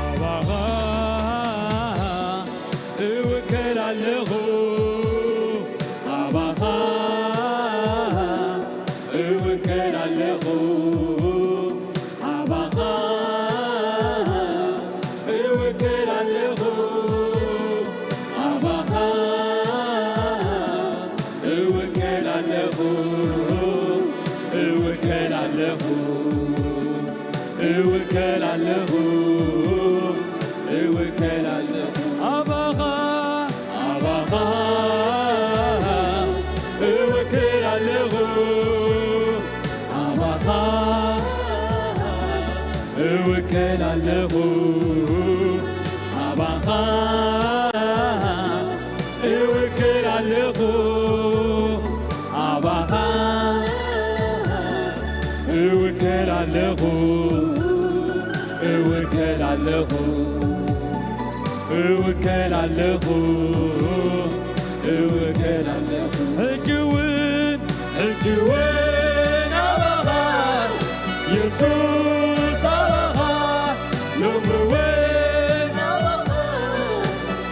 ኣባኻ እውከል ኣለኹ፣ ኣባኻ እውከል ኣለኹ፣ ኣባኻ እውከል ኣለኹ፣ ኣባኻ እውከል ኣለኹ፣ እውከል ኣለኹ፣ እውከል ኣለኹ፣ እውከል ኣለኹ። ኣባኻ፣ ኣባኻ እውከል ኣለኹ፣ ኣባኻ እውከል ኣለኹ፣ ኣባኻ እውከል ኣለኹ፣ ኣባኻ እውከል ኣለኹ፣ እውከል ኣለኹ፣ እውከል ኣለኹ፣ እውከል ኣለኹ። ሕጂ እውን፣ ሕጂ እውን ኣባኻ የሱስ፣ ኣባኻ ሎሚ እውን ኣባኻ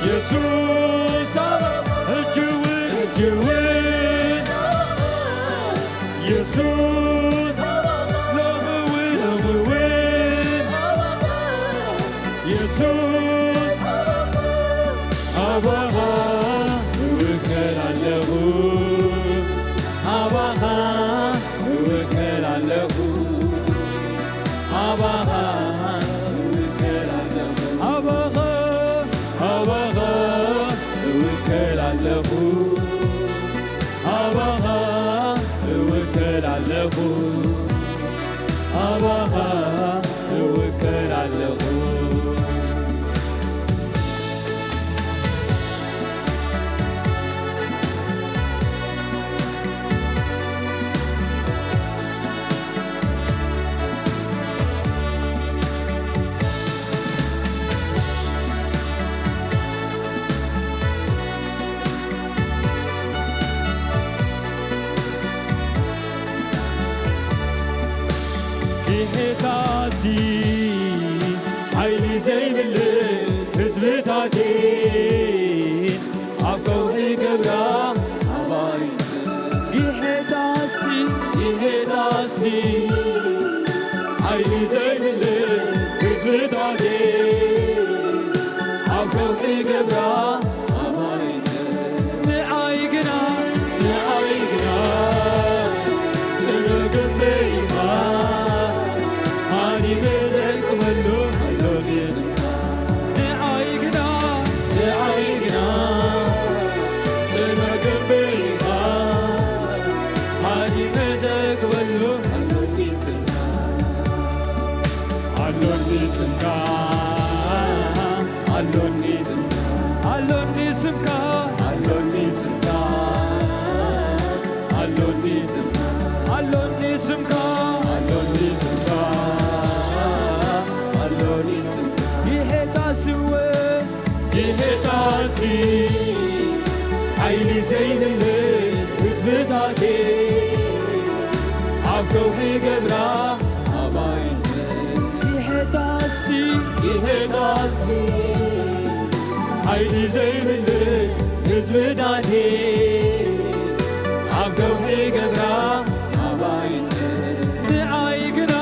የሱስ፣ ኣባኻ ሕጂ እውን፣ ሕጂ እውን የሱስ፣ ሎሚ እውን፣ ሎሚ እውን የሱስ፣ ኣባኻ እውከል ኣለኹ፣ ኣባኻ እውከል ኣለኹ፣ ኣባኻ እውከል ኣለኹ፣ ኣባኻ፣ ኣባኻ እውከል ኣለኹ። ኣባኻ እውከል ኣለኹ፣ ኣባኻ እውከል ኣለኹ። ጌታሲ ሓይሊ ዘይብሉ ህዝብታተይ ኣብ ከውሒ ገብራ ኣባይ። ጌታሲ፣ ጌታሲ ሓይሊ ዘይብሉ ህዝብታተይ ኣብ ከውሒ ገብራ ኣባይ። ንዓይ ግና፣ ንዓይ ግና ጽኑዕ ግንበይ ኢኻ፣ ሃዲመ ዘዕቅበሉ ኣሎኒ ስምካ። ንዓይ ግና፣ ንዓይ ግና ጽኑዕ ግንበይ ኢኻ፣ ሃዲመ ዘዕቅበሉ ኣሎኒ ስምካ። ኣሎኒ ስምካ፣ ኣሎኒ ስምካ፣ ኣሎኒ ስምካ፣ ኣሎኒ ስምካ፣ ኣሎኒ ስምካ፣ ኣሎኒ ስምካ፣ ኣሎኒ ስምካ፣ ኣሎኒ ስምካ። ይሄታ ስወ ይሄታሲ ሓይሊ ዘይብሉ ህዝብታተይ ኣብ ከውሒ ገብራ ኣባይቲ። ይሄታሲ፣ ይሄታሲ ሓይሊ ዘይብሉ ህዝብታተይ ኣብ ከውሒ ገብራ ኣባይቲ። ንዓይ ግና፣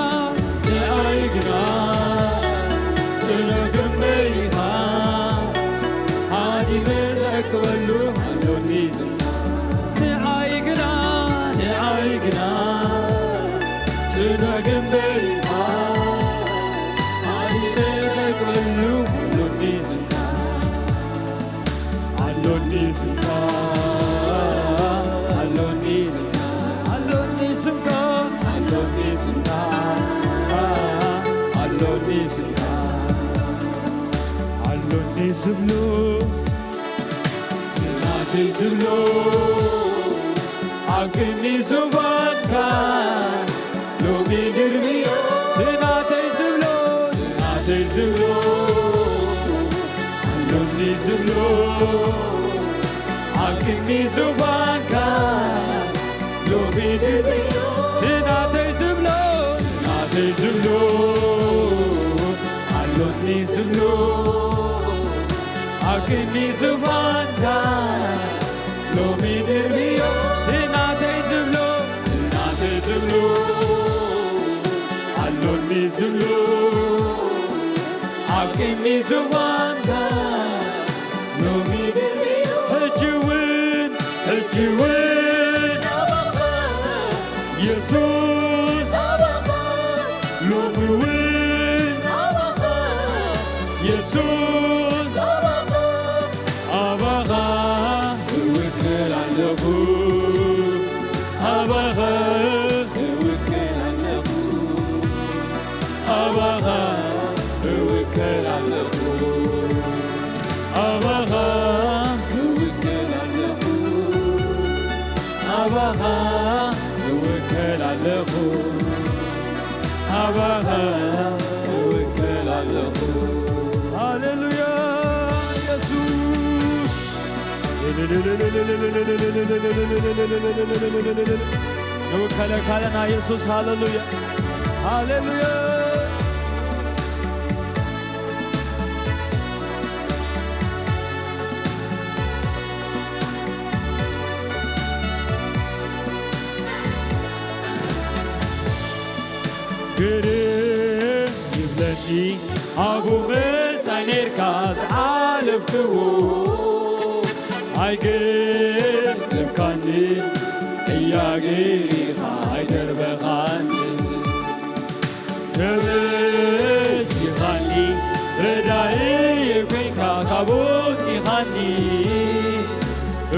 ንዓይ ግና ጽኑዕ ግንበይ ኢኻ፣ ሃዲመ ዘዕቅበሉ ኣሎኒ ስምካ። ንዓይ ግና፣ ንዓይ ግና ጽኑዕ ግንበይ ኢኻ፣ ሃዲመ ዘዕቅበሉ ኣሎኒ ስምካ። ኣሎኒ ስምካ፣ ኣሎኒ ስምካ፣ ኣሎኒ ስምካ፣ ኣሎኒ ስምካ፣ ኣሎኒ ስምካ፣ ኣሎኒ ዝብሉ ናተይ ዝብሎ ኣብ ቅድሚ ዙፋንካ ሎሚ ድርብዮ። ናተይ ዝብሎ፣ ናተይ ዝብሎ፣ ኣሎኒ ዝብሎ ኣብ ቅድሚ ዙፋንካ ሎሚ ድርብዮ። ናተይ ዝብሎ፣ ናተይ ዝብሎ፣ ኣሎኒ ዝብሎ ኣብ ቅድሚ ዙፋንካ ሎሚ ድርብዮ። ናተይ ዝብሎ፣ ናተይ ዝብሎ፣ ኣሎኒ ዝብሎ ኣብ ቅድሚ ዙፋንካ ሎሚ ድርብዮ። ሕጂ እውን፣ ሕጂ እውን የሱስ፣ ሎሚ እውን የሱስ፣ ኣባኻ እውክል ኣለኹ፣ ኣባኻ እውክል ኣለኹ፣ ኣባኻ እውክል ኣለኹ፣ ኣባኻ እውክል ኣለኹ፣ ኣባኻ እውክል ኣለኹ፣ ኣባኻ እውክል ኣለኹ። ሃሌሉያ የሱስ። ንውከለካ ኣለና የሱስ። ሃሌሉያ፣ ሃሌሉያ። ግርም ይብለኒ ኣቡ ምሳይ ኔርካ ዝሓለፍክዎ፣ ኣይገደፍካኒ፣ እያ ገይርኻ ኣይደርበኻኒ። ተበጂኻኒ፣ ረዳኢ ኮይንካ ካብ ወፂኻኒ፣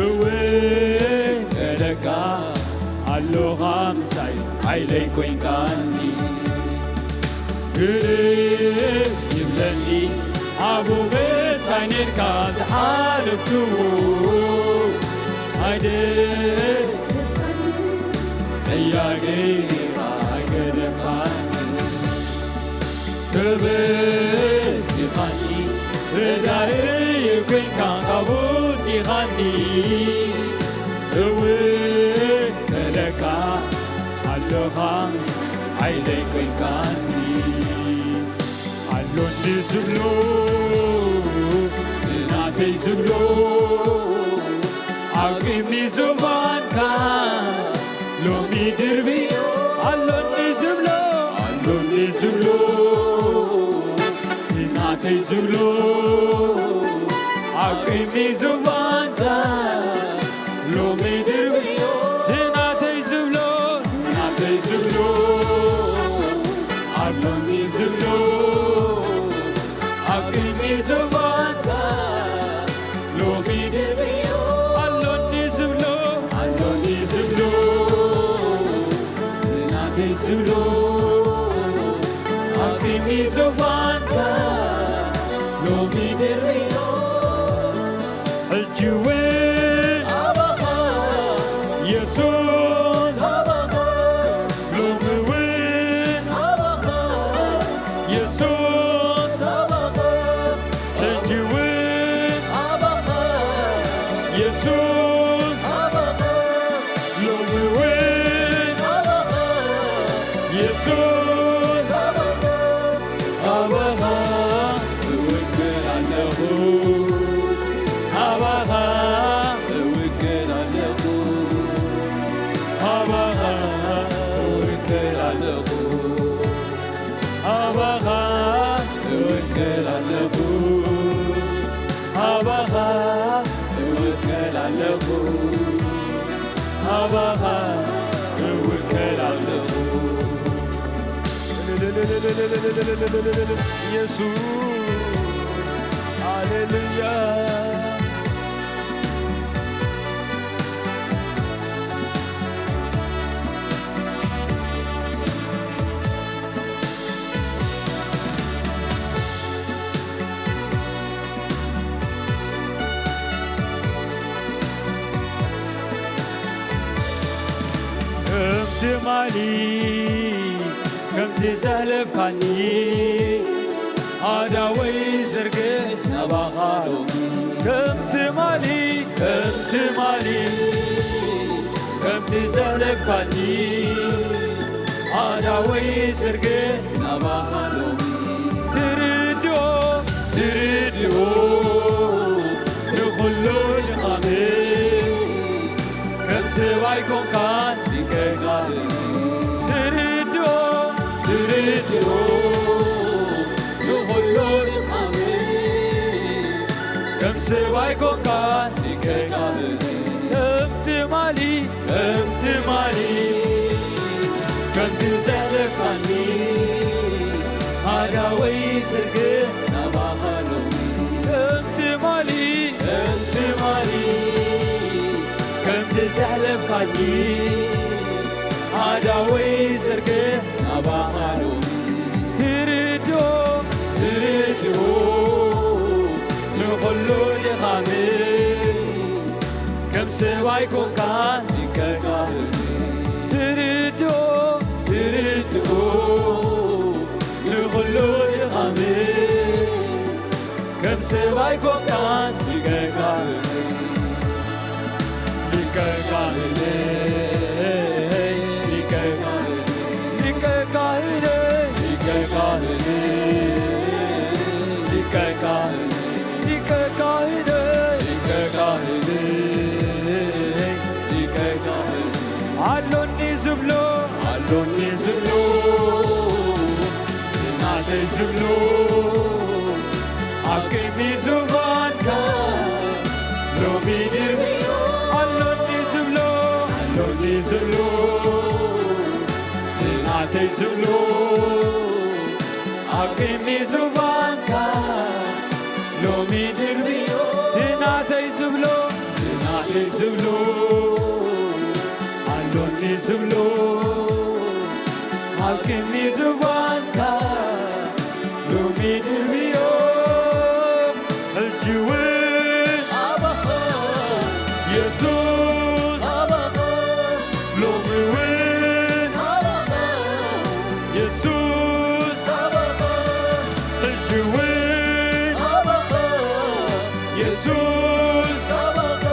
እወ እለካ ኣለኻ ምሳይ ሓይለይ ኮይንካኒ። ግርም ይብለኒ ኣቡ ምሳይ ኔርካ ዝሓለፍክዎ፣ ኣይደ እያ ገይርኻ ኣይገደፍካኒ። ተበጂኻኒ፣ ረዳኢ ኮይንካ ካብ ወፂኻኒ፣ እወ እለካ ኣለኻ ምስ ሓይለይ ኮይንካኒ። ኣሎኒ ዝብሎ፣ ናተይ ዝብሎ፣ ኣብ ቅድሚ ዙፋንካ ሎሚ ድርብዮ። ኣሎኒ ዝብሎ፣ ኣሎኒ ዝብሎ፣ ናተይ ዝብሎ፣ ኣብ ቅድሚ ዙፋንካ ሎሚ ድርብዮ። ናተይ ዝብሎ፣ ናተይ ዝብሎ፣ ኣሎኒ ዝብሎ፣ ኣብ ቅድሚ ዙፋንካ ሎሚ ድርብዮ። ኣሎኒ ዝብሎ፣ ኣሎኒ ዝብሎ፣ ናተይ ዝብሎ፣ ኣብ ቅድሚ ዙፋንካ ሎሚ ድርብዮ። ሕጂ እውን ኣባኻ የሱስ ኣባኻ ሎሚ እውን ኣባኻ የሱስ ኣባኻ ሕጂ እውን ኣባኻ የሱስ ኣባኻ ሎሚ እውን ኣባኻ የሱስ ኣባኻ ኣባኻ እውክል ኣለኹ ኣባኻ እውክል ኣለኹ ኣባኻ እውክል ኣለኹ ኣባኻ እውክል ኣለኹ ኣባኻ እውክል ኣለኹ ኣባኻ እውክል ኣለኹ ኢየሱስ ሃሌሉያ ትማሊ ከምቲ ዘሕለፍካኒ ኣዳወይ ዝርግሕ ናባኻ ሎሚ። ከም ትማሊ፣ ከም ትማሊ ከምቲ ዘሕለፍካኒ ኣዳወይ ዝርግሕ ናባኻ ሎሚ። ትርድኦ፣ ትርድኦ ንኹሉ ድኻመይ ከም ሰብ ኣይኮንካን ይቅሬታ። ትርድኦ፣ ትርድኦ ንኹሉ ድኻመይ ከም ሰብ ኣይኮንካን ይቅሬታ። ከም ትማሊ፣ ከም ትማሊ ከምቲ ዘሕለፍካኒ ኣዳወይ ዝርግሕ ናባኻ ሎሚ። ከም ትማሊ፣ ከም ትማሊ ከምቲ ዘሕለፍካኒ ኣዳወይ ዝርግሕ ናባኻ ሎሚ። ትርድኦ፣ ትርድኦ ንኹሉ ድኻመይ ከም ሰብ ኣይኮንካን ይቅሬታ። ትርድኦ፣ ትርድኦ ንኹሉ ድኻመይ ከም ሰብ ኣይኮንካን ሊቀ ካህነይ፣ ሊቀ ካህነይ፣ ሊቀ ካህነይ፣ ሊቀ ካህነይ፣ ሊቀ ካህነይ፣ ሊቀ ካህነይ፣ ሊቀ ካህነይ፣ ሊቀ ካህነይ፣ ሊቀ ካህነይ። ኣሎኒ ዝብሎ፣ ኣሎኒ ዝብሎ፣ ናተይ ዝብሎ፣ ኣብ ቅድሚ ዙፋንካ ሎሚ ድርብዮ። ኣሎኒ ዝብሎ፣ ኣሎኒ ዝብሎ፣ ናተይ ዝብሎ፣ ኣብ ቅድሚ ዙፋንካ ሎሚ ድርብዮ። ናተይ ዝብሎ፣ ናተይ ዝብሎ፣ ኣሎኒ ዝብሎ፣ ኣብ ቅድሚ ዙፋንካ ሎሚ ድርብዮ። ሕጂ እውን ኣባኻ የሱስ፣ ኣባኻ ሎሚ እውን ኣባኻ የሱስ፣ ኣባኻ ሕጂ እውን ኣባኻ የሱስ፣ ኣባኻ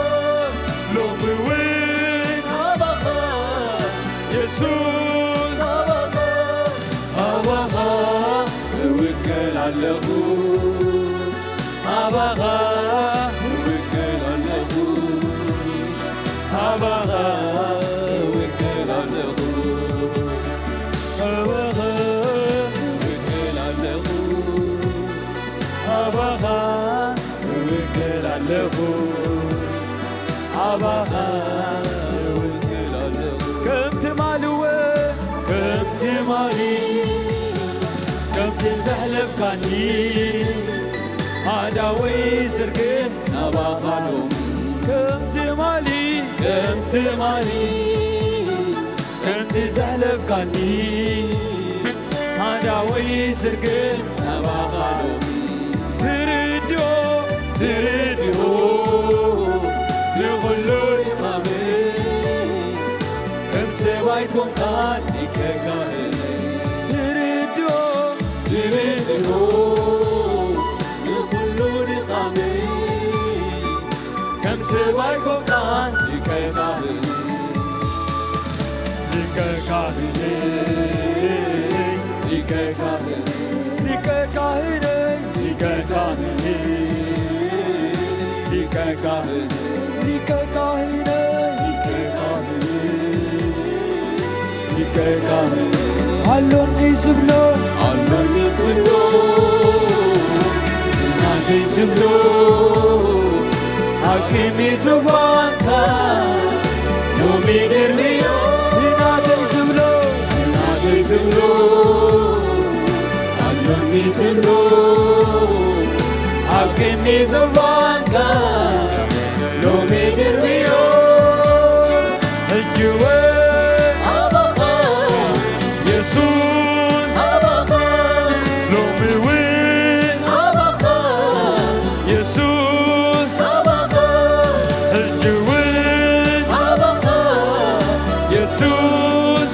ሎሚ እውን ኣባኻ የሱስ፣ ኣባኻ ኣባኻ እውከል ኣለኹ፣ ኣባኻ እውከል ኣለኹ፣ ኣባኻ እውከል ኣለኹ፣ ኣባኻ እውከል ኣለኹ፣ ኣባኻ እውከል ኣለኹ፣ ኣባኻ እውከል ኣለኹ። ከም ትማሊ እወ፣ ከም ትማሊ፣ ከምቲ ዘሕለፍካኒ፣ ኣእዳወይ ዝርግሕ ናባኻ ሎሚ። ከም ትማሊ፣ ከም ትማሊ፣ ከምቲ ዘሕለፍካኒ፣ ኣእዳወይ ዝርግሕ ናባኻ ሎሚ። ትርድኦ፣ ትርድኦ ንኹሉ ድኻመይ፣ ከም ሰብ ኣይኮንካን ሊቀ ካህነይ። ትርድኦ፣ ትርድኦ ንኹሉ ድኻመይ፣ ከም ሰብ ኣይኮንካን ሊቀ ካህን፣ ሊቀ ካህን፣ ሊቀ ካህን፣ ሊቀ ካህን፣ ሊቀ ካህን፣ ሊቀ ካህን፣ ሊቀ ካህን፣ ሊቀ ካህን፣ ሊቀ ካህን ኣሎኒ ዝብሎ፣ ኣሎኒ ዝብሎ፣ ናተይ ዝብሎ፣ ኣብ ቅድሚ ዙፋንካ ሎሚ ድርብዮ። ናተይ ዝብሎ፣ ናተይ ዝብሎ፣ ኣሎኒ ዝብሎ፣ ኣብ ቅድሚ ዙፋንካ ሎሚ ድርብዮ። ሕጂ እውን ኣባኻ የሱስ፣ ኣባኻ ሎሚ እውን ኣባኻ የሱስ፣ ኣባኻ ሕጂ እውን ኣባኻ የሱስ፣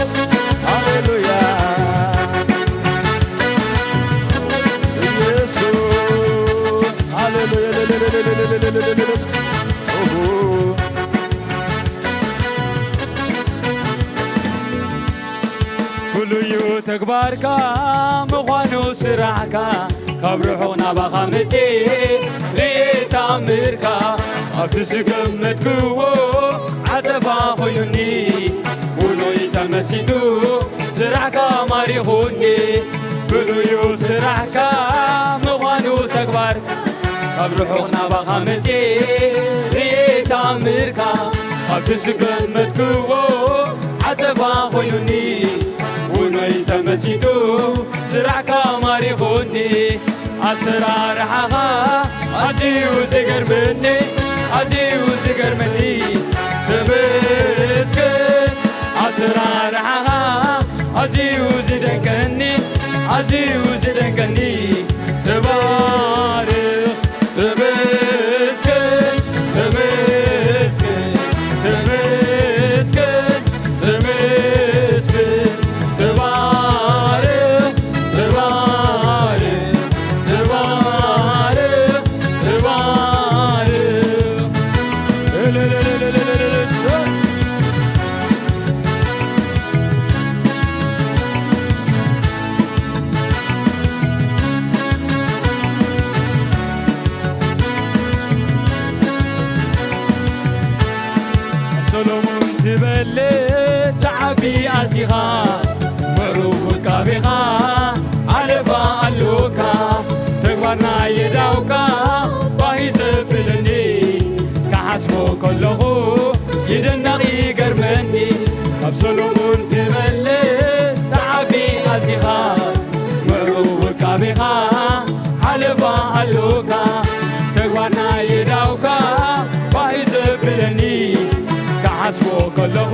ፍሉዩ ተግባርካ ምዃኑ ስራሕካ ካብ ርሑቕ ናባኻ መጽእ ርኤ ተኣምርካ ኣብቲ ዝገመትክዎ ዓጸፋ ኮይኑኒ ውኖይ ተመሲጡ ስራሕካ ማሪኹኒ ፍሉዩ ስራሕካ ምዃኑ ተግባርካ ካብ ርሑቕ ናባኻ መጽእ ርኤ ተኣምርካ ኣብቲ ዝገመትክዎ ዓጸፋ ኮይኑኒ ውኖይ ተመሲጡ ስራሕካ ማሪኹኒ ኣሰራርሓኻ ኣዝዩ ዝገርመኒ ኣዝዩ ዝገርመኒ ተመስገን ኣሰራርሓኻ ኣዝዩ ዝደንቀኒ ኣዝዩ ዝደንቀኒ ተባረኽ ተመስገን ተመስገን ተመስገን ተመስገን ተባረኽ ተባረኽ ተባረኽ ተባረኽ ሰሎሞን ትበልዕ ትዓቢ ኣዚኻ ምዕሩግ ውቃቤኻ ኣለፋ ኣሎካ ተግባር ናይ የዳውካ ባሂ ዘብለኒ ክሓስቦ ከለኹ ይድነቕ ይገርመኒ ካብ ሰሎሞን ትበልዕ ትዓቢ ኣዚኻ ምዕሩግ ውቃቤኻ ሓለፋ ኣሎካ ተግባር ናይ የዳውካ ባሂ ዘብለኒ ክሓስቦ ከለኹ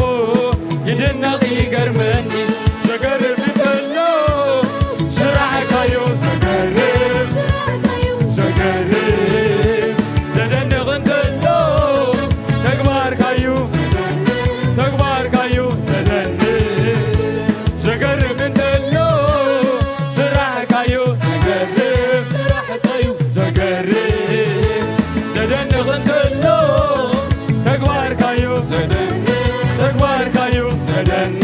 ይድነቕ ይገርመኒ ዘገርም እንተሎ ስራሕካዮ ዘገርም ዘገርም ዘደንቕ እንተሎ ተግባርካዩ ተግባርካዩ ዘደንቕ ዘገርም እንተሎ ስራሕካዩ ዘገርም ስራሕካዩ ዘገርም ዘደንቕ እንተሎ ተግባርካዩ ዘደንቕ ተግባርካዩ ዘደንቕ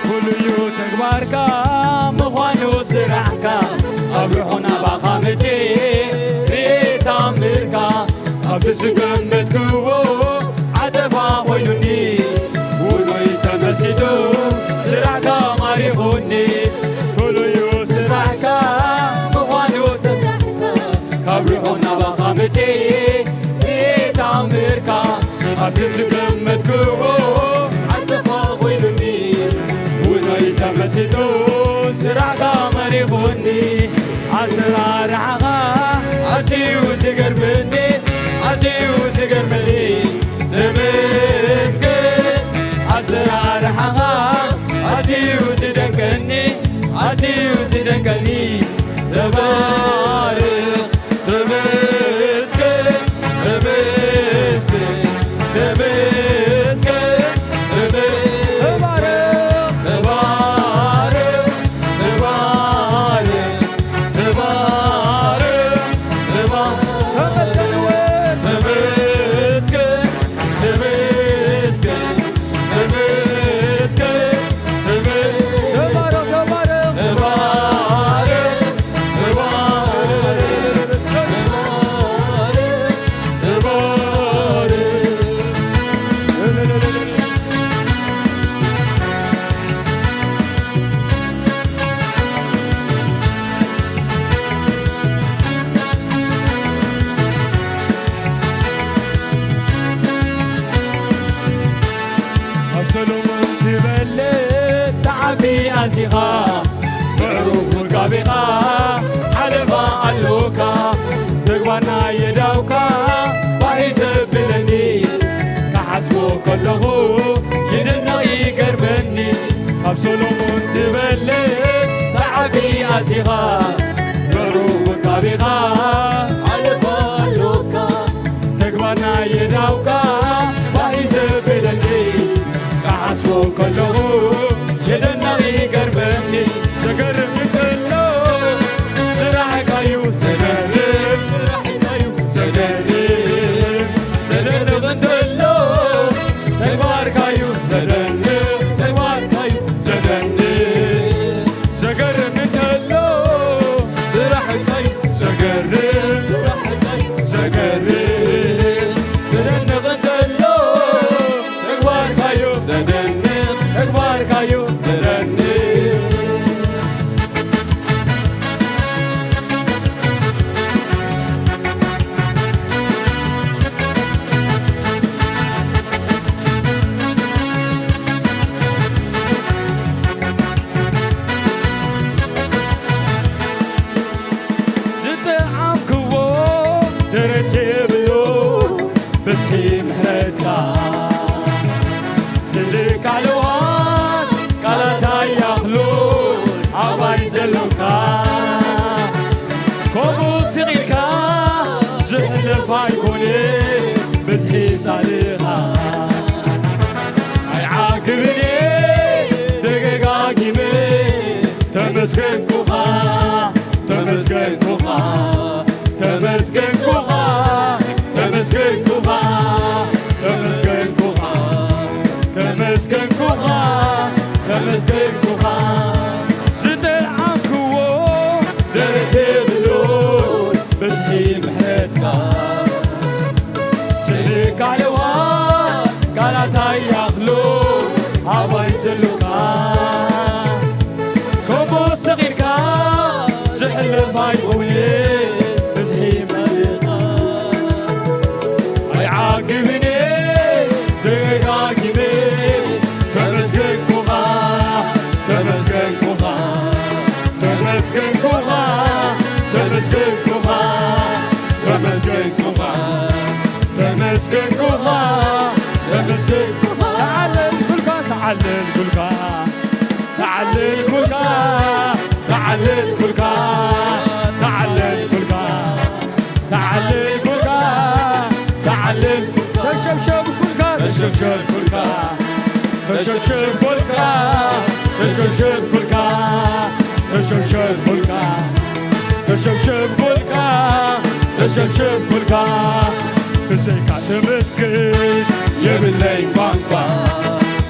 ፍሉዩ ተግባርካ ምዃኑ ስራሕካ ኣብ ርሑቕ ናባኻ መጺኤ ርኤ ተኣምርካ ኣብቲ ዝገመትክዎ ዓጸፋ ኮይኑኒ ውኖይ ተመሲጡ ስራሕካ ማሪኹኒ ፍሉዩ ስራሕካ ምዃኑ ስራሕካ ካብ ርሑቕ ናባኻ መጺኤ ርኤ ተኣምርካ ኣብቲ ዝገመትክዎ ዓጸፋ ኮይኑኒ ውኖይ ተመሲጡ ስራሕካ ማሪኹኒ ኣሰራርሓኻ ኣዝዩ ዝገርመኒ ኣዝዩ ዝገርመኒ ተመስገን ኣሰራርሓኻ ኣዝዩ ዝደንቀኒ ኣዝዩ ዝደንቀኒ ተባረኽ ተመስገን ተመስገን ተመስገን ተባረኽ ተባረኽ ተባረኽ ተባረኽ ተባረኽ ተመስገን ተመስገን ተመስገን ተመስገን ተባረኽ ተባረኽ ተባረኽ ተባረኽ ተባረኽ ኣብ ሰሎሞን ትበልዕ ተዓቢ ኣዚኻ ምዕሩግ ውቃቤኻ ሓለፋ ኣሎካ ተግባርና የዳውካ ባሂ ዘብለኒ ክሓስቦ ከለኹ ይድነቕ ይገርመኒ ካብ ሰሎሞን ትበልዕ ተዓቢ ኣዚኻ ምዕሩግ ውቃቤኻ ሓለፋ ኣሎካ ተግባርና የዳውካ ባሂ ዘብለኒ ከለኹ የደንቕ ይገርመኒ፣ ዘገርም እንከሎ ስራሕካዩ ዘገርም፣ ስራሕካዩ ዘገርም፣ ዘደንቕ እንከሎ ተግባርካዩ ዘደንቕ፣ ተግባርካዩ ዘደንቕ፣ ዘገርም እንከሎ ስራሕካዩ ዘገርም፣ ስራሕካዩ ዘገርም፣ ዘደንቕ እንከሎ ተግባርካዩ ዘደንቕ፣ ተግባርካዩ ዘደንቕ። ዝጠዓምክዎ ደረት የብሉ ብዝሒ ምሕረትካ፣ ዝልካ ልዋት ቃላት ኣይኣኽሉ ኣባይ ዘሎካ፣ ከምኡ ስቕ ኢልካ ዝሕለፍ ኣይኮነ ብዝሒ ሳልኻ። ኣይዓግብን እየ ደጋጊመ ተመስገንኩኻ፣ ተመስገንኩኻ፣ ተመስገንኩኻ፣ ተመስገንኩኻ፣ ተመስገንኩኻ፣ ተመስገንኩኻ፣ ተመስገንኩኻ። ዝጠዓምክዎ ደረት የብሉን ብዝሒ ምሕረትካ። ስልካ ለዋ ቃላት ኣይኣኽሉ ኣባይ ዘሉካ። ከምኡ ስቕ ኢልካ ዝሕለፍ ኣይኮነ ብዝሒ ምሕረትካ። ኣይዓግብን እየ ደጋጊመ ተመስገንኩኻ፣ ተመስገንኩኻ፣ ተመስገንኩኻ፣ ተመስገንኩኻ፣ ተመስገንኩኻ፣ ተመስገንኩኻ፣ ተመስገንኩኻ። ተዓለልኩልካ፣ ተዓለልኩልካ፣ ተዓለልኩልካ፣ ተዓለልኩልካ፣ ተዓለልኩልካ፣ ተዓለልኩልካ፣ ተዓለል-፣ ተሸብሸብኩልካ፣ ተሸብሸብኩልካ፣ ተሸብሸብኩልካ፣ ተሸብሸብኩልካ፣ ተሸብሸብኩልካ፣ ተሸብሸብኩልካ፣ ተሸብሸብኩልካ። ብዘይካ ተመስገን የብለይ ቋንቋ፣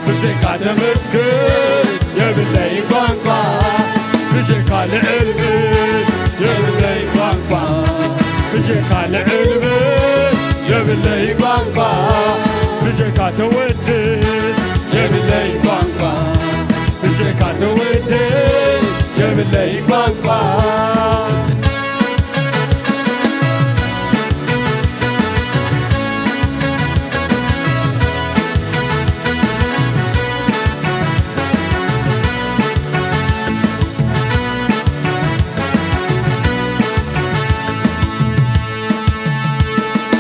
ብዘይካ ተመስገን የብለይ ቋንቋ፣ ብዘይካ ልዕል በል የብለይ ቋንቋ፣ ብዘይካ ልዕል በል የብለይ ቋንቋ፣ ብዘይካ ተወድስ የብለይ ቋንቋ፣ ብዘይካ ተወድስ የብለይ ቋንቋ።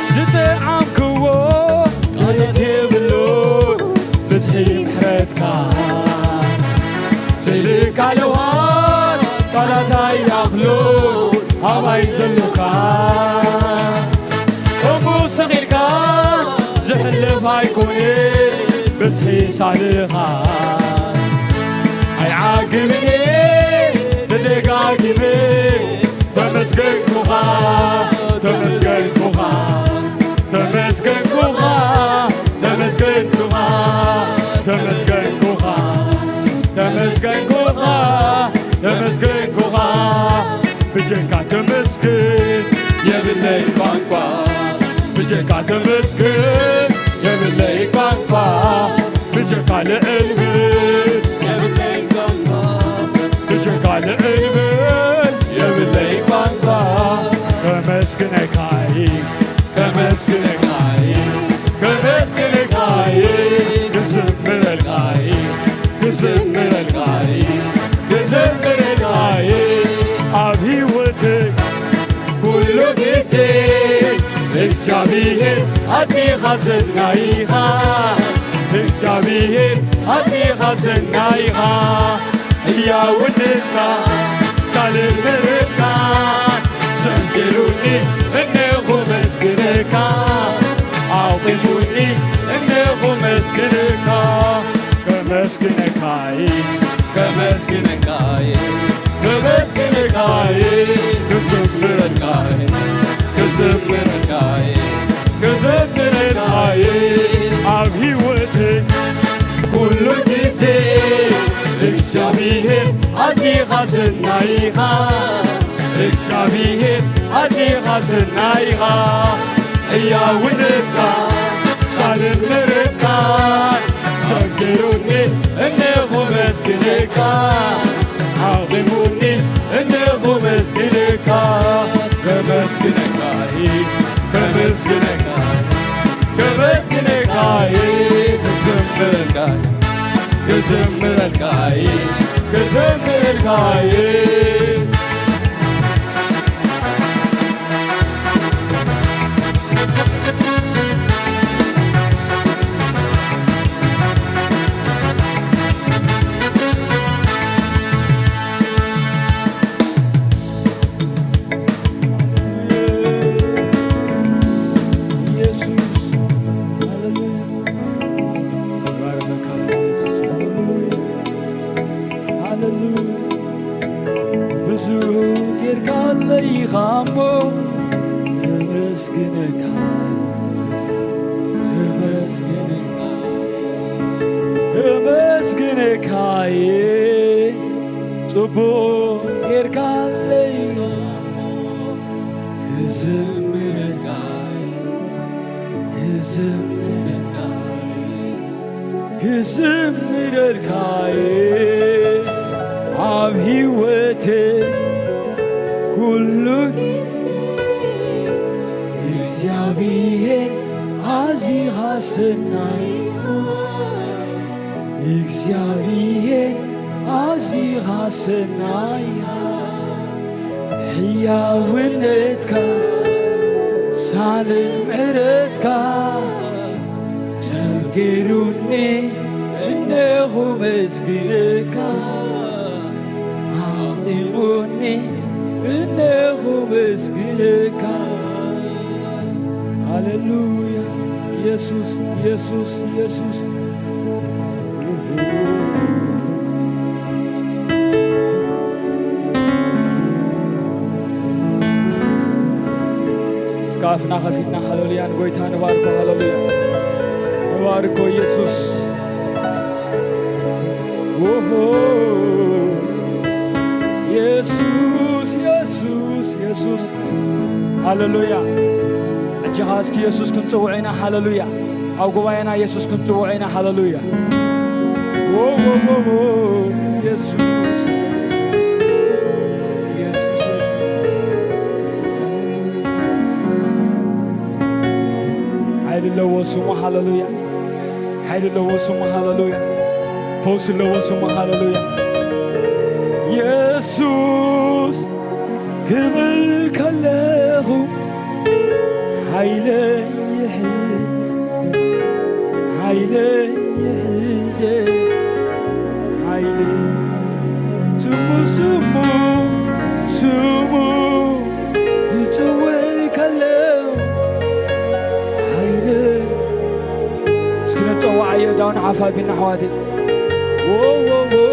ዝጠዓምክዎ ማለት የብሉ ብዝሒ ምሕረትካ። ስልካ ለዋን ቃላት ኣይኣኽሉ ኣባይ ዘሉካ። ከምኡ ስቕ ኢልካ ዝሕለፍ ኣይኮነ ብዝሒ ሳልኻ። ኣይዓግብን እየ ተደጋጊመ ተመስገንኩኻ፣ ተመስገንኩኻ፣ ተመስገንኩኻ፣ ተመስገንኩኻ፣ ተመስገንኩኻ፣ ተመስገንኩኻ፣ ተመስገንኩኻ። ብጀካ ተመስገን የብለይ ቋንቋ፣ ብጀካ ተመስገን የብለይ ቋንቋ፣ ብጀካ ልዕል በል የብለይ ቋንቋ፣ ብጀካ ልዕል በል የብለይ ቋንቋ። ከመስግነካይ፣ ከመስግነካይ፣ ከመስግነካይ፣ ክዝምረልካይ፣ ክዝምረልካይ፣ ክዝምረልካይ። ኣብ ህይወተይ ኩሉ ግዜ እግዚኣብሔር ኣዚኻ ሰናይ ኢኻ፣ እግዚኣብሔር ኣዚኻ ሰናይ ኢኻ። ህያውነትካ ቻልን ምሕረትካ ሰንቢሩኒ እነኹ መስግነካ፣ ኣቑሙኒ እነኹ መስግነካ። ከመ- ከመስግነካይ ከመስግነካይ ከመስግነካይ ክዝምረልካይ ክዝምረልካይ ክዝምረልካይ ኣብ ህይወት ኩሉ ግዜ እግዚኣብሔር ኣዚኻ ሰናይ ኢኻ እግዚኣብሔር ኣዚኻ ሰናይ ኢኻ ሕያውነትካ ሳልል ምሕረትካ ሰጊሩኒ እነኹ መስግነካ ኣቑሙኒ እነኹ መስግነካ ከመስግነካ ከመስግነካ ከመስግነካ ክዘምረልካ ክዘምረልካ ክዘምረልካ ኢየሱስ ሃሌሉያ ባረከካ ኢየሱስ ሃሌሉያ ሃሌሉያ ብዙ ጌርካለይ ኢኻ እሞ እመስግነካ እመስግነካ እመስግነካየ ጽቡቕ ጌርካለይ ክዝምረልካ ክዝምረልካ ክዝምረልካየ ኣብ ህይወተይ ኩሉ እግዚኣብሔር ኣዚኻ ሰናይ እግዚኣብሔር ኣዚኻ ሰናይ ሕያውነትካ ሳልል ምሕረትካ ሰብ ገይሩኒ እነኹ መስግነካ ኣቑሙኒ እነኹ መስግነካ ሃሌሉያ ኢየሱስ ኢየሱስ ኢየሱስ እስከ ኣፍና ከፊትና ሃሌሉያ ንጎይታ ንባርኮ ሃሌሉያ ንባርኮ ኢየሱስ ኦሆ ኢየሱስ ኢየሱስ ኢየሱስ ሃሌሉያ እጅኻ እስኪ ኢየሱስ ክንጽውዕ ኢና ሃሌሉያ ኣብ ጉባኤና ኢየሱስ ክንጽውዕ ኢና ሃሌሉያ ዎ ዎ ዎ ዎ ኢየሱስ ኢየሱስ ኢየሱስ ሃሌሉያ ሓይሊ ኣለዎ ስሙ ሃሌሉያ ሓይሊ ኣለዎ ስሙ ሃሌሉያ ፈውሲ ኣለዎ ስሙ ሃሌሉያ ኢየሱስ ክብል ከለኹ ሓይለይ ይሕደስ ሓይለይ ይሕደስ ሓይለይ ስሙ ስሙ ስሙ ክጽውዕ ከለኹ ሓይለይ እስኪ ነጸዋዓዮ ዳውን ሓፋቢና ኣሕዋተይ ዎ ዎ ዎ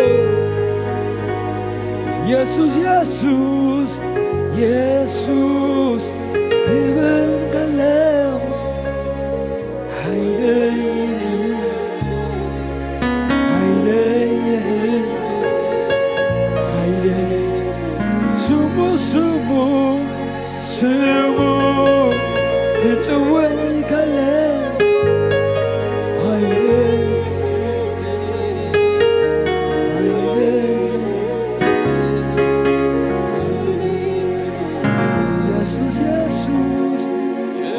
የሱስ የሱስ የሱስ ክብል ከለኹ ሓይለይ ሓይለይ ሓይለይ ስሙ ስሙ ስሙ ክጽውዕ ከለኹ ሓይለይ ሓይለይ ኢየሱስ ኢየሱስ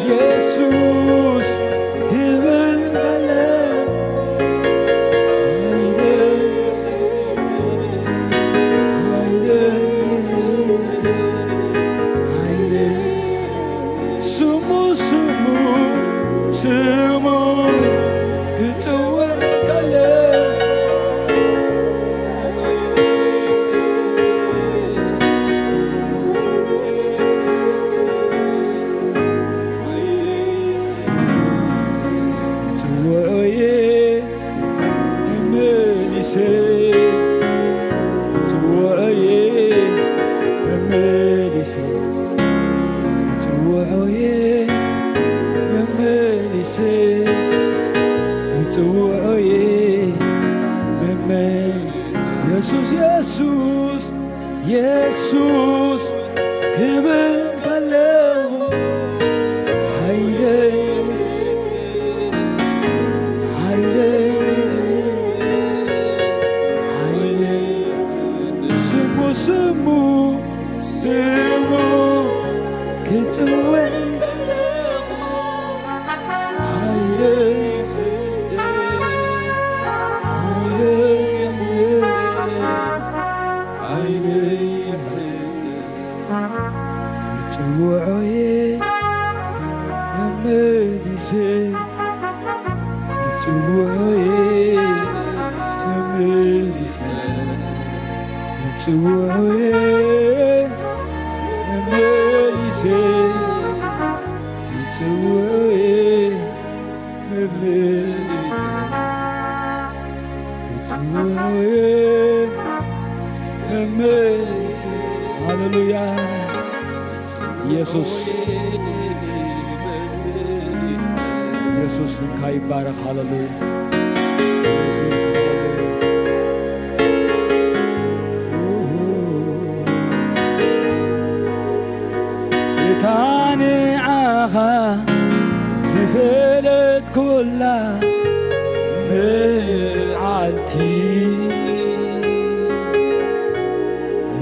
ኢየሱስ ክብል ከለኹ ውዑይ መመ-፣ የሱስ፣ የሱስ፣ የሱስ ክብል ከለኹ፣ ሓይለይ፣ ሓይለይ፣ ሓይለይ፣ ስሙ፣ ስሙ፣ ስሙ ክጽውዕ ከለኹ፣ ሓይለይ ይሕደስ፣ ሓይለይ ይሕደስ፣ ዓይነይ ይሕደስ። ይጽውዖ እየ መመሊሰ፣ ይጽውዖ እየ መመሊሰ፣ ይጽውዖ እየ መመሊሰ፣ ይጽውዖ እየ መመሊሰ፣ ይጽውዖ እየ መመሊሰ። ሃሌሉያ። ኢየሱስ፣ ኢየሱስ ስምካ ይባረክ። ሃሌሉያ። ኢየሱስ፣ ሃሌሉያ። እታ ንዓኻ ዝፈለጥኩላ መዓልቲ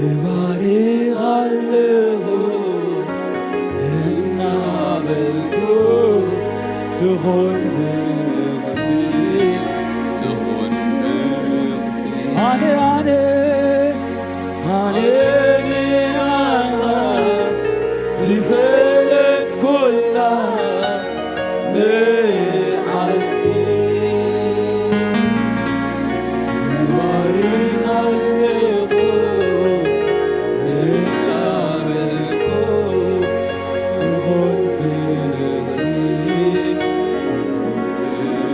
እባርኻ ኣለኹ እናበልኩ ትኹን ብርኽቲ፣ ትኹን ብርኽቲ። ኣነ፣ ኣነ፣ ኣነ ንዓኻ ዝፈለጥኩላ መዓልቲ እባርኻ ኣለኹ እናበልኩ ትኹን ብርኽቲ፣ ትኹን ብርኽቲ።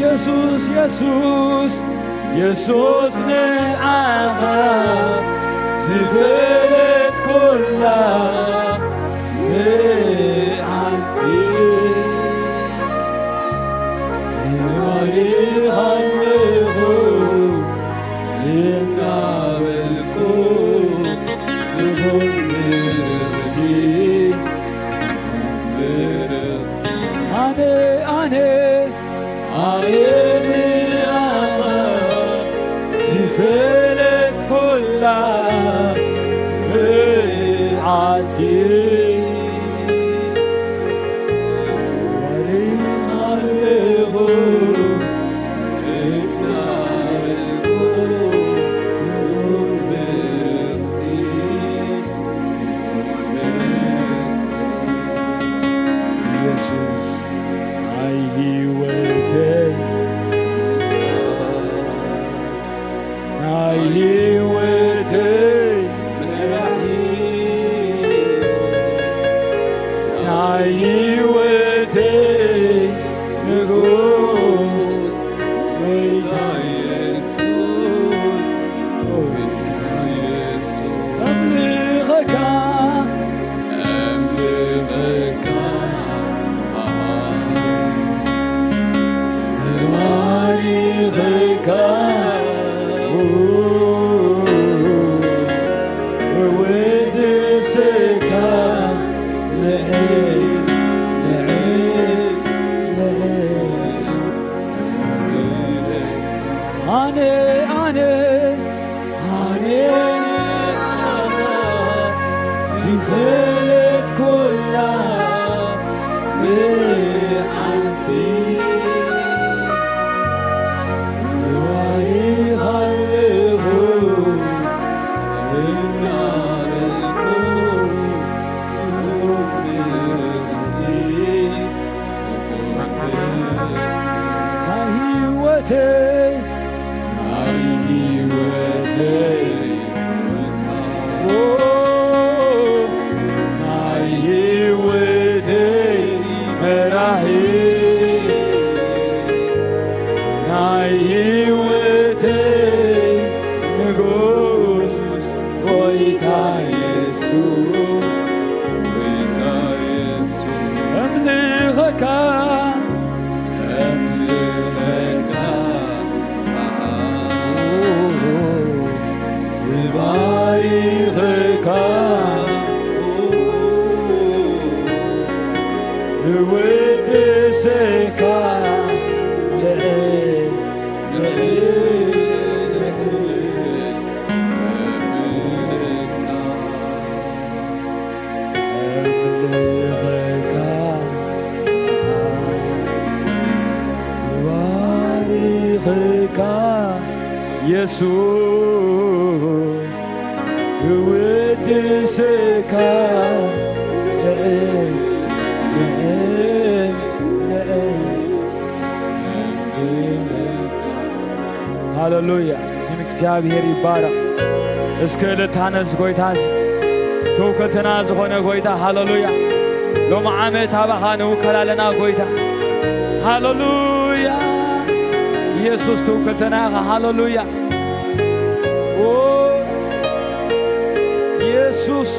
የሱስ፣ የሱስ፣ የሱስ ንዓኻ ዝፈለጥኩላ መዓልቲ እባርኻ ኣለኹ እናበልኩ ትኹን ብርኽቲ፣ ትኹን ብርኽቲ። ኣነ፣ ኣነ ኣየኒ ኣባ ዝፈለጥኩላ መዓልቲ ወሪኻ ኣለኹ እናበልኩ ትኹን ብርኽቲ፣ ትኹን ብርኽቲ። ኢየሱስ ናይ ህይወተይ፣ ናይ ህይወተይ መራሒ፣ ናይ ህይወተይ ንጉስ፣ ጎይታ ኢየሱስ፣ ጎይታ ኢየሱስ። ኣምልኸካ፣ ኣምልኸካ፣ እባርኸካ፣ እውድሰካ፣ ልዕል፣ ልዕል፣ ልዕል። ኣነ፣ ኣነ፣ ኣነ ንዓኻ ዝፈለጥኩላ መዓልቲ እባርኻ ኣለኹ እናበልኩ ትኹን ብርኽቲ፣ ትኹን ብርኽቲ። ናይ ህይወተይ ናይ ህይወተይ መታ-፣ ኦ፣ ናይ ህይወተይ መራሒ፣ ናይ ህይወተይ ንጉስ፣ ጎይታ የሱስ፣ ጎይታ የሱስ። እምልኸካ፣ እምልኸካ። የሱስ እውድስካ ልዕል ልዕል ልዕል ሃሌሉያ። ግን እግዚኣብሔር ይባረኽ። እስከ እልልታ ነዚ ጎይታ እዚ፣ ትውክልትና ዝኾነ ጎይታ፣ ሃሌሉያ። ሎሚ ዓመት ኣባኻ ንውከል ኣለና ጎይታ። ሃሌሉያ። ኢየሱስ ትውክልትና ኢኻ። ሃሌሉያ። ኦ፣ ኢየሱስ።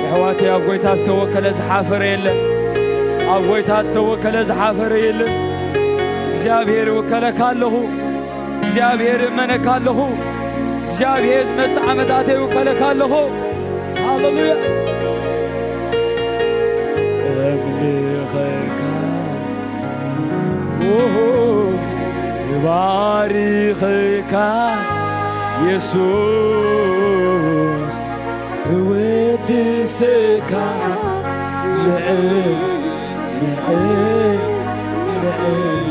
ኣሕዋተይ፣ ኣብ ጎይታ ዝተወከለ ዝሓፈረ የለን። ኣብ ጎይታ ዝተወከለ ዝሓፈረ የለን። እግዚኣብሔር እውከለካ ኣለኹ። እግዚኣብሔር እመነካ ኣለኹ። እግዚኣብሔር ዝመጽእ ዓመታተይ እውከለካ ኣለኹ። ሃሌሉያ። እምልኸካ፣ ኦሆ፣ እባርኸካ የሱስ፣ እወድሰካ ልዕል ልዕል ልዕል።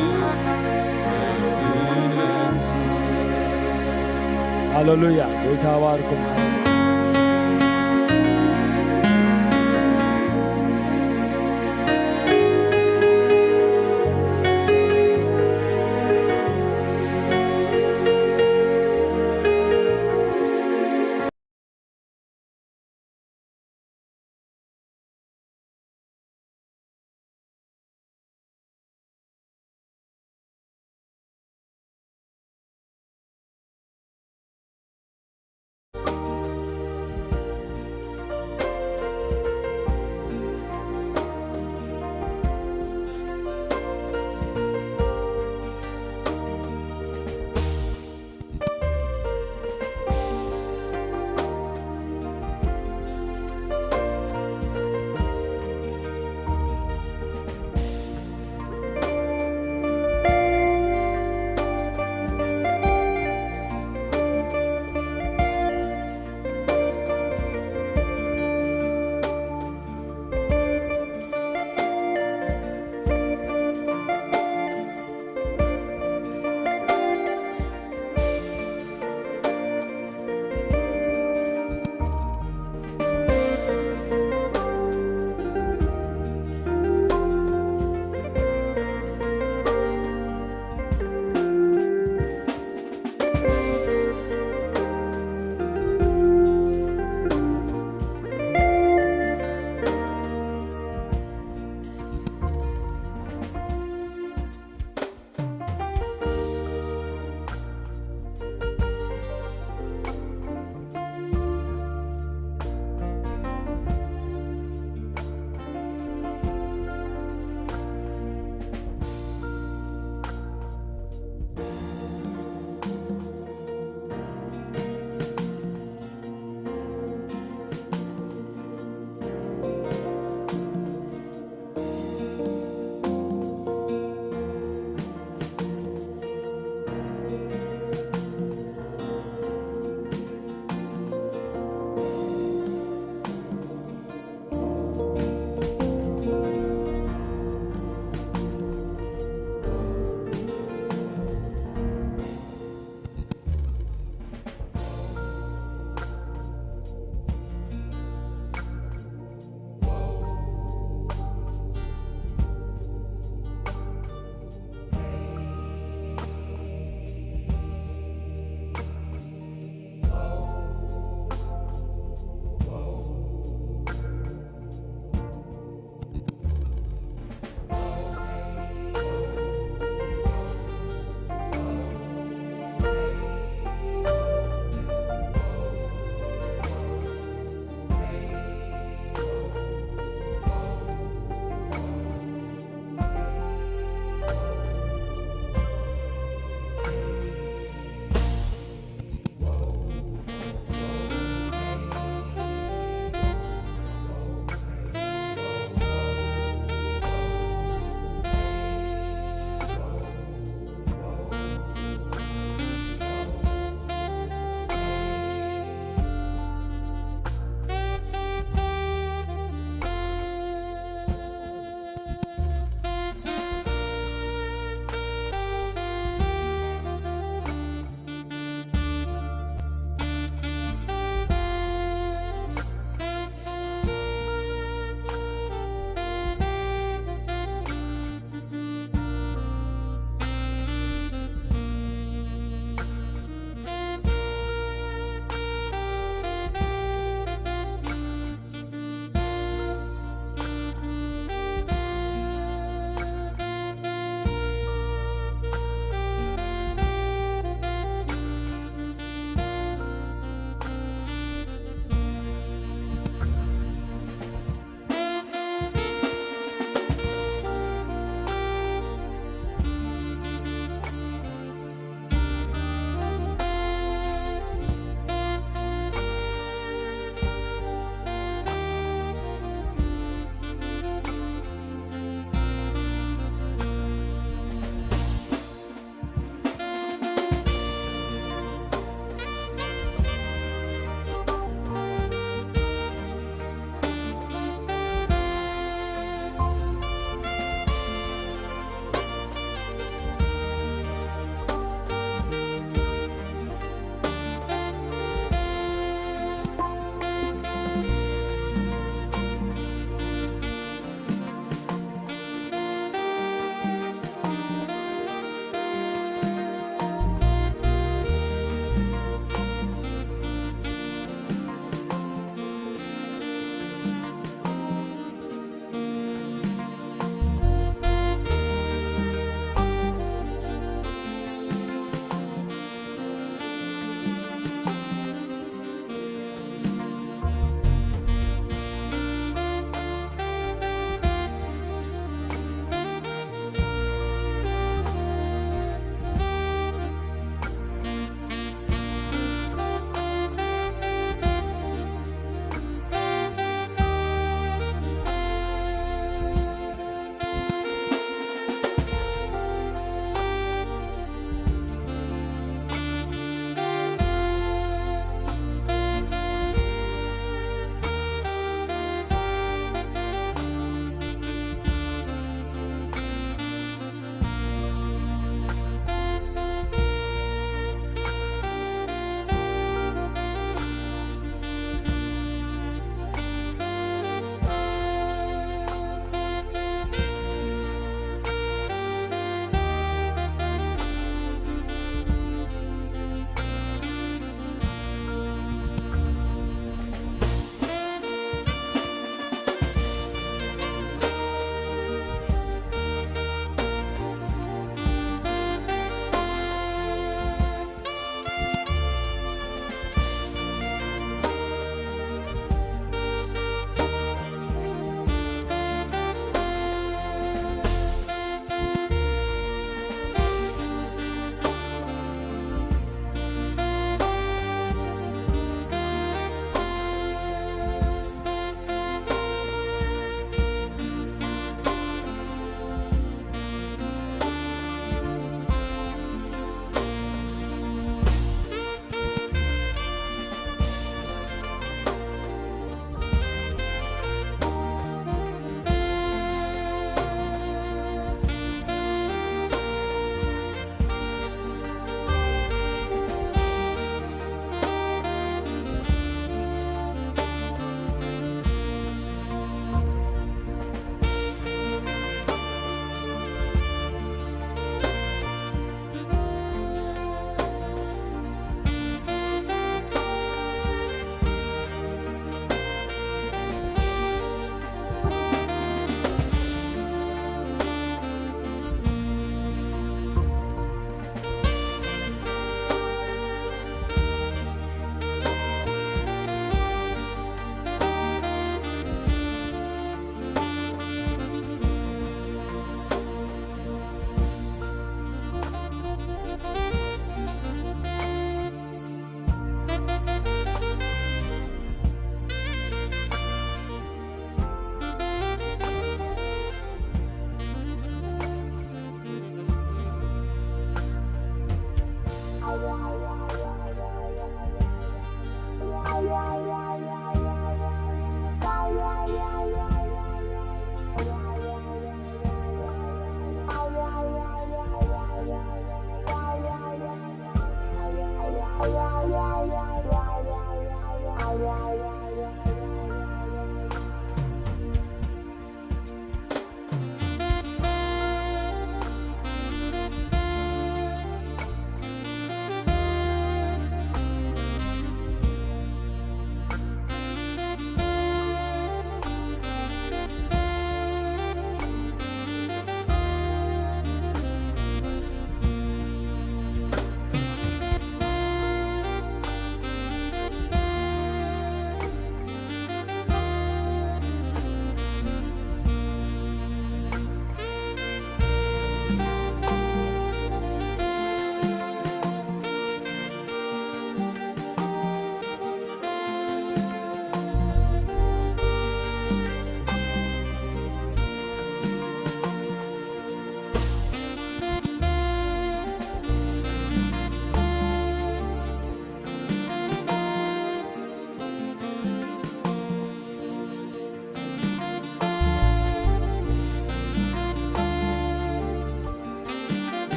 ሃሌሉያ። ጎይታ ባርኩም።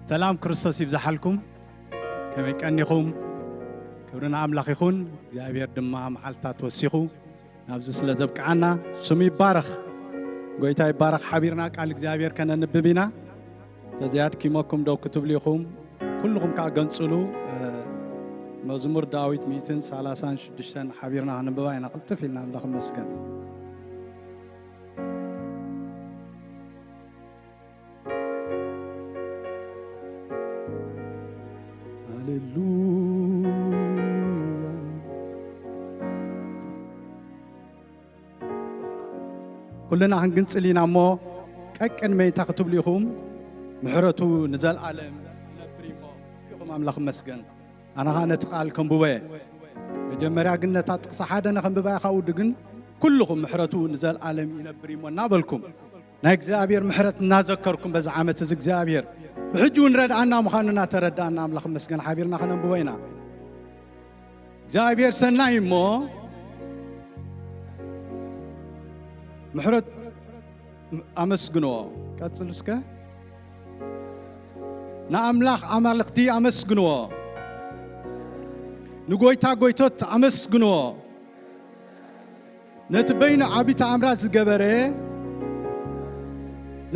ሰላም ክርስቶስ ይብዛሓልኩም። ከመይ ቀኒኹም? ክብሪ ንኣምላኽ ይኹን። እግዚኣብሔር ድማ መዓልትታት ወሲኹ ናብዚ ስለ ዘብቅዓና ስሙ ይባረኽ። ጎይታ ይባረኽ። ሓቢርና ቃል እግዚኣብሔር ከነንብብ ኢና። ተዘይ ኣድኪመኩም ደው ክትብሉ ኢኹም። ኩልኹም ከኣ ገንጽሉ። እ፣ መዝሙር ዳዊት ሚእትን ሰላሳን ሽዱሽተን ሓቢርና ከነንብባ ኢና። ቅልጥፍ ኢልና ኣምላኽ ይመስገን። ሃሌሉያ። ኩልና ክንግንጽል ኢና እሞ፣ ቀቅድመይ እንታይ ክትብሉ ኢኹም? ምሕረቱ ንዘለኣለም ይነብር እዩ እሞ፣ ኢኹም ኣምላኽ ይመስገን። ኣነ ኸኣ ነቲ ቃል ከንብቦ እየ። መጀመርያ ግን ነታ ጥቕሲ ሓደ ነኸንብባ እየ፣ ካብኡ ግን ኩልኹም ምሕረቱ ንዘለኣለም ይነብር እዩ እሞ እናበልኩም፣ ናይ እግዚኣብሔር ምሕረት እናዘከርኩም በዚ ዓመት እዚ እግዚኣብሔር ብሕጂ እውን ረድኣና ምዃኑ እናተረዳእና ኣምላኽ መስገን ሓቢርና ከነንብቦ ኢና። እግዚኣብሔር ሰናይ እሞ ምሕረት ኣመስግንዎ። ቀጽሉ እስከ። ንኣምላኽ ኣማልኽቲ ኣመስግንዎ። ንጎይታ ጎይቶት ኣመስግንዎ። ነቲ በይኑ ዓቢ ተኣምራት ዝገበረ፣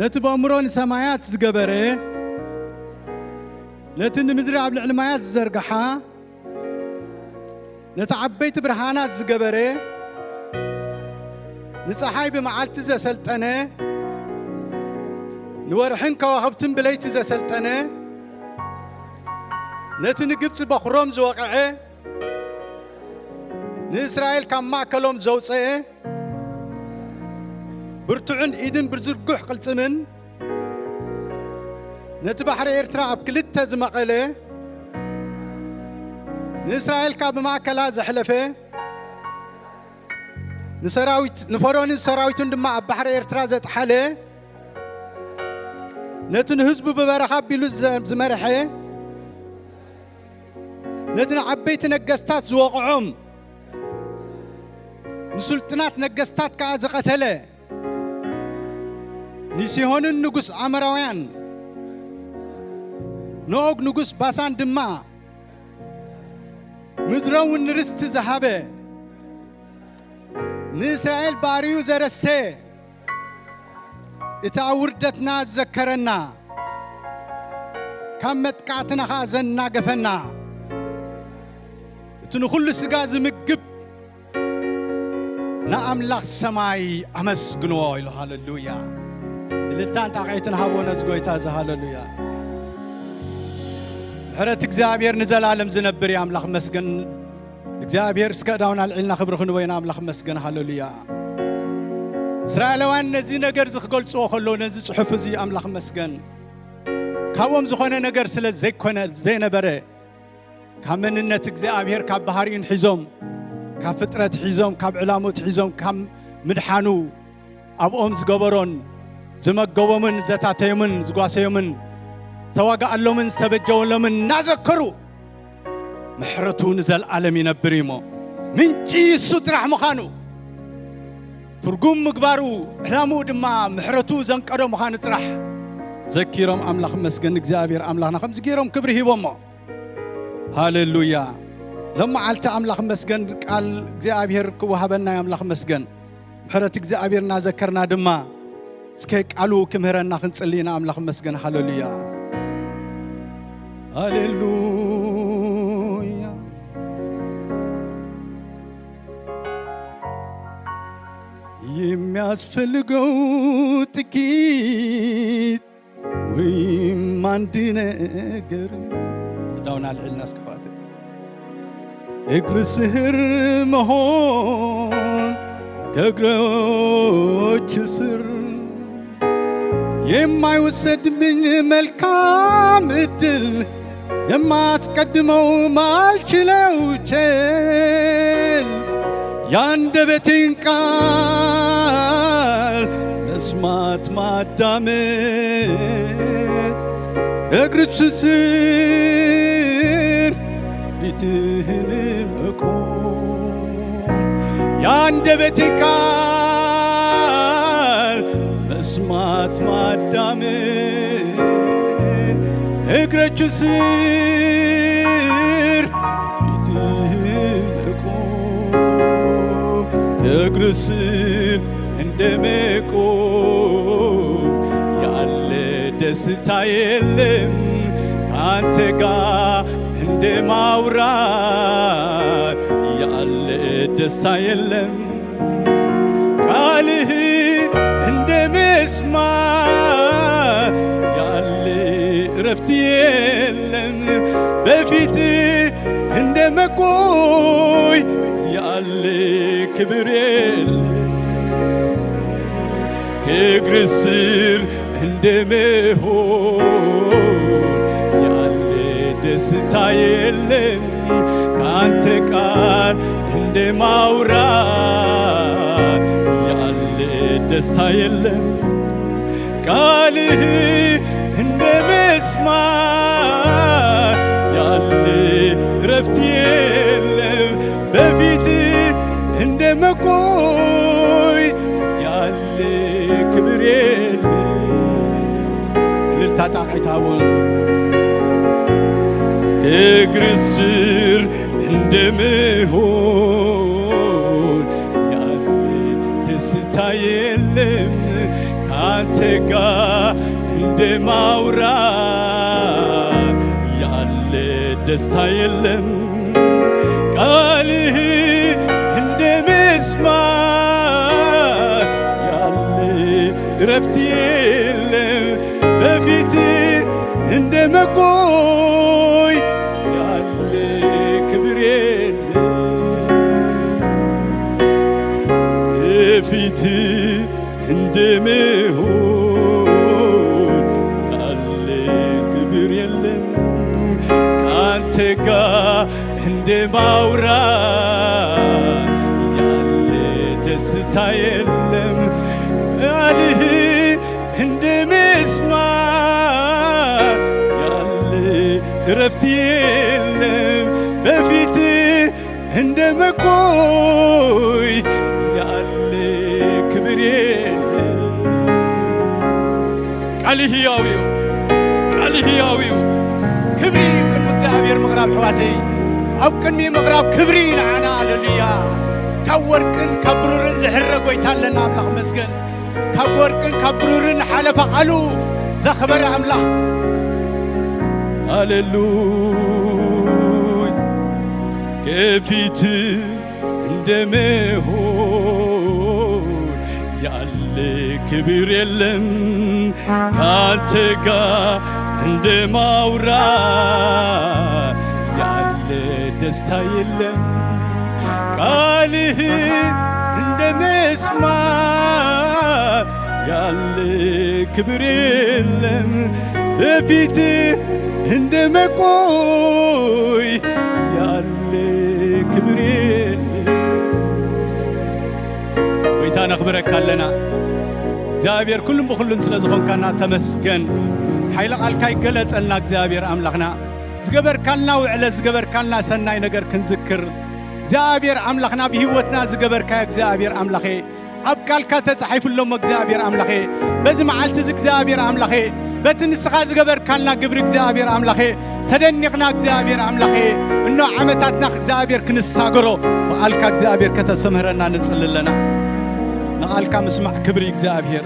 ነቲ በእምሮ ንሰማያት ዝገበረ፣ ነቲ ንምድሪ ኣብ ልዕሊ ማያት ዝዘርግሓ፣ ነቲ ዓበይቲ ብርሃናት ዝገበረ፣ ንጸሓይ ብመዓልቲ ዘሰልጠነ፣ ንወርሕን ከዋኽብትን ብለይቲ ዘሰልጠነ፣ ነቲ ንግብጺ በኹሮም ዝወቕዐ፣ ንእስራኤል ካብ ማእከሎም ዘውጽአ፣ ብርቱዕን ኢድን ብዝርጉሕ ቅልጽምን፣ ነቲ ባሕሪ ኤርትራ ኣብ ክልተ ዝመቐለ፣ ንእስራኤል ካብ ማእከላ ዘሕለፈ፣ ንሰራዊት፣ ንፈርዖንን ሰራዊቱን ድማ ኣብ ባሕሪ ኤርትራ ዘጥሓለ፣ ነቲ ንህዝቡ ብበረኻ ኣቢሉ ዘ-፣ ዝመርሐ፣ ነቲ ንዓበይቲ ነገስታት ዝወቕዖም፣ ንስልጡናት ነገስታት ከኣ ዝቐተለ፣ ንሲሆንን ንጉስ ኣመራውያን፣ ንኦግ ንጉስ ባሳን ድማ ምድሮም ንርስቲ ዝሃበ፣ ንእስራኤል ባርዩ ዘረሰ፣ እቲ ኣብ ውርደትና ዝዘከረና፣ ካብ መጥቃዕትና ኸኣ ዘናገፈና፣ እቲ ንኹሉ ስጋ ዝምግብ ንኣምላኽ ሰማይ ኣመስግንዎ ኢሉ። ሃሌሉያ። እልልታን ጣቕዒትን ሃቦ ነዚ ጎይታ እዚ። ሃሌሉያ። ምሕረት እግዚኣብሔር ንዘላለም ዝነብር እዩ። ኣምላኽ መስገን። እግዚኣብሔር እስከ እዳውና ኣልዒልና ክብሪ ክንቦ ኢና። ኣምላኽ መስገን። ሃሌሉያ። እስራኤላውያን ነዚ ነገር እዚ ክገልጽዎ ከለዉ ነዚ ጽሑፍ እዚ ኣምላኽ መስገን ካብኦም ዝኾነ ነገር ስለ ዘይኮነ ዘይነበረ ካብ መንነት እግዚኣብሔር ካብ ባህሪኡን ሒዞም ካብ ፍጥረት ሒዞም ካብ ዕላሞት ሒዞም ካብ ምድሓኑ ኣብኦም ዝገበሮን ዝመገቦምን ዘታተዮምን ዝጓሰዮምን ዝተዋግኣሎምን ዝተበጀወሎምን እናዘከሩ ምሕረቱ ንዘለኣለም ይነብር እዩ እሞ ምንጪ እሱ ጥራሕ ምዃኑ ትርጉም ምግባሩ ዕላምኡ ድማ ምሕረቱ ዘንቀዶ ምዃኑ ጥራሕ ዘኪሮም ኣምላኽ መስገን እግዚኣብሔር ኣምላኽና ከምዚ ገይሮም ክብሪ ሂቦሞ። ሃሌሉያ። ሎም መዓልቲ ኣምላኽ መስገን ቃል እግዚኣብሔር ክወሃበና እዩ። ኣምላኽ መስገን ምሕረት እግዚኣብሔር እናዘከርና ድማ እስከ ቃሉ ክምህረና ክንጽሊ ኢና። ኣምላኽ መስገን። ሃሌሉያ። ሃሌሉያ። የሚያስፈልገው ጥቂት ወይም አንድ ነገር እዳውን አልዕልና እስከ እግር ስር መሆን ከእግሮች ስር የማይወሰድብኝ መልካም እድል የማስቀድመው ማልችለው ችል የአንደበቴን ቃል መስማት ማዳመጥ እግርች ስር ፊትህን መቆም የአንደበቴ ቃል መስማት ማዳመጥ እግሮቹ ስር ፊትህ መቆም፣ እግር ስር እንደመቆም ያለ ደስታ የለም። ከአንተ ጋር እንደማውራት ያለ ደስታ የለም። ቃልህ እንደ መስማት ያለ እረፍት የለም። በፊት እንደ መቆይ ያለ ክብር የለም። ከእግር ስር እንደ መሆን ያለ ደስታ የለም። ከአንተ ቃል እንደ ማውራት ያለ ደስታ የለም። ቃልህ እንደ መስማት ያለ እረፍት የለም። በፊት እንደ መቆይ ያለ ክብር የለም። እልልታ ጣቕዒት ሃቦ። ከእግር ስር እንደምሆን ያለ ደስታ የለም። ከአንተ ጋር እንደማውራት ያለ ደስታ የለም። ቃልህ እንደ መስማት ያለ እረፍት የለም። በፊት እንደ መቆይ ያለ ክብር የለም። በፊት እንደ መሆን ያለ ክብር የለም። ከአንተ ጋር እንደ ማውራት ያለ ደስታ የለም። ቃልህ እንደ መስማት ያለ እረፍት የለም። በፊት እንደ መቆይ ያለ ክብር የለም። ቃል ሕያው እዩ። ቃል ሕያው እዩ። ክብሪ ቅድሚ እግዚኣብሔር ምቕራብ ኣሕዋተይ፣ ኣብ ቅድሚ ምቕራብ ክብሪ ንዓና። ሃሌሉያ። ካብ ወርቅን ካብ ብሩርን ዝሕረ ጎይታ ኣለና። ኣምላኽ መስገን። ካብ ወርቅን ካብ ብሩርን ሓለፋ ቃሉ ዘኽበረ ኣምላኽ። ሃሌሉይ። ከፊት እንደ መሆን ያለ ክብር የለም። ካንተ ጋር እንደ ማውራት ያለ ደስታ የለም። ቃልህ እንደ መስማት ያለ ክብር የለም። በፊት እንደ መቆይ ያለ ክብር የለም። ጎይታ ነኽብረካ ኣለና። እግዚኣብሔር ኩሉን ብኹሉን ስለ ዝኾንካና ተመስገን። ሓይለ ቃልካ ይገለጸልና እግዚኣብሔር ኣምላኽና። ዝገበርካልና ውዕለ፣ ዝገበርካልና ሰናይ ነገር ክንዝክር እግዚኣብሔር ኣምላኽና፣ ብህይወትና ዝገበርካዮ እግዚኣብሔር ኣምላኸ፣ ኣብ ቃልካ ተጻሒፉ ኣሎ እሞ እግዚኣብሔር ኣምላኸ፣ በዚ መዓልቲ እዚ እግዚኣብሔር ኣምላኸ፣ በቲ ንስኻ ዝገበርካልና ግብሪ እግዚኣብሔር ኣምላኸ፣ ተደኒቕና እግዚኣብሔር ኣምላኸ፣ እኖ ዓመታትና እግዚኣብሔር ክንሳገሮ ብቓልካ እግዚኣብሔር ከተሰምህረና ንጽሊ ኣለና። ንቓልካ ምስማዕ ክብሪ እግዚኣብሔር፣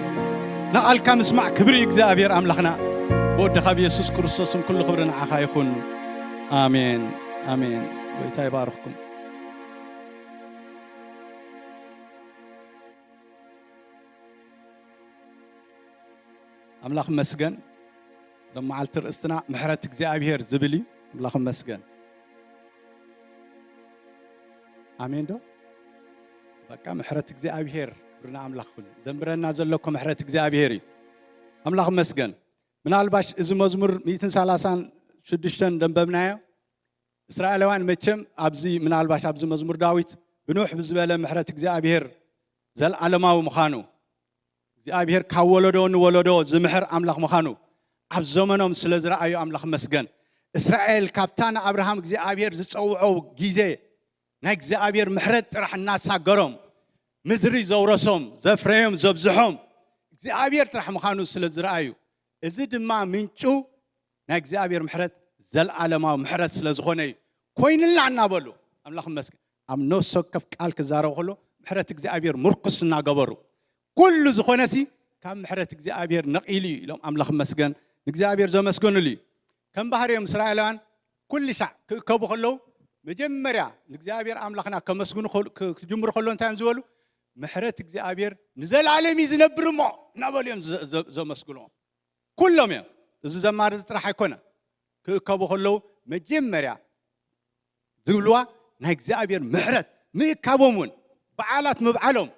ንቓልካ ምስማዕ ክብሪ እግዚኣብሔር ኣምላኽና። ብወድኻ ብየሱስ ክርስቶስን ኩሉ ክብሪ ንዓኻ ይኹን። ኣሜን፣ ኣሜን። ጎይታ ይባርኽኩም። ኣምላኽ መስገን። ሎም መዓልቲ ርእስትና ምሕረት እግዚኣብሔር ዝብል እዩ። ኣምላኽ መስገን። ኣሜን ዶ? በቃ ምሕረት እግዚኣብሔር ክብሪ ንኣምላኽ ይኹን። ዘንብረና ዘሎ እኮ ምሕረት እግዚኣብሔር እዩ። ኣምላኽ መስገን። ምናልባሽ እዚ መዝሙር ሚእትን ሰላሳን ሽዱሽተን ደንበብናዮ። እስራኤላውያን መቸም ኣብዚ፣ ምናልባሽ ኣብዚ መዝሙር ዳዊት ብንውሕ ብዝበለ ምሕረት እግዚኣብሔር ዘልዓለማዊ ምዃኑ፣ እግዚኣብሔር ካብ ወለዶ ንወለዶ ዝምሕር ኣምላኽ ምዃኑ ኣብ ዘመኖም ስለ ዝረኣዩ ኣምላኽ መስገን። እስራኤል ካብታ ንኣብርሃም እግዚኣብሔር ዝጸውዖ ግዜ ናይ እግዚኣብሔር ምሕረት ጥራሕ እናሳገሮም፣ ምድሪ ዘውረሶም፣ ዘፍረዮም፣ ዘብዝሖም እግዚኣብሔር ጥራሕ ምዃኑ ስለ ዝረኣዩ፣ እዚ ድማ ምንጩ ናይ እግዚኣብሔር ምሕረት ዘለዓለማዊ ምሕረት ስለ ዝኾነ እዩ። ኮይንልና እናበሉ ኣምላኽ ይመስገን ኣብ ነፍሲ ወከፍ ቃል ክዛረቡ ከሎ ምሕረት እግዚኣብሔር ምርኩስ እናገበሩ ኩሉ ዝኾነሲ ካብ ምሕረት እግዚኣብሔር ነቒሉ እዩ ኢሎም ኣምላኽ ይመስገን ንእግዚኣብሔር ዘመስገኑሉ እዩ። ከም ባህርዮም እስራኤላውያን ኩሉ ሻዕ ክእከቡ ከለዉ መጀመርያ ንእግዚኣብሔር ኣምላኽና ከመስግኑ ክጅምሩ ከሎ እንታይ እዮም ዝበሉ? ምሕረት እግዚኣብሔር ንዘለዓለም እዩ ዝነብር እሞ እናበሉ እዮም ዘመስግንዎ። ኩሎም እዮም። እዚ ዘማሪ እዚ ጥራሕ ኣይኮነ። ክእከቡ ከለዉ መጀመርያ ዝብልዋ ናይ እግዚኣብሔር ምሕረት ምእካቦም እውን በዓላት ምብዓሎም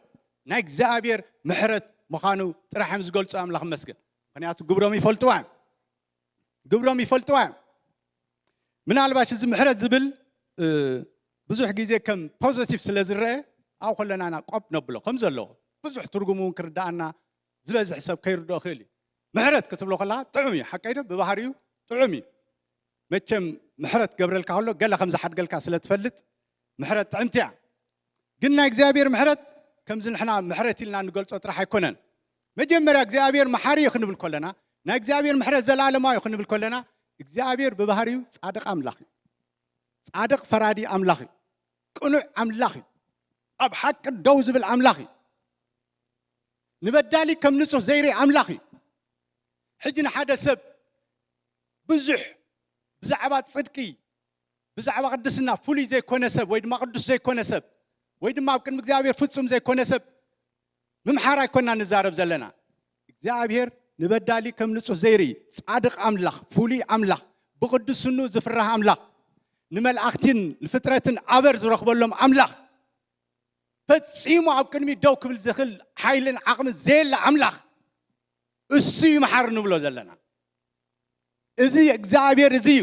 ናይ እግዚኣብሔር ምሕረት ምዃኑ ጥራሕ እዮም ዝገልፁ። ኣምላኽ መስገን ምክንያቱ ግብሮም ይፈልጥዋ እዮም። ግብሮም ይፈልጥዋ እዮም። ምናልባሽ እዚ ምሕረት ዝብል ብዙሕ ግዜ ከም ፖዘቲቭ ስለ ዝረአ ኣብ ከለናና ቆብ ነብሎ ከም ዘለዎ ብዙሕ ትርጉሙ እውን ክርዳኣና ዝበዝሕ ሰብ ከይርድኦ ክእል እዩ። ምሕረት ክትብሎ ከለካ ጥዑም እዩ ሓቀይ ዶ ብባህሪኡ ጥዑም እዩ። መቸም ምሕረት ገብረልካ ከሎ ገለ ከም ዝሓድገልካ ስለ ትፈልጥ ምሕረት ጥዕምቲ እያ። ግን ናይ እግዚኣብሔር ምሕረት ከምዚ ንሕና ምሕረት ኢልና ንገልጾ ጥራሕ ኣይኮነን። መጀመርያ እግዚኣብሔር መሓሪ እዩ ክንብል ከለና ናይ እግዚኣብሔር ምሕረት ዘላለማዊ እዩ ክንብል ከለና እግዚኣብሔር ብባህሪኡ ጻድቕ ኣምላኽ እዩ። ጻድቕ ፈራዲ ኣምላኽ እዩ። ቅኑዕ ኣምላኽ እዩ። ኣብ ሓቂ ደው ዝብል ኣምላኽ እዩ። ንበዳሊ ከም ንጹህ ዘይርኢ ኣምላኽ እዩ። ሕጂ ንሓደ ሰብ ብዙሕ ብዛዕባ ጽድቂ ብዛዕባ ቅድስና ፍሉይ ዘይኮነ ሰብ ወይ ድማ ቅዱስ ዘይኮነ ሰብ ወይ ድማ ኣብ ቅድሚ እግዚኣብሔር ፍጹም ዘይኮነ ሰብ ምምሓር ኣይኮና ንዛረብ ዘለና። እግዚኣብሔር ንበዳሊ ከም ንጹህ ዘይርኢ ጻድቕ ኣምላኽ ፍሉይ ኣምላኽ ብቅዱስኑ ዝፍራህ ኣምላኽ ንመላእኽቲን ንፍጥረትን ኣበር ዝረኽበሎም ኣምላኽ ፈጺሙ ኣብ ቅድሚ ደው ክብል ዝኽእል ሓይልን ዓቕምን ዘየለ ኣምላኽ እሱ እዩ መሓር ንብሎ ዘለና። እዚ እግዚኣብሔር እዚ እዩ።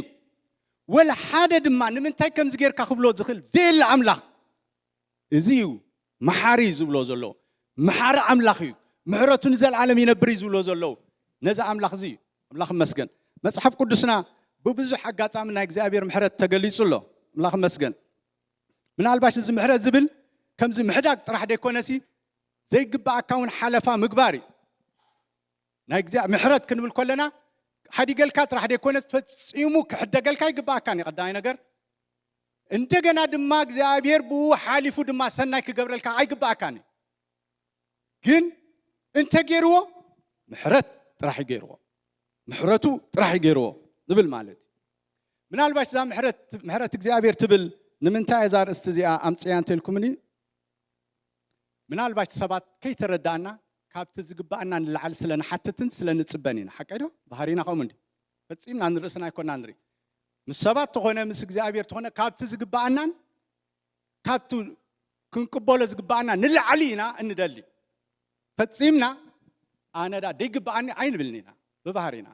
ወላ ሓደ ድማ ንምንታይ ከምዚ ጌርካ ክብሎ ዝኽእል ዘየለ ኣምላኽ እዚ እዩ መሓሪ ዝብሎ ዘሎ። መሓሪ ኣምላኽ እዩ። ምሕረቱ ንዘለዓለም ይነብር እዩ ዝብሎ ዘለዉ ነዚ ኣምላኽ እዚ እዩ። ኣምላኽ መስገን። መጽሓፍ ቅዱስና ብብዙሕ ኣጋጣሚ ናይ እግዚኣብሔር ምሕረት ተገሊጹ ኣሎ። ኣምላኽ መስገን። ምናልባሽ እዚ ምሕረት ዝብል ከምዚ ምሕዳግ ጥራሕ ደይኮነሲ ዘይግባኣካ እውን ሓለፋ ምግባር እዩ። ናይ እግዚኣብሔር ምሕረት ክንብል ከለና ሓዲገልካ ጥራሕ ደይኮነስ ፈጺሙ ክሕደገልካ ይግባኣካን እዩ ቀዳማይ ነገር። እንደገና ድማ እግዚኣብሔር ብኡ ሓሊፉ ድማ ሰናይ ክገብረልካ ኣይግባኣካን እዩ። ግን እንተ ገይርዎ ምሕረት ጥራሕ ይገይርዎ ምሕረቱ ጥራሕ ይገይርዎ ዝብል ማለት እዩ። ምናልባሽ እዛ ምሕረት እግዚኣብሔር ትብል ንምንታይ እዛ ርእስቲ እዚኣ ኣምፅያ እንተልኩምኒ ምናልባሽ ሰባት ከይተረዳእና ካብቲ ዝግባኣና ንላዕሊ ስለ ንሓትትን ስለ ንፅበን ኢና ሓቀይ ዶ? ባህሪና ከምኡ እንዲ ፈፂምና ንርእስና ኣይኮና ንርኢ ምስ ሰባት ተኾነ ምስ እግዚኣብሔር ተኾነ ካብቲ ዝግባኣናን ካብቲ ክንቅበሎ ዝግባኣና ንላዕሊ ኢና እንደሊ። ፈጺምና ኣነ ዳ ደይግባኣኒ ኣይንብልን ኢና ብባህሪና።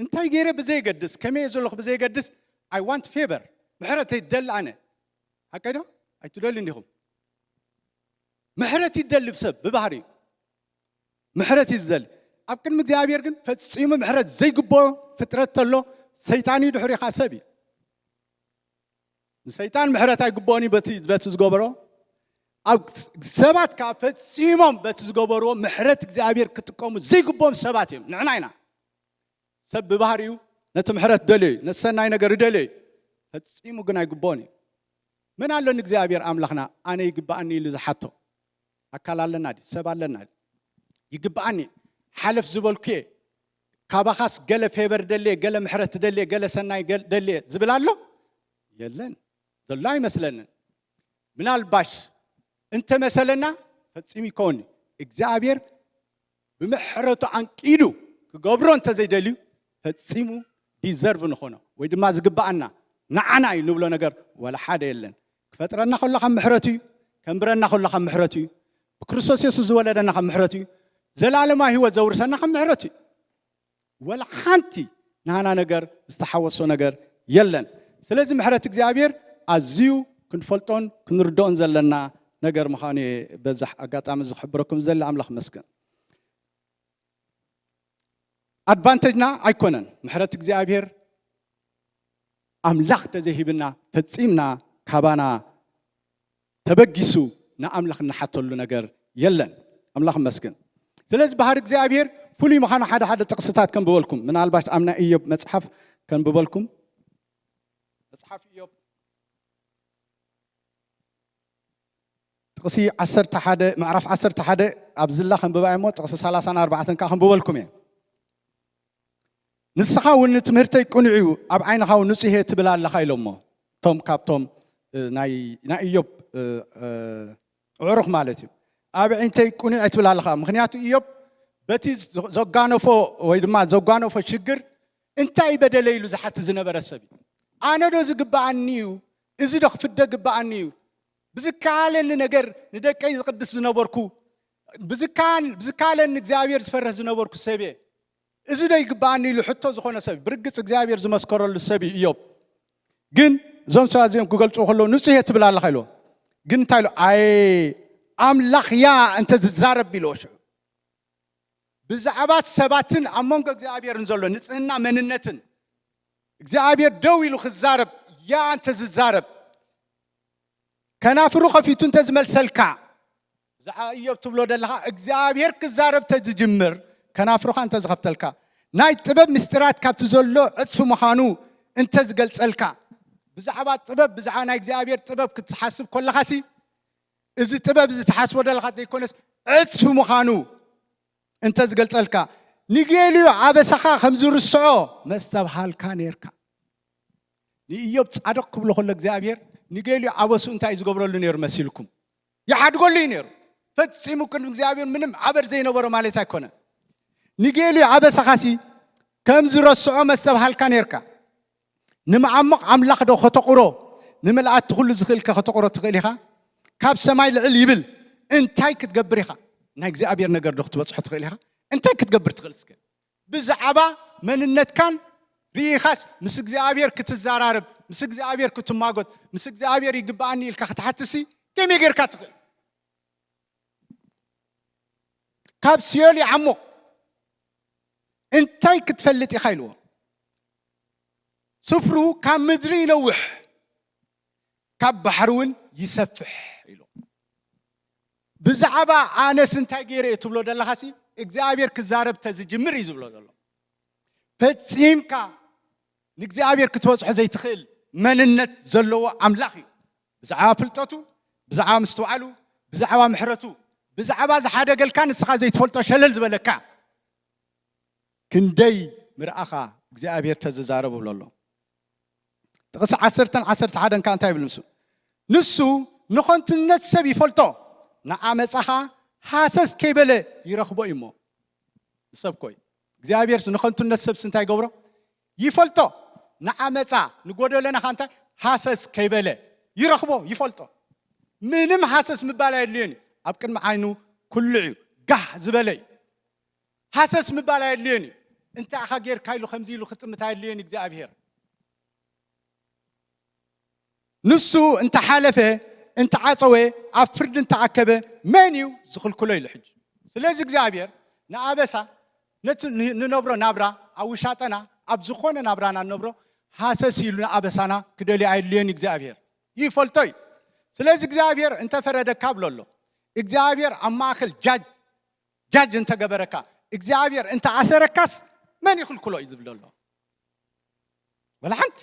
እንታይ ገይረ ብዘይገድስ ከመይ ዘለኹ ብዘይገድስ I want favor ምሕረት ይደሊ ኣነ ሓቀይ ዶ ኣይትደሊ እንዲኹም? ምሕረት ይደሊ ብሰብ ብባህሪ ምሕረት እዩ ዝደሊ። ኣብ ቅድሚ እግዚኣብሔር ግን ፈጺሙ ምሕረት ዘይግብኦ ፍጥረት ተሎ ሰይጣን እዩ ድሕሪኻ ሰብ እዩ። ንሰይጣን ምሕረት ኣይግብኦን እዩ በቲ ዝገበሮ። ኣብ ሰባት ከዓ ፈጺሞም በቲ ዝገበርዎ ምሕረት እግዚኣብሔር ክጥቀሙ ዘይግብኦም ሰባት እዮም። ንዕና ኢና ሰብ ብባህሪኡ ነቲ ምሕረት ደልዮ እዩ ነቲ ሰናይ ነገር ደልዮ እዩ። ፈጺሙ ግን ኣይግብኦን እዩ። መን ኣሎ ንእግዚኣብሔር ኣምላኽና ኣነ ይግብኣኒ ኢሉ ዝሓቶ ኣካል ኣለና ድዩ ሰብ ኣለና ድዩ? ይግብኣኒ ሓለፍ ዝበልኩ እየ ካባኻስ ገለ ፌቨር ደልየ ገለ ምሕረት ደልየ ገለ ሰናይ ደልየ ዝብል ኣሎ? የለን ዘሎ ኣይመስለንን። ምናልባሽ እንተመሰለና ፈጺሙ ይከውን እዩ እግዚኣብሔር ብምሕረቱ ኣንቂዱ ክገብሮ እንተዘይደልዩ ፈጺሙ ዲዘርቭ ንኾኖ ወይ ድማ ዝግብኣና ንዓና እዩ ንብሎ ነገር ወላ ሓደ የለን። ክፈጥረና ከሎ ካብ ምሕረቱ እዩ። ከንብረና ከሎ ካብ ምሕረቱ እዩ። ብክርስቶስ የሱስ ዝወለደና ካብ ምሕረቱ እዩ። ዘላለማዊ ህይወት ዘውርሰና ካብ ምሕረቱ እዩ። ወላ ሓንቲ ናና ነገር ዝተሓወሶ ነገር የለን። ስለዚ ምሕረት እግዚኣብሔር ኣዝዩ ክንፈልጦን ክንርድኦን ዘለና ነገር ምዃኑ እየ በዛ ኣጋጣሚ እዚ ክሕብረኩም ዝደሊ። ኣምላኽ መስገን። ኣድቫንቴጅና ኣይኮነን ምሕረት እግዚኣብሔር ኣምላኽ ተዘይሂብና ፈጺምና ካባና ተበጊሱ ንኣምላኽ እንሓተሉ ነገር የለን። ኣምላኽ መስገን። ስለዚ ባህሪ እግዚኣብሔር ፍሉይ ምዃኑ ሓደ ሓደ ጥቕስታት ከም ዝበልኩም ምናልባት ኣብ ናይ እዮብ መጽሓፍ ከንብበልኩም። መጽሓፍ ኢዮብ ጥቕሲ ዓሰርተ ሓደ፣ ምዕራፍ ዓሰርተ ሓደ ኣብ ዝላ ከንብባ እሞ ጥቕሲ ሰላሳን ኣርባዕተን ከዓ ከንብበልኩም እየ። ንስኻ እውን ንትምህርተይ ቅኑዕ እዩ፣ ኣብ ዓይንኻ እውን ንጹህ እየ ትብል ኣለኻ ኢሎሞ። እቶም ካብቶም፣ እ፣ ናይ፣ ናይ ኢዮብ፣ እ፣ እ፣ ኣዕሩኽ ማለት እዩ። ኣብ ዓይንተይ ቅኑዕ እየ ትብል ኣለኻ። ምኽንያቱ ኢዮብ በቲ ዘ-፣ ዘጓነፎ ወይ ድማ ዘጓነፎ ሽግር እንታይ በደለ ኢሉ ዝሓትት ዝነበረ ሰብ እዩ። ኣነ ዶ ዝግብኣኒ እዩ? እዚ ዶ ክፍደ ግብኣኒ እዩ? ብዝከኣለኒ ነገር ንደቀይ ዝቕድስ ዝነበርኩ፣ ብዝከኣን-፣ ብዝከኣለኒ እግዚኣብሔር ዝፈርህ ዝነበርኩ ሰብ እየ። እዚ ዶ ይግብኣኒ ኢሉ ሕቶ ዝኾነ ሰብ፣ ብርግጽ እግዚኣብሔር ዝመስከረሉ ሰብ እዩ ኢዮብ። ግን እዞም ሰባት እዚኦም ክገልጽዎ ከለዉ ንጹህ እየ ትብል ኣለኻ ኢልዎ። ግን እንታይ ኢሉ? ኣየ ኣምላኽ ያ እንተ ዝዛረብ ኢልዎ ሽዑ። ብዛዕባ ሰባትን ኣብ መንጎ እግዚኣብሔርን ዘሎ ንጽህና መንነትን እግዚኣብሔር ደው ኢሉ ክዛረብ ያ እንተ ዝዛረብ ከናፍሩ ከፊቱ እንተ ዝመልሰልካ፣ ብዛዕባ ኢዮብ ትብሎ ዘለኻ እግዚኣብሔር ክዛረብ እንተ ዝጅምር ከናፍሩኻ እንተ ዝኸፍተልካ፣ ናይ ጥበብ ምስጢራት ካብቲ ዘሎ ዕጽፊ ምዃኑ እንተ ዝገልጸልካ፣ ብዛዕባ ጥበብ፣ ብዛዕባ ናይ እግዚኣብሔር ጥበብ ክትሓስብ ከለኻሲ፣ እዚ ጥበብ እዚ ትሓስቦ ዘለኻ ዘይኮነስ ዕጽፊ ምዃኑ እንተ ዝገልጸልካ፣ ንጌልዩ ኣበሳኻ ከም ዝርስዖ መስተብሃልካ ነርካ። ንኢዮብ ጻድቕ ክብሎ ከሎ እግዚኣብሔር ንጌልዩ ኣበሱ እንታይ እዩ ዝገብረሉ ነይሩ መሲልኩም? ይሓድገሉ እዩ ነይሩ። ፈጺሙ ቅድሚ እግዚኣብሔር ምንም ኣበር ዘይነበሮ ማለት ኣይኮነ። ንጌልዩ ኣበሳኻሲ ከም ዝረስዖ መስተብሃልካ ነርካ። ንመዓሙቕ ኣምላኽ ዶ ከተቑሮ፣ ንምልኣቲ ኩሉ ዝኽእልከ ከተቑሮ ትኽእል ኢኻ? ካብ ሰማይ ልዕል ይብል እንታይ ክትገብር ኢኻ? ናይ እግዚኣብሔር ነገር ዶ ክትበጽሖ ትኽእል ኢኻ? እንታይ ክትገብር ትኽእል እስከ? ብዛዕባ መንነትካን ርኢኻስ ምስ እግዚኣብሔር ክትዘራረብ፣ ምስ እግዚኣብሔር ክትማጎት፣ ምስ እግዚኣብሔር ይግብኣኒ ኢልካ ክትሓትሲ ከመይ ጌርካ ትኽእል? ካብ ሲኦል ይዓሙቕ እንታይ ክትፈልጥ ኢኻ ኢልዎ። ስፍሩ ካብ ምድሪ ይነውሕ፣ ካብ ባሕሪ እውን ይሰፍሕ ኢሉ። ብዛዕባ ኣነስ እንታይ ገይረ እየ ትብሎ ዘለኻሲ እግዚኣብሔር ክዛረብ ተዝጅምር እዩ ዝብሎ ዘሎ። ፈጺምካ ንእግዚኣብሔር ክትበጽሖ ዘይትኽእል መንነት ዘለዎ ኣምላኽ እዩ። ብዛዕባ ፍልጠቱ፣ ብዛዕባ ምስትውዓሉ፣ ብዛዕባ ምሕረቱ፣ ብዛዕባ ዝሓደገልካ ንስኻ ዘይትፈልጦ ሸለል ዝበለካ ክንደይ ምርኣኻ እግዚኣብሔር ተዝዛረብ ብሎ ኣሎ። ጥቕሲ ዓሰርተን ዓሰርተ ሓደን ከኣ እንታይ ይብል ንሱ? ንሱ ንኸንቱነት ሰብ ይፈልጦ፣ ንዓመጻኻ ሃሰስ ከይበለ ይረኽቦ እዩ እሞ። ንሰብ ኮይ እግዚኣብሔር ንኸንቱነት ሰብስ እንታይ ይገብሮ? ይፈልጦ። ንዓመጻ ንጎደለና ኸ እንታይ ሃሰስ ከይበለ ይረኽቦ፣ ይፈልጦ። ምንም ሃሰስ ምባል ኣየድልዮን እዩ። ኣብ ቅድሚ ዓይኑ ኩሉ እዩ፣ ጋህ ዝበለ እዩ። ሃሰስ ምባል ኣየድልዮን እዩ። እንታይ ኢኻ ጌርካ ኢሉ ከምዚ ኢሉ ክጥምት ኣየድልዮን እዩ እግዚኣብሔር። ንሱ እንተሓለፈ፣ እንተዓጸወ፣ ኣብ ፍርዲ እንተኣከበ መን እዩ ዝኽልክሎ ኢሉ ሕጂ። ስለዚ እግዚኣብሔር ንኣበሳ ነቲ ን-፣ ንነብሮ ናብራ ኣብ ውሻጠና ኣብ ዝኾነ ናብራና ንነብሮ ሃሰስ ኢሉ ንኣበሳና ክደልዮ ኣየድልዮን እዩ እግዚኣብሔር። ይፈልጦ እዩ። ስለዚ እግዚኣብሔር እንተፈረደካ ብሎ ኣሎ። እግዚኣብሔር ኣብ ማእከል ጃጅ፣ ጃጅ እንተገበረካ፣ እግዚኣብሔር እንተኣሰረካስ መን ይኽልክሎ እዩ ዝብል ዘሎ። ወላ ሓንቲ።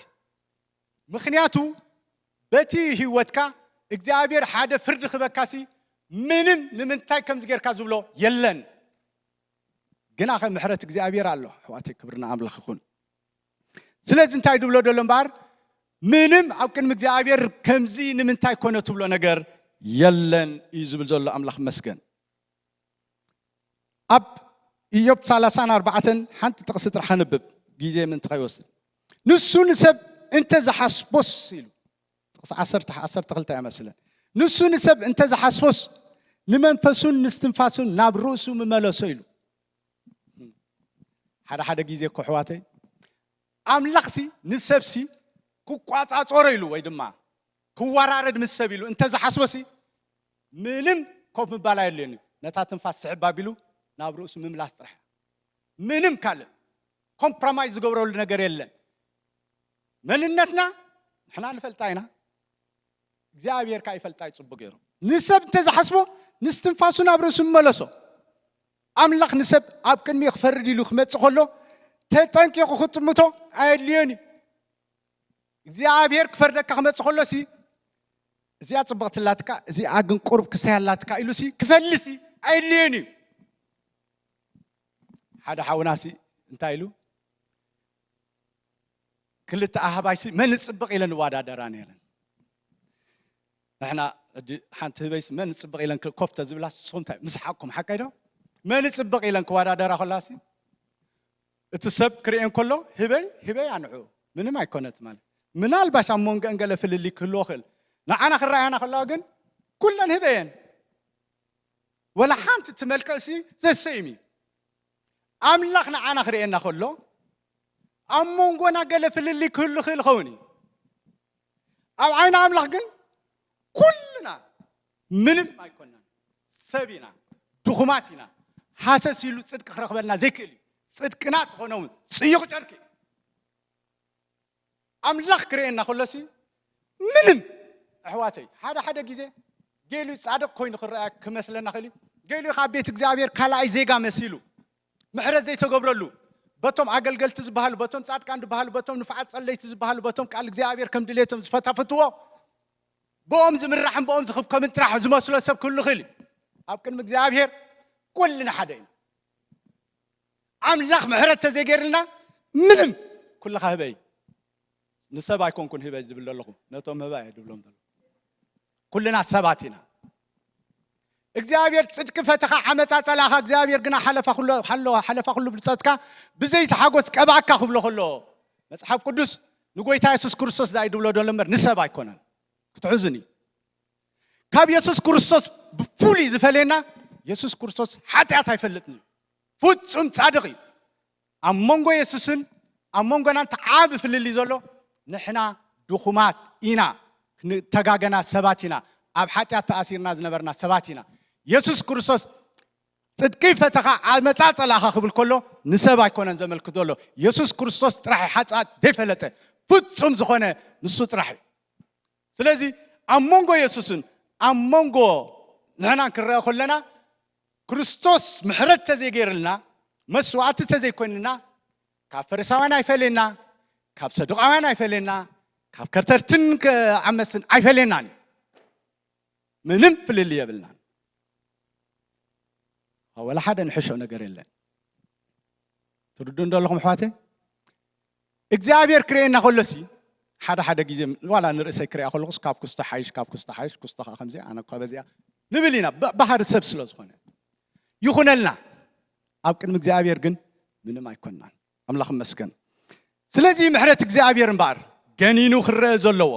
ምኽንያቱ በቲ ህይወትካ እግዚኣብሔር ሓደ ፍርዲ ክበካሲ ምንም ንምንታይ ከምዚ ጌርካ ዝብሎ የለን። ግና ኸ ምሕረት እግዚኣብሔር ኣሎ። ኣሕዋተይ ክብሪ ንኣምላኽ ይኹን። ስለዚ እንታይ ድብሎ ደሎ እምበኣር ምንም ኣብ ቅድሚ እግዚኣብሔር ከምዚ ንምንታይ ኮነ ትብሎ ነገር የለን እዩ ዝብል ዘሎ ኣምላኽ መስገን። ኣብ ኢዮብ ሰላሳን ኣርባዕተን ሓንቲ ጥቕሲ ጥራሕ ኣንብብ፣ ግዜ ምእንቲ ከይወስድ። ንሱ ንሰብ እንተ ዝሓስቦስ ኢሉ፣ ጥቕሲ ዓሰርተ፣ ዓሰርተ ክልተ እያ መስለን። ንሱ ንሰብ እንተ ዝሓስቦስ ንመንፈሱን ንስትንፋሱን ናብ ርእሱ ምመለሶ ኢሉ። ሓደ ሓደ ግዜ እኮ ኣሕዋተይ ኣምላኽሲ ንሰብሲ ክቋጻጸሮ ኢሉ ወይ ድማ ክወራረድ ምስ ሰብ ኢሉ እንተ ዝሓስቦሲ ምንም ኮፍ ምባል ኣየድልዮን እዩ። ነታ ትንፋስ ስሕብ ኣቢሉ ናብ ርእሱ ምምላስ ጥራሕ። ምንም ካልእ ኮምፕሮማይዝ ዝገብረሉ ነገር የለን። መንነትና ንሕና ንፈልጣ ኢና፣ እግዚኣብሔር ከኣ ይፈልጣ እዩ ጽቡቅ ገይሩ። ንሰብ እንተ ዝሓስቦ ንስትንፋሱ ናብ ርእሱ ምመለሶ። ኣምላኽ ንሰብ ኣብ ቅድሚኡ ክፈርድ ኢሉ ክመጽእ ከሎ ተጠንቂቑ ክጥምቶ ኣየድልዮን እዩ። እግዚኣብሔር ክፈርደካ ክመጽእ ከሎሲ፣ እዚኣ ጽብቕቲ ኣላትካ፣ እዚኣ ግን ቁሩብ ክሳይ ኣላትካ ኢሉሲ ክፈልሲ ኣየድልዮን እዩ። ሓደ ሓውናሲ እንታይ ኢሉ? ክልተ ኣህባይሲ መን ጽብቕ ኢለን ይወዳደራ ነይረን። ንሕና ሕጂ ሓንቲ ህበይስ መን ጽብቕ ኢለን ኮፍ ተዝብላ፣ ንስኹም እንታይ ምስ ሓቅኩም ሓቀይ ዶ? መን ጽብቕ ኢለን ክወዳደራ ከላሲ፣ እቲ ሰብ ክርእየን ከሎ ህበይ ህበይ ኣንዑ ምንም ኣይኮነት። ማለት ምናልባሽ ኣብ መንጎ እንገለ ፍልልይ ክህልዎ ክእል፣ ንዓና ክረኣያና ከለዋ ግን ኩለን ህበየን። ወላ ሓንቲ እቲ መልክዕሲ ዘሰይም እዩ። ኣምላኽ ንዓና ክርእየና ከሎ ኣብ መንጎና ገለ ፍልልይ ክህሉ ክእል ይኸውን እዩ። ኣብ ዓይኒ ኣምላኽ ግን ኩልና ምንም ኣይኮናን። ሰብ ኢና፣ ድኹማት ኢና። ሃሰስ ኢሉ ጽድቂ ክረኽበልና ዘይክእል እዩ። ጽድቅና ትኾነውን ጽዩቕ ጨርቂ። ኣምላኽ ክርእየና ከሎሲ ምንም፣ ኣሕዋተይ፣ ሓደ ሓደ ግዜ ገሊኡ ጻድቕ ኮይኑ ክረኣያ ክመስለና ክእል እዩ። ገሊኡ ካብ ቤት እግዚኣብሔር ካልኣይ ዜጋ መሲሉ፣ ምሕረት ዘይተገብረሉ፣ በቶም ኣገልገልቲ ዝበሃሉ፣ በቶም ጻድቃን ዝበሃሉ፣ በቶም ንፉዓት ጸለይቲ ዝበሃሉ፣ በቶም ቃል እግዚኣብሔር ከም ድሌቶም ዝፈታፍትዎ፣ ብኦም ዝምራሕን ብኦም ዝኽብከብን ጥራሕ ዝመስሎ ሰብ ክህሉ ይኽእል እዩ። ኣብ ቅድሚ እግዚኣብሔር ኩልና ሓደ ኢና። ኣምላኽ ምሕረት ተዘይገይርልና ምንም፣ ኩልኻ ህበይ። ንሰብ ኣይኮንኩን ህበይ ዝብል ዘለኹ፣ ነቶም ህበይ እየ ዝብሎም ዘለኹ። ኩልና ሰባት ኢና። እግዚኣብሔር ጽድቂ ፈተኻ ዓመጻ ጸላእኻ፣ እግዚኣብሔር ግና ሓለፋ ኩሉ፣ ሓሎ-፣ ሓለፋ ኩሉ ብልጸትካ ብዘይቲ ሓጎስ ቀባእካ ክብሎ ከሎ፣ መጽሓፍ ቅዱስ ንጎይታ የሱስ ክርስቶስ ዳይ ድብሎ ደሎ እምበር ንሰብ ኣይኮነን። ክትሕዝን እዩ። ካብ የሱስ ክርስቶስ ብፍሉይ ዝፈልየና፣ የሱስ ክርስቶስ ሓጢኣት ኣይፈልጥን እዩ። ፍጹም ጻድቕ እዩ። ኣብ መንጎ የሱስን ኣብ መንጎና እቲ ዓቢ ፍልልይ ዘሎ፣ ንሕና ድኹማት ኢና፣ ንተጋገና ሰባት ኢና፣ ኣብ ሓጢኣት ተኣሲርና ዝነበርና ሰባት ኢና። የሱስ ክርስቶስ ጽድቂ ፈተኻ ዓመጻ ጸላእኻ ክብል ከሎ ንሰብ ኣይኮነን ዘመልክት ዘሎ። የሱስ ክርስቶስ ጥራሕ እዩ ሓጢኣት ዘይፈለጠ፣ ፍጹም ዝኾነ ንሱ ጥራሕ እዩ። ስለዚ ኣብ መንጎ የሱስን ኣብ መንጎ ንሕናን ክንረአ ከለና፣ ክርስቶስ ምሕረት ተዘይገይርልና፣ መስዋዕቲ ተዘይኮይንልና፣ ካብ ፈሪሳውያን ኣይፈለየና፣ ካብ ሰዱቃውያን ኣይፈለየና፣ ካብ ከርተርትን ከ-፣ ዓመፅትን ኣይፈለየናን እዩ። ምንም ፍልልይ የብልናን። ወላ ሓደ ንሕሾ ነገር የለን። ትርዱ እንደለኹም ኣሕዋተይ? እግዚኣብሔር ክርእየና ከሎሲ፣ ሓደ ሓደ ግዜ ዋላ ንርእሰይ ክርእያ ከለኹስ፣ ካብ ኩስቶ ሓይሽ፣ ካብ ኩስቶ ሓይሽ፣ ኩስቶ ከዓ ከምዚኣ፣ ኣነ እኳ በዚኣ ንብል ኢና፣ ባ-፣ ባህሪ ሰብ ስለ ዝኾነ። ይኹነልና። ኣብ ቅድሚ እግዚኣብሔር ግን ምንም ኣይኮንናን። ኣምላኽ ይመስገን። ስለዚ ምሕረት እግዚኣብሔር እምበኣር ገኒኑ ክረአ ዘለዎ፣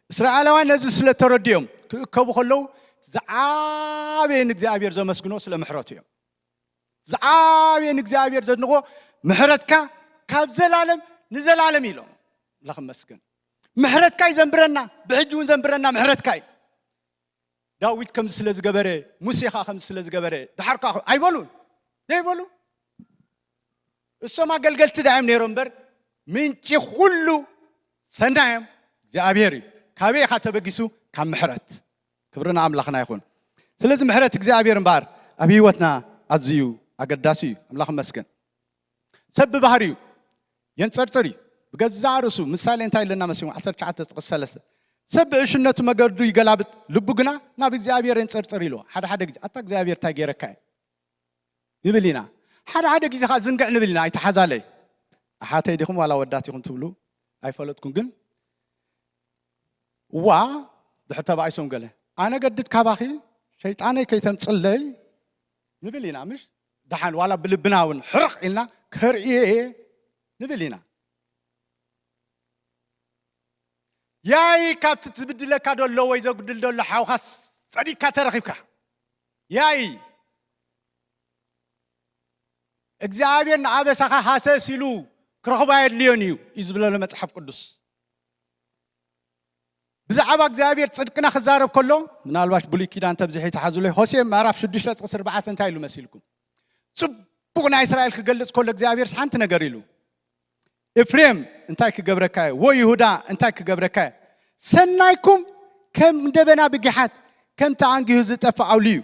እስራኤላውያን ነዚ ስለ ተረድዮም ክእከቡ ከለዉ፣ ዝዓበየ ንእግዚኣብሔር ዘመስግኖ ስለ ምሕረቱ እዮም። ዝዓበየ ንእግዚኣብሔር ዘድንቖ፣ ምሕረትካ ካብ ዘላለም ንዘላለም ኢሎም። ኣምላኽ ይመስገን። ምሕረትካ እዩ ዘንብረና፣ ብሕጂ እውን ዘንብረና ምሕረትካ እዩ። ዳዊት ከምዚ ስለ ዝገበረ፣ ሙሴ ኸዓ ከምዚ ስለ ዝገበረ፣ ደሓር ከኣ ኣይበሉን። ዘይበሉ። እሶም ኣገልገልቲ ዳዮም ነይሮም እምበር፣ ምንጪ ኩሉ ሰናዮም እግዚኣብሔር እዩ። ካበይ ኢኻ ተበጊሱ? ካብ ምሕረት። ክብሪ ንኣምላኽና ይኹን። ስለዚ ምሕረት እግዚኣብሔር እምበኣር ኣብ ህይወትና ኣዝዩ ኣገዳሲ እዩ። ኣምላኽ ይመስገን። ሰብ ብባህሪኡ የንጸርጽር እዩ። ብገዛእ ርእሱ፣ ምሳሌ እንታይ ኢለና መሲሉ? ዓሰርተ ትሽዓተ ጥቕሲ ሰለስተ። "ሰብ ብዕሽነቱ መገዱ ይገላብጥ፣ ልቡ ግና ናብ እግዚኣብሔር የንጸርጽር" ኢሉ። ሓደ ሓደ ግዜ፣ "ኣታ እግዚኣብሔር እንታይ ገይረካ እየ?" ንብል ኢና። ሓደ ሓደ ግዜ ኸዓ ዝንግዕ ንብል ኢና፣ "ኣይተሓዛለይ። ኣሓተይ ዲኹም ዋላ ወዳት ኢኹም ትብሉ ኣይፈለጥኩን፣ ግን እዋ ድሕር ተባኢሶም ገለ፣ ኣነ ገድድ ካባኺ ሸይጣነይ ከይተምጽለይ" ንብል ኢና። ምሽ ደሓን ዋላ ብልብና እውን ሕርቕ ኢልና ከርእየ እየ ንብል ኢና። ያይ ካብቲ ትብድለካ ደሎ ወይ ዘጉድል ደሎ ሓውኻስ ጸዲቅካ ተረኺብካ። ያይ እግዚኣብሔር ንኣበሳኻ ሃሰስ ኢሉ ክረኽቦ ኣየድልዮን እዩ እዩ ዝብለሎ መጽሓፍ ቅዱስ። ብዛዕባ እግዚኣብሔር ጽድቅና ክዛረብ ከሎ፣ ምናልባሽ ብሉይ ኪዳን ተብዚሒ ተሓዝሎ፣ ሆሴዕ ምዕራፍ ሽዱሽተ ጥቕሲ ኣርባዕተ እንታይ ኢሉ መሲልኩም? ጽቡቕ ናይ እስራኤል ክገልጽ ከሎ እግዚኣብሔርስ ሓንቲ ነገር ኢሉ፣ "ኤፍሬም እንታይ ክገብረካ እየ? ወይሁዳ እንታይ ክገብረካ እየ? ሰናይኩም ከም ደበና ብጊሓት፣ ከምቲ ኣንጊሁ ዝጠፍእ ኣውሊ እዩ።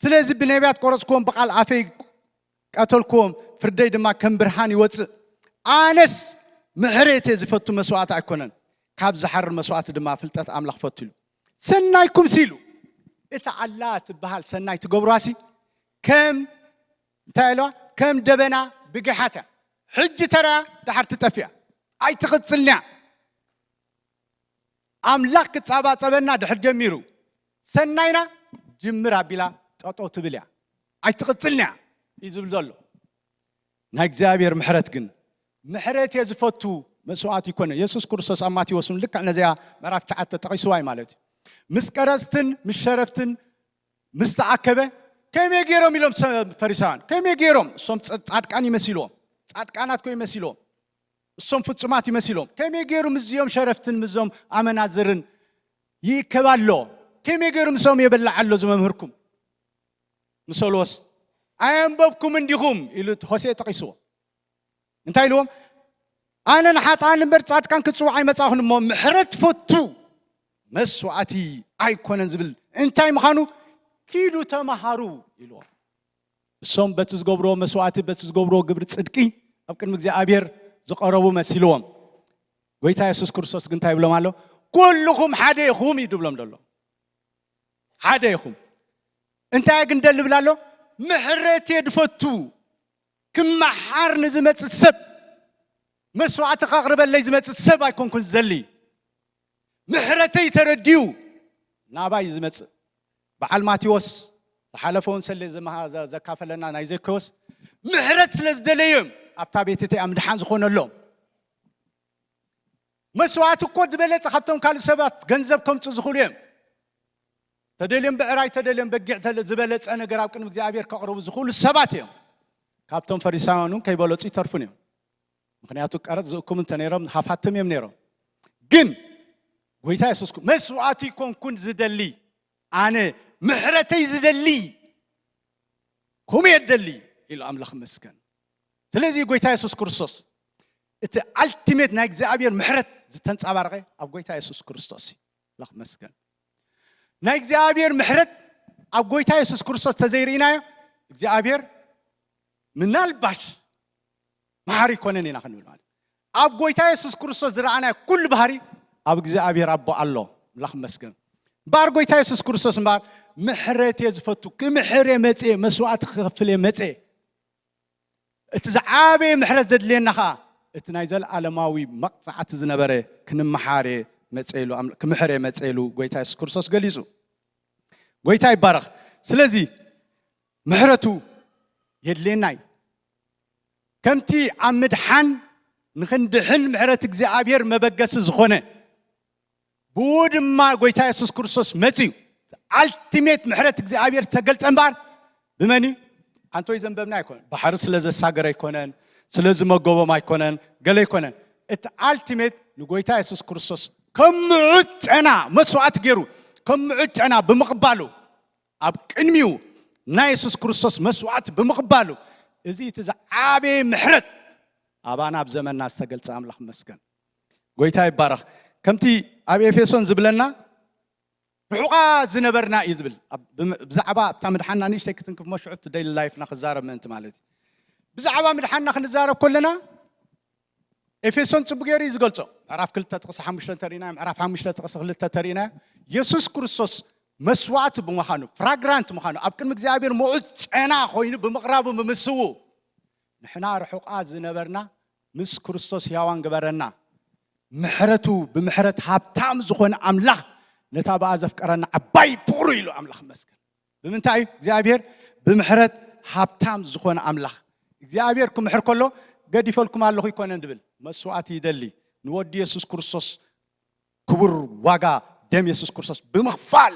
ስለዚ ብነቢያት ቆረጽኩዎም፣ ብቓል ኣፈይ ቀተልክዎም፣ ፍርደይ ድማ ከም ብርሃን ይወጽእ። ኣነስ ምሕረት እየ ዝፈቱ፣ መስዋእቲ ኣይኮነን፣ ካብ ዝሓርር መስዋእቲ ድማ ፍልጠት ኣምላኽ ፈቱ ኢሉ። ሰናይኩም ሲሉ እታ ኣላ ትበሃል ሰናይ ትገብሯሲ ከም እንታይ ኢለዋ? ከም ደበና ብጊሓት እያ። ሕጂ ተራ ድሓር ትጠፍያ፣ ኣይትቕጽልንያ። ኣምላኽ ክጻባጸበና ድሕር ጀሚሩ ሰናይና ጅምር ኣቢላ ጠጠው ትብል እያ፣ ኣይትቕጽልንያ እዩ ዝብል ዘሎ። ናይ እግዚኣብሔር ምሕረት ግን፣ ምሕረት እየ ዝፈቱ፣ መስዋዕት ይኮነ። የሱስ ክርስቶስ ኣብ ማቴዎስ እውን ልክዕ ነዚኣ ምዕራፍ ትሽዓተ ጠቒስዋ እዩ ማለት እዩ። ምስ ቀረጽትን ምስ ሸረፍትን ምስ ተኣከበ፣ ከመይ ገይሮም ኢሎም ሰ- ፈሪሳውያን፣ ከመይ ገይሮም እሶም ጸ- ጻድቃን ይመሲልዎም፣ ጻድቃናት ኮ ይመሲልዎም፣ እሶም ፍጹማት ይመሲልዎም፣ ከመይ ገይሩ ምስዚኦም ሸረፍትን ምስዞም ኣመናዝርን ይእከብ ኣሎ? ከመይ ገይሩ ምስኦም የበልዕ ኣሎ እዚ መምህርኩም? ምስ በልዎስ፣ ኣየንበብኩም እንዲኹም ኢሉ ሆሴ ጠቒስዎ። እንታይ ኢልዎም? ኣነ ንሓጥኣን እምበር ጻድቃን ክጽውዕ ኣይመጻኹን እሞ፣ ምሕረት ፈቱ መስዋዕቲ ኣይኮነን ዝብል እንታይ ምዃኑ ኪዱ ተማሃሩ ኢልዎም። እሶም በቲ ዝገብርዎ መስዋዕቲ፣ በቲ ዝገብርዎ ግብሪ ጽድቂ ኣብ ቅድሚ እግዚኣብሔር ዝቐረቡ መሲልዎም። ጎይታ የሱስ ክርስቶስ ግን እንታይ ይብሎም ኣሎ? ኩልኹም ሓደ ኢኹም እዩ ድብሎም ዘሎ። ሓደ ኢኹም። እንታይ ግን ደሊ ብላ ኣሎ? ምሕረት እየ ድፈቱ። ክመሓር ንዝመጽእ ሰብ፣ መስዋዕቲ ከቕርበለይ ዝመጽእ ሰብ ኣይኮንኩን ዝደሊ። ምሕረተይ ተረዲኡ ናባይ ዝመጽእ። በዓል ማቴዎስ ዝሓለፈውን ሰለ ዘመሃ- ዘ- ዘካፈለና ናይ ዘኬዎስ ምሕረት ስለ ዝደለዮም ኣብታ ቤት እቲኣ ምድሓን ዝኾነሎም። መስዋዕቲ እኮ ዝበለጸ ካብቶም ካልእ ሰባት ገንዘብ ከምጹ ዝኽእሉ እዮም። ተደልዮም ብዕራይ፣ ተደልዮም በጊዕ፣ ተደ- ዝበለጸ ነገር ኣብ ቅድሚ እግዚኣብሔር ከቕርቡ ዝኽእሉ ሰባት እዮም። ካብቶም ፈሪሳውያን እውን ከይበለጹ ይተርፉን እዮም። ምክንያቱ ቀረጽ ዝእክቡ እንተ ነይሮም ሃፋትም እዮም ነይሮም። ግን ጎይታ የሱስ ክሪ- መስዋዕቲ ይኮንኩን ዝደሊ፣ ኣነ ምሕረተይ ዝደሊ፣ ከምኡ እየ ደሊ ኢሉ ኣምላኽ መስገን። ስለዚ ጎይታ የሱስ ክርስቶስ እቲ ኣልቲሜት ናይ እግዚኣብሔር ምሕረት ዝተንጸባረቐ ኣብ ጎይታ የሱስ ክርስቶስ እዩ። ኣምላኽ መስገን። ናይ እግዚኣብሔር ምሕረት ኣብ ጎይታ የሱስ ክርስቶስ ተዘይርኢናዮ እግዚኣብሔር ምናልባሽ መሓሪ ይኮነን ኢና ክንብል ማለት እዩ። ኣብ ጎይታ የሱስ ክርስቶስ ዝረኣናዮ ኩሉ ባህሪ ኣብ እግዚኣብሔር ኣቦ ኣሎ። ኣምላኽ መስገን። እምበኣር ጎይታ የሱስ ክርስቶስ እምበኣር ምሕረት እየ ዝፈቱ፣ ክምሕር እየ መጽየ፣ መስዋዕቲ ክኸፍል እየ መጽየ። እቲ ዝዓበየ ምሕረት ዘድልየና ኸዓ እቲ ናይ ዘለኣለማዊ መቕጻዕቲ ዝነበረ ክንመሓር እየ መጽየ ኢሉ፣ ኣም- ክምሕር እየ መጽየ ኢሉ ጎይታ የሱስ ክርስቶስ ገሊጹ። ጎይታ ይባረኽ። ስለዚ ምሕረቱ የድልየና እዩ። ከምቲ ኣብ ምድሓን ንኽንድሕን ምሕረት እግዚኣብሔር መበገሲ ዝኾነ፣ ብኡ ድማ ጎይታ የሱስ ክርስቶስ መጽዩ ኣልቲሜት ምሕረት እግዚኣብሔር ዝተገልጸ እምበኣር ብመን እዩ? ኣንቶይ ዘንበብና ኣይኮነን። ባሕሪ ስለ ዘሳገረ ኣይኮነን፣ ስለ ዝመገቦም ኣይኮነን፣ ገለ ኣይኮነን። እቲ ኣልቲሜት ንጎይታ የሱስ ክርስቶስ ከም ምዑት ጨና መስዋዕቲ ገይሩ፣ ከም ምዑት ጨና ብምቕባሉ፣ ኣብ ቅድሚኡ ናይ የሱስ ክርስቶስ መስዋዕቲ ብምቕባሉ፣ እዚ እቲ ዝዓበየ ምሕረት ኣባና ኣብ ዘመንና ዝተገልጸ። ኣምላኽ መስገን። ጎይታ ይባረኽ። ከምቲ ኣብ ኤፌሶን ዝብለና ርሑቓ ዝነበርና እዩ ዝብል። ኣብ- ብም- ብዛዕባ ኣብታ ምድሓና ንእሽተይ ክትንክፍ መሽዑ እቲ ዴይሊ ላይፍና ክዛረብ ምእንቲ ማለት እዩ። ብዛዕባ ምድሓና ክንዛረብ ከለና ኤፌሶን ጽቡቅ ገይሩ እዩ ዝገልጾ። ምዕራፍ ክልተ ጥቕሲ ሓሙሽተ እንተሪእና፣ ምዕራፍ ሓሙሽተ ጥቕሲ ክልተ እንተሪእና፣ የሱስ ክርስቶስ መስዋዕቲ ብምዃኑ፣ ፍራግራንት ምዃኑ፣ ኣብ ቅድሚ እግዚኣብሔር ምዑት ጨና ኮይኑ ብምቕራቡ፣ ብምስዉ፣ ንሕና ርሑቓት ዝነበርና ምስ ክርስቶስ ሕያዋን ገበረና። ምሕረቱ፣ ብምሕረት ሃብታም ዝኾነ ኣምላኽ ነታ ብኣ ዘፍቀረና ዓባይ ፍቕሩ ኢሉ ኣምላኽ መስገን። ብምንታይ እዩ እግዚኣብሔር ብምሕረት ሃብታም ዝኾነ ኣምላኽ? እግዚኣብሔር ክምሕር ከሎ ገዲፈልኩም ኣለኹ ይኮነን ድብል፣ መስዋዕቲ ይደሊ። ንወዲ የሱስ ክርስቶስ ክቡር ዋጋ ደም የሱስ ክርስቶስ ብምኽፋል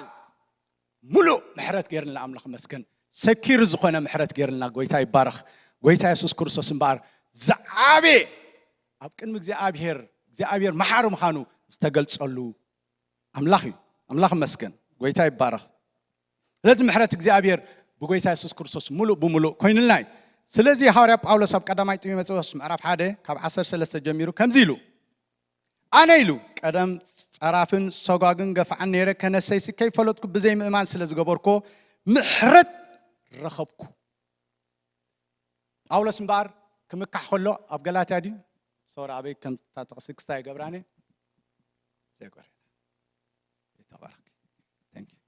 ሙሉእ ምሕረት ገይርልና ኣምላኽ መስገን። ሰኪር ዝኾነ ምሕረት ገይርልና ጎይታ ይባረኽ። ጎይታ የሱስ ክርስቶስ እምበኣር ዝዓበየ ኣብ ቅድሚ እግዚኣብሔር እግዚኣብሔር መሓሪ ምዃኑ ዝተገልጸሉ ኣምላኽ እዩ። ኣምላኽ መስገን። ጎይታ ይባረኽ። ስለዚ ምሕረት እግዚኣብሔር ብጎይታ የሱስ ክርስቶስ ሙሉእ ብሙሉእ ኮይኑልና እዩ። ስለዚ ሃዋርያ ጳውሎስ ኣብ ቀዳማይ ጢሞቴዎስ ምዕራፍ ሓደ ካብ ዓሰርተ ሰለስተ ጀሚሩ ከምዚ ኢሉ፣ ኣነ ኢሉ ቀደም ጸራፍን ሰጓግን ገፋዕን ነይረ፣ ከነሰይሲ ከይፈለጥኩ ብዘይ ምእማን ስለ ዝገበርኮ ምሕረት ረኸብኩ። ጳውሎስ እምበኣር ክምካሕ ከሎ ኣብ ገላትያ ድዩ? ሶሪ፣ ኣበይ ከም እታ ጥቕሲ ክስታይ ይገብራኒ? ዘይኮነ። ይተባረክ። Thank you።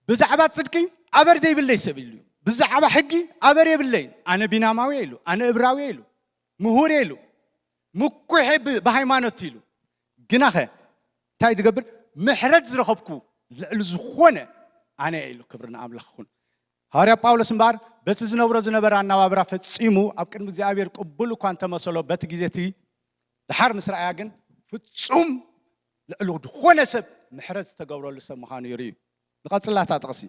ብዛዕባ ጽድቂ ኣበር ዘይብለይ ሰብ ኢሉ። ብዛዕባ ሕጊ ኣበር የብለይን። ኣነ ቢናማዊ ኢሉ፣ ኣነ እብራዊ ኢሉ፣ ምሁር ኢሉ፣ ምኩሐ ብ-፣ ብሃይማኖት ኢሉ። ግናኸ እንታይ ዝገብር? ምሕረት ዝረኸብኩ ልዕሊ ዝኾነ ኣነ ኢሉ። ክብሪ ንኣምላኽ ይኹን። ሃዋርያ ጳውሎስ እምበኣር በቲ ዝነብሮ ዝነበረ ኣነባብራ ፈጺሙ ኣብ ቅድሚ እግዚኣብሔር ቅቡል እኳ እንተመሰሎ፣ በቲ ግዜ እቲ ድሓር ምስ ረኣያ ግን ፍጹም ልዕሊ ዝኾነ ሰብ ምሕረት ዝተገብረሉ ሰብ ምዃኑ የርእዩ። ንቐጽላታ ጥቕሲ።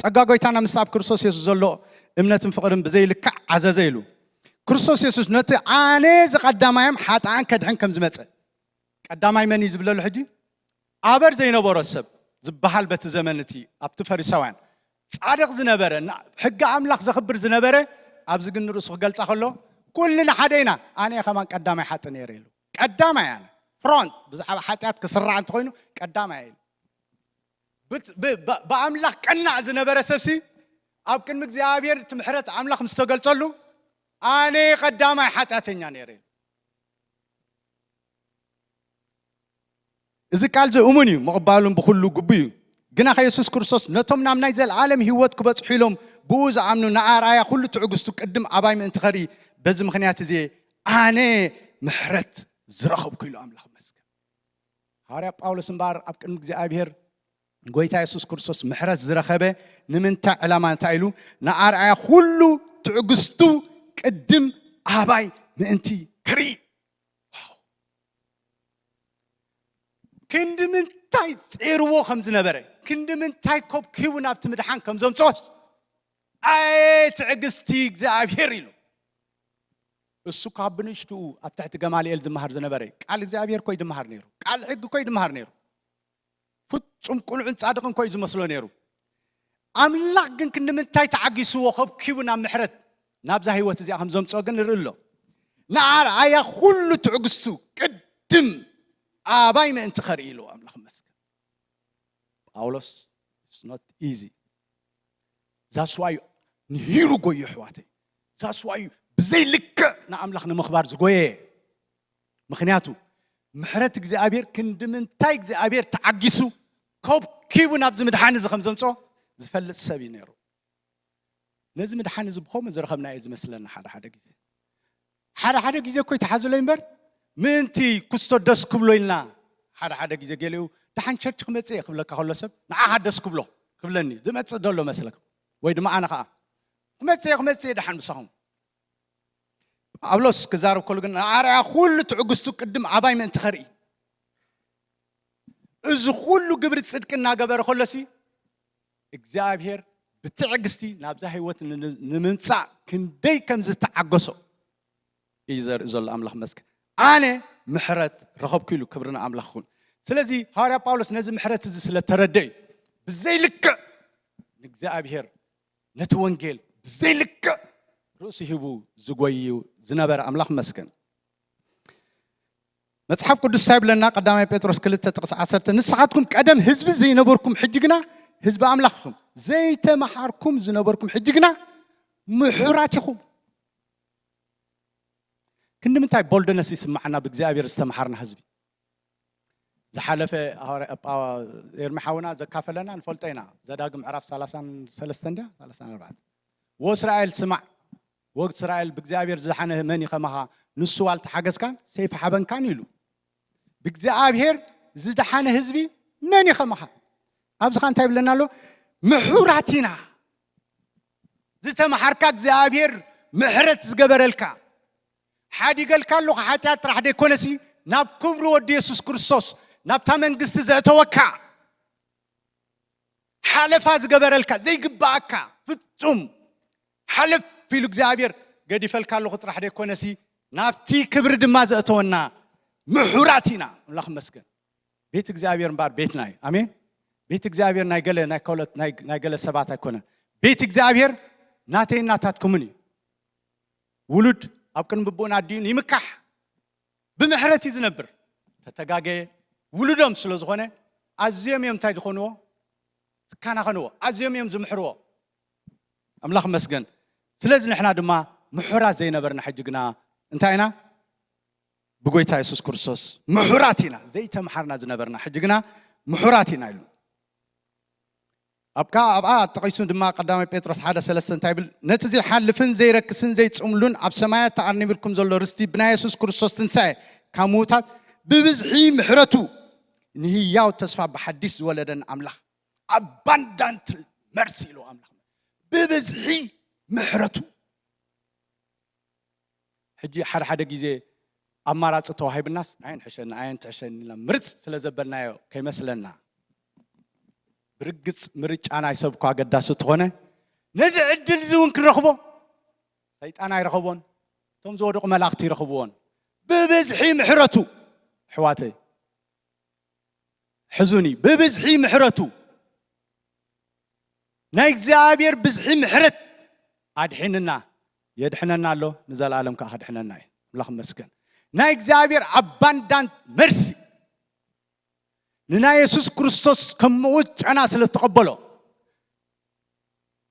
ጸጋ ጎይታና ምስ ኣብ ክርስቶስ የሱስ ዘሎ እምነትን ፍቕርን ብዘይልክዕ ዓዘዘ ኢሉ። ክርስቶስ የሱስ ነቲ ኣነ ዝቐዳማዮም ሓጥኣን ከድሕን ከም ዝመጸ። ቀዳማይ መን እዩ ዝብለሉ ሕጂ? ኣበር ዘይነበሮ ሰብ ዝበሃል በቲ ዘመን እቲ ኣብቲ ፈሪሳውያን ጻድቕ ዝነበረ፣ ና-፣ ሕጊ ኣምላኽ ዘኽብር ዝነበረ፣ ኣብዚ ግን ንርእሱ ክገልጻ ከሎ፣ "ኩልና ሓደ ኢና፣ ኣነ ከማን ቀዳማይ ሓጢእ ነይረ" ኢሉ። ቀዳማይ ኣነ፣ ፍሮንት፣ ብዛዕባ ሓጢኣት ክስራዕ እንተኾይኑ ቀዳማይ ኢሉ። ብት-፣ ብ-፣ ብ-፣ ብኣምላኽ ቀናእ ዝነበረ ሰብሲ ኣብ ቅድሚ እግዚኣብሔር እቲ ምሕረት ኣምላኽ ምስ ተገልጸሉ፣ "ኣነ ቀዳማይ ሓጢኣተኛ ነይረ" ኢሉ። እዚ ቃል እዚ እሙን እዩ፣ ምቕባሉን ብኹሉ ግቡእ እዩ። ግና ከ የሱስ ክርስቶስ ነቶም ናብ ናይ ዘለኣለም ህይወት ክበጽሑ ኢሎም ብኡ ዝኣምኑ ንኣርኣያ ኩሉ ትዕግስቱ ቅድም ኣባይ ምእንቲ ኸርኢ፣ በዚ ምኽንያት እዚ ኣነ ምሕረት ዝረኸብኩ ኢሉ ኣምላኽ መስገን። ሃዋርያ ጳውሎስ እምበኣር ኣብ ቅድሚ እግዚኣብሔር ጎይታ የሱስ ክርስቶስ ምሕረት ዝረኸበ ንምንታይ ዕላማ እንታይ ኢሉ? ንኣርኣያ ኩሉ ትዕግስቱ ቅድም ኣባይ ምእንቲ ክርኢ። ዋው! ክንዲ ምንታይ ጼርዎ ከም ዝነበረ፣ ክንዲ ምንታይ ከብኪቡ ናብቲ ምድሓን ከም ዘምጽኦስ፣ ኣየ ትዕግስቲ እግዚኣብሔር ኢሉ። እሱ ካብ ብንእሽትኡ ኣብ ትሕቲ ገማልኤል ዝመሃር ዝነበረ፣ ቃል እግዚኣብሔር ኮይ ድመሃር ነይሩ፣ ቃል ሕጊ ኮይ ድመሃር ነይሩ። ፍጹም ቅኑዕን ጻድቕን ኮይ ዝመስሎ ነይሩ። ኣምላኽ ግን ክንዲ ምንታይ ተዓጊስዎ ከብኪቡ ናብ ምሕረት ናብዛ ህይወት እዚኣ ከም ዘምጽኦ ግን ንርኢ ኣሎ። ንኣርኣያ ኩሉ ትዕግስቱ ቅድም ኣባይ ምእንቲ ኸርኢ ኢሉ ኣምላኽ መስገን። ጳውሎስ፣ it's not easy። ዛስዋዩ ንሂሩ ጎዩ ኣሕዋተይ። ዛስዋዩ ብዘይ ልክዕ ንኣምላኽ ንምኽባር ዝጎየ። ምኽንያቱ ምሕረት እግዚኣብሔር ክንዲ ምንታይ እግዚኣብሔር ተዓጊሱ ከብኪቡ ናብዚ ምድሓን እዚ ከም ዘምጾ ዝፈልጥ ሰብ እዩ ነይሩ። ነዚ ምድሓን እዚ ብኸምኡ ዝረኸብናዮ ዝመስለና ሓደ ሓደ ግዜ። ሓደ ሓደ ግዜ እኮ ይተሓዝለይ እምበር፣ ምእንቲ ክስቶ ደስ ክብሎ ኢልና፣ ሓደ ሓደ ግዜ ገሊኡ፣ "ደሓን ቸርች ክመጽእ እየ" ክብለካ ከሎ ሰብ፣ "ንዓኻ ደስ ክብሎ ክብለኒ ዝመጽእ ዘሎ መስለካ?" ወይ ድማ ኣነ ኸኣ፣ "ክመጽእ እየ፣ ክመጽእ እየ ደሓን ምሳኹም።" ጳውሎስ ክዛረብ ከሉ ግን፣ "ንኣርኣያ ኩሉ ትዕግስቱ ቅድም ኣባይ ምእንቲ ኸርኢ፣ እዚ ኩሉ ግብሪ ጽድቂ እናገበረ ከሎሲ፣ እግዚኣብሔር ብትዕግስቲ ናብዛ ህይወት ን-፣ ን-፣ ንምምጻእ ክንደይ ከም ዝተዓገሶ እዩ ዘርኢ ዘሎ። ኣምላኽ መስገን። ኣነ ምሕረት ረኸብኩ" ኢሉ። ክብሪ ንኣምላኽ ይኹን። ስለዚ ሃዋርያ ጳውሎስ ነዚ ምሕረት እዚ ስለ ተረድአ እዩ ብዘይልክዕ ንእግዚኣብሔር፣ ነቲ ወንጌል ብዘይልክዕ ርእሱ ሂቡ ዝጎዩ ዝነበረ። ኣምላኽ መስገን። መጽሓፍ ቅዱስ እንታይ ይብለና? ቀዳማይ ጴጥሮስ ክልተ ጥቕሲ ዓሰርተ፣ "ንስኻትኩም ቀደም ህዝቢ ዘይነበርኩም፣ ሕጂ ግና ህዝቢ ኣምላኽ ኢኹም፣ ዘይተመሃርኩም ዝነበርኩም፣ ሕጂ ግና ምሑራት ኢኹም።" ክንዲ ምንታይ ቦልድነስ ይስምዓና ብእግዚኣብሔር ዝተመሃርና ህዝቢ። ዝሓለፈ ሃዋርያ-፣ ጳ-፣ ኤርሚ ሓውና ዘካፈለና ንፈልጦ ኢና። ዘዳግም ምዕራፍ ሰላሳን ሰለስተን ድያ? ሰላሳን ኣርባዕተን። "ወእስራኤል ስማዕ፣ ወእስራኤል ብእግዚኣብሔር ዝደሓነ መን እዩ ከማኻ? ንሱ ዋልታ ሓገዝካን ሰይፊ ሓበንካን" ኢሉ። ብእግዚኣብሔር ዝደሓነ ህዝቢ መን እዩ ከማኻ? ኣብዚ ኸ እንታይ ይብለና ኣሎ? ምሑራት ኢና። ዝተመሃርካ እግዚኣብሔር ምሕረት ዝገበረልካ፣ ሓዲገልካ ኣሎ፣ ካብ ሓጢኣት ጥራሕ ደይኮነሲ ናብ ክብሪ ወዲ የሱስ ክርስቶስ፣ ናብታ መንግስቲ ዘእተወካ፣ ሓለፋ ዝገበረልካ፣ ዘይግባኣካ ፍጹም ሓለፍ ኢሉ እግዚኣብሔር ገዲፈልካ ኣለኹ ጥራሕ ደይኮነሲ ናብቲ ክብሪ ድማ ዘእተወና ምሑራት ኢና። ኣምላኽ ይመስገን። ቤት እግዚኣብሔር እምበኣር ቤትና እዩ። ኣሜን። ቤት እግዚኣብሔር ናይ ገለ፣ ናይ ካልኦት፣ ናይ፣ ናይ ገለ ሰባት ኣይኮነን። ቤት እግዚኣብሔር ናተይን ናታትኩምን እዩ። ውሉድ ኣብ ቅድሚ ብኡን ኣዲኡን ይምካሕ፣ ብምሕረት እዩ ዝነብር። ተተጋገየ ውሉዶም ስለ ዝኾነ ኣዝዮም እዮም እንታይ ዝኾንዎ? ዝከናኸንዎ። ኣዝዮም እዮም ዝምሕርዎ። ኣምላኽ ይመስገን። ስለዚ ንሕና ድማ ምሑራት ዘይነበርና፣ ሕጂ ግና እንታይ ኢና? ብጎይታ የሱስ ክርስቶስ ምሑራት ኢና። ዘይተምሓርና ዝነበርና፣ ሕጂ ግና ምሑራት ኢና ኢሉ። ኣብካ ኣብኣ ጠቒሱ ድማ ቀዳማይ ጴጥሮስ ሓደ ሰለስተ እንታይ ይብል? ነቲ ዘይሓልፍን ዘይረክስን ዘይጽምሉን ኣብ ሰማያት ተኣርኒብልኩም ዘሎ ርስቲ ብናይ የሱስ ክርስቶስ ትንሳኤ ካብ ምዉታት ብብዝሒ ምሕረቱ ንህያው ተስፋ ብሓዲስ ዝወለደን ኣምላኽ፣ ኣባንዳንት መርሲ ኢሉ ኣምላኽ፣ ብብዝሒ ምሕረቱ። ሕጂ ሓደ ሓደ ግዜ ኣማራጺ ተዋሂብናስ፣ ኣየን ሕሸኒ ኣየን ትሕሸኒ ኢልና ምርጽ ስለ ዘበልናዮ ከይመስለና፣ ብርግጽ ምርጫ ናይ ሰብ እኳ ኣገዳሲ እንተኾነ፣ ነዚ ዕድል እዚ እውን ክንረኽቦ ሰይጣን ኣይረኸቦን፣ እቶም ዝወደቑ መላእኽቲ ይረኽብዎን። ብብዝሒ ምሕረቱ፣ ኣሕዋተይ፣ ሕዙኒ፣ ብብዝሒ ምሕረቱ፣ ናይ እግዚኣብሔር ብዝሒ ምሕረት ኣድሒንና፣ የድሕነና ኣሎ፣ ንዘለኣለም ከዓ ከድሕነና እዩ። ኣምላኽ ይመስገን። ናይ እግዚኣብሔር ኣባንዳንት መርሲ፣ ንናይ የሱስ ክርስቶስ ከም ምዉት ጨና ስለ እተቐበሎ፣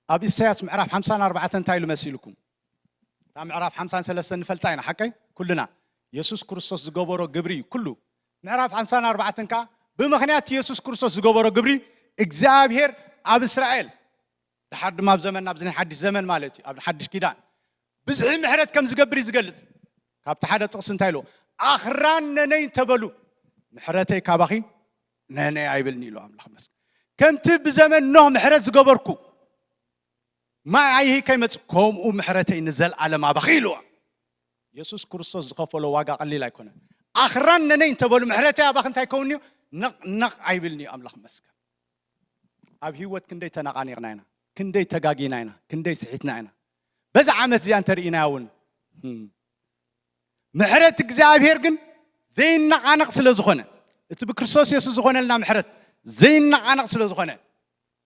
ኣብ ኢሳያስ ምዕራፍ ሓምሳን ኣርባዕተን እንታይ ኢሉ መሲልኩም? እታ ምዕራፍ ሓምሳን ሰለስተን ንፈልጣ ኢና፣ ሓቀይ? ኩልና የሱስ ክርስቶስ ዝገበሮ ግብሪ እዩ፣ ኩሉ። ምዕራፍ ሓምሳን ኣርባዕተን ከኣ ብምኽንያት የሱስ ክርስቶስ ዝገበሮ ግብሪ እግዚኣብሔር ኣብ እስራኤል፣ ድሓር ድማ ኣብ ዘመን፣ ኣብዚ ናይ ሓድሽ ዘመን ማለት እዩ፣ ኣብ ሓድሽ ኪዳን ብዝሒ ምሕረት ከም ዝገብር እዩ ዝገልጽ። ካብቲ ሓደ ጥቕሲ እንታይ ኢልዎ? ኣኽራን ነነይ እንተበሉ፣ ምሕረተይ ካባኺ ነነይ ኣይብልኒ ኢሉ ኣምላኽ መስገን። ከምቲ ብዘመን ኖህ ምሕረት ዝገበርኩ፣ ማይ ኣይሂ ከይመጽእ፣ ከምኡ ምሕረተይ ንዘለኣለም ኣባኺ ኢልዋ። የሱስ ክርስቶስ ዝኸፈሎ ዋጋ ቀሊል ኣይኮነን። ኣኽራን ነነይ እንተበሉ፣ ምሕረተይ ኣባኺ እንታይ ይከውን እዩ? ነቕ ነቕ ኣይብልኒ እዩ። ኣምላኽ መስገን። ኣብ ህይወት ክንደይ ተነቓኒቕና ኢና፣ ክንደይ ተጋጊና ኢና፣ ክንደይ ስሒትና ኢና። በዛ ዓመት እዚኣ እንተርኢናያ እውን፣ ህም፣ ምሕረት እግዚኣብሔር ግን ዘይነቓነቕ ስለ ዝኾነ፣ እቲ ብክርስቶስ የሱስ ዝኾነልና ምሕረት ዘይነቓነቕ ስለ ዝኾነ፣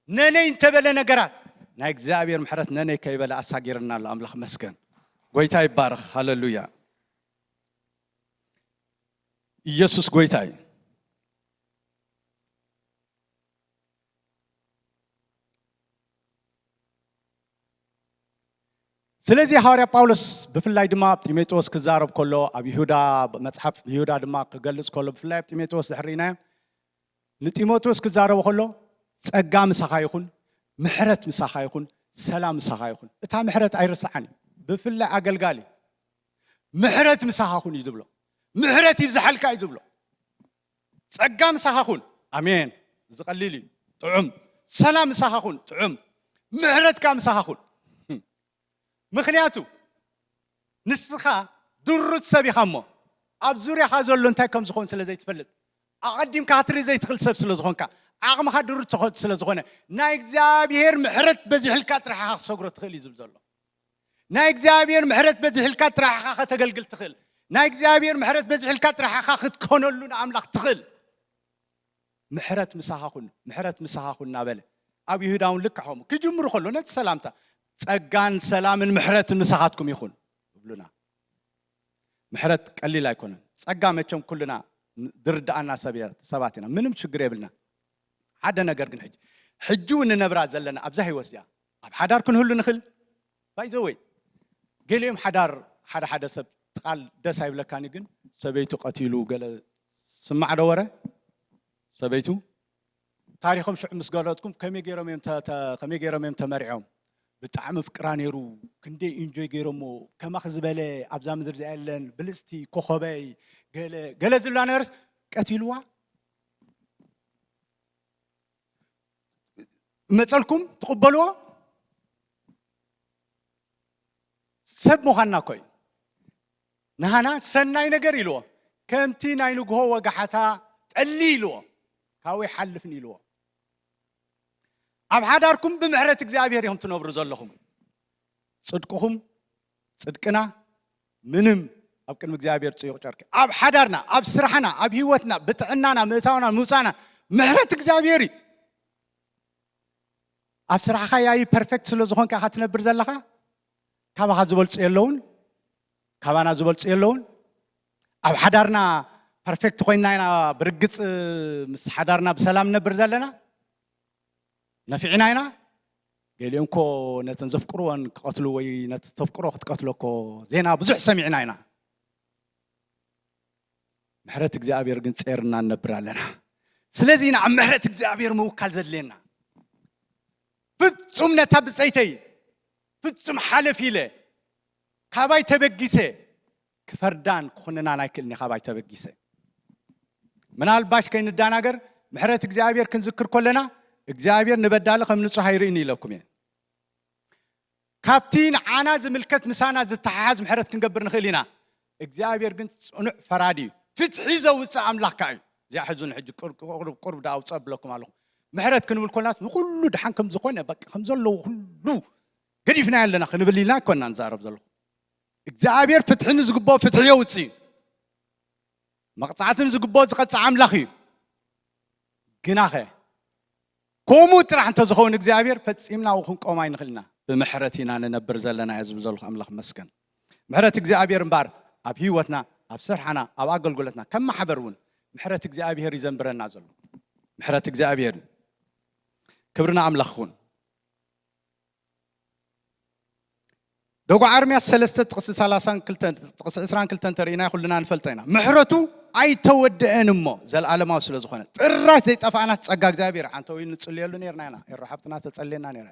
ነነይ እንተበለ ነገራት፣ ናይ እግዚኣብሔር ምሕረት ነነይ ከይበለ ኣሳጊርና ኣሎ። ኣምላኽ መስገን። ጎይታ ይባረኽ። ሃለሉያ። ኢየሱስ ጎይታ እዩ። ስለዚ ሃዋርያ ጳውሎስ ብፍላይ ድማ ኣብ ጢሞቴዎስ ክዛረብ ከሎ፣ ኣብ ይሁዳ፣ መጽሓፍ ይሁዳ ድማ ክገልጽ ከሎ፣ ብፍላይ ኣብ ጢሞቴዎስ ድሕር ርኢናዮ፣ ንጢሞቴዎስ ክዛረቦ ከሎ፣ "ጸጋ ምሳኻ ይኹን፣ ምሕረት ምሳኻ ይኹን፣ ሰላም ምሳኻ ይኹን።" እታ ምሕረት ኣይርስዓን እዩ። ብፍላይ ኣገልጋሊ፣ "ምሕረት ምሳኻ ይኹን" እዩ ዝብሎ። "ምሕረት ይብዝሓልካ" እዩ ዝብሎ። "ጸጋ ምሳኻ ይኹን።" ኣሜን። እዚ ቀሊል እዩ። ጥዑም። "ሰላም ምሳኻ ይኹን።" ጥዑም። "ምሕረት ከኣ ምሳኻ ይኹን።" ምኽንያቱ ንስኻ ድሩት ሰብ ኢኻ እሞ፣ ኣብ ዙርያኻ ዘሎ እንታይ ከም ዝኾን ስለ ዘይትፈልጥ፣ ኣቐዲምካ ክትርኢ ዘይትኽእል ሰብ ስለ ዝኾንካ፣ ዓቕምኻ ድሩት ትኾ-፣ ስለ ዝኾነ፣ ናይ እግዚኣብሔር ምሕረት በዚሕልካ ጥራሕ ኢኻ ክትሰግሮ ትኽእል እዩ ዝብል ዘሎ። ናይ እግዚኣብሔር ምሕረት በዚሕልካ ጥራሕ ኢኻ ከተገልግል ትኽእል። ናይ እግዚኣብሔር ምሕረት በዚሕልካ ጥራሕ ኢኻ ክትኮነሉ ንኣምላኽ ትኽእል። "ምሕረት ምሳኻ ኩን፣ ምሕረት ምሳኻ ኩን" እናበለ፣ ኣብ ይሁዳ እውን ልክዕ ከምኡ ክጅምሩ ከሎ፣ ነቲ ሰላምታ፣ "ጸጋን ሰላምን ምሕረትን ምሳኻትኩም ይኹን" ይብሉና። ምሕረት ቀሊል ኣይኮነን። ጸጋ መቸም ኩልና ዝርድኣና ሰብ እያ፣ ሰባት ኢና። ምንም ችግር የብልና። ሓደ ነገር ግን ሕጂ፣ ሕጂ እውን ንነብራ ዘለና ኣብዛ ህይወት እዚኣ፣ ኣብ ሓዳር ክንህሉ ንኽእል። ባይ ዘ ወይ፣ ገሊኦም ሓዳር፣ ሓደ ሓደ ሰብ፣ እቲ ቃል ደስ ኣይብለካን እዩ፣ ግን ሰበይቱ ቀቲሉ ገለ ስማዕ ዶ ወረ? ሰበይቱ ታሪኾም ሽዑ ምስ ገለጽኩም፣ ከመይ ገይሮም እዮም ተ-፣ ተ-፣ ከመይ ገይሮም እዮም ተመሪዖም? "ብጣዕሚ ፍቅራ ነይሩ፣ ክንደይ ኢንጆይ ገይሮሞ፣ ከማኺ ዝበለ ኣብዛ ምድሪ እዚኣ የለን፣ ብልጽቲ፣ ኮኸበይ፣ ገለ፣ ገለ" ዝብላ ነበረስ፣ ቀቲልዋ። መጸልኩም ትቕበልዎ? ሰብ ምዃንና እኮ እዩ። ንሃና ሰናይ ነገር ኢልዎ፣ ከምቲ ናይ ንግሆ ወጋሓታ ጠሊ ኢልዎ፣ ካብኡ ይሓልፍን ኢልዎ። ኣብ ሓዳርኩም ብምሕረት እግዚኣብሔር ኢኹም ትነብሩ ዘለኹም። ጽድቅኹም፣ ጽድቅና ምንም ኣብ ቅድሚ እግዚኣብሔር ጽዩቕ ጨርቂ። ኣብ ሓዳርና፣ ኣብ ስራሕና፣ ኣብ ህይወትና፣ ብጥዕናና፣ ምእታውና፣ ምውጻእና ምሕረት እግዚኣብሔር እዩ። ኣብ ስራሕኻ ያይ ፐርፌክት ስለ ዝኾንካ ኢኻ ትነብር ዘለኻ። ካባኻ ዝበልጹ የለውን፣ ካባና ዝበልጹ የለውን። ኣብ ሓዳርና ፐርፌክት ኮይንና ኢና ብርግጽ ምስ ሓዳርና ብሰላም ንነብር ዘለና? ነፊዕና ኢና? ገሊኦም እኮ ነተን ዘፍቅርወን ክቐትሉ ወይ ነቲ ተፍቅሮ ክትቀትሎ እኮ ዜና ብዙሕ ሰሚዕና ኢና። ምሕረት እግዚኣብሔር ግን ጸይርና ንነብር ኣለና። ስለዚ ኢና ኣብ ምሕረት እግዚኣብሔር ምውካል ዘድልየና። ፍጹም ነታ ብጸይተይ ፍጹም ሓለፍ ኢለ ካባይ ተበጊሰ ክፈርዳን ክኹንናን ኣይክእልን እየ። ካባይ ተበጊሰ ምናልባሽ ከይንዳናገር ምሕረት እግዚኣብሔር ክንዝክር ከለና እግዚኣብሔር ንበዳሊ ከም ንጹህ ኣይርእን ኢለኩም እየ። ካብቲ ንዓና ዝምልከት ምሳና ዝተሓሓዝ ምሕረት ክንገብር ንኽእል ኢና። እግዚኣብሔር ግን ጽኑዕ ፈራዲ እዩ። ፍትሒ ዘውፅእ ኣምላኽ ከኣ እዩ። እዚኣ ሕዙ ንሕጂ ቁርብ ቁርብ ዳ ኣውፅእ ኣብለኩም ኣለኹ። ምሕረት ክንብል ኮናስ ንኩሉ ድሓን ከም ዝኾነ በቃ ከም ዘለዎ ኩሉ ገዲፍና ኣለና ክንብል ኢልና ኣይኮና ንዛረብ ዘለኹ። እግዚኣብሔር ፍትሒ ንዝግብኦ ፍትሒ የውፅእ እዩ። መቕፃዕቲ ንዝግብኦ ዝቐፅዕ ኣምላኽ እዩ። ግናኸ ከምኡ ጥራሕ እንተዝኸውን እግዚኣብሔር ፈፂምና ኣብኡ ክንቆም ኣይንኽእል ኢና። ብምሕረት ኢና ንነብር ዘለና እየ ዝብል ዘለኹ። ኣምላኽ መስገን። ምሕረት እግዚኣብሔር እምበኣር ኣብ ህይወትና፣ ኣብ ስርሓና፣ ኣብ ኣገልግሎትና ከም ማሕበር እውን ምሕረት እግዚኣብሔር ይዘንብረና ዘሎ። ምሕረት እግዚኣብሔር እዩ። ክብሪ ንኣምላኽ ይኹን። ደጉዓ ኤርምያስ ሰለስተ ጥቕሲ ሰላሳን ክልተን ጥቕሲ ዕስራን ክልተን ተርእይና ኩልና ንፈልጦ ኢና። ምሕረቱ ኣይተወደአን እሞ ዘለኣለማዊ ስለ ዝኾነ ጥራሽ ዘይጠፋእና ጸጋ እግዚኣብሔር። ዓንተ ወይ ንጽልየሉ ነርና ኢና። ኤሮ ሓብትና ተጸልየና ነራ።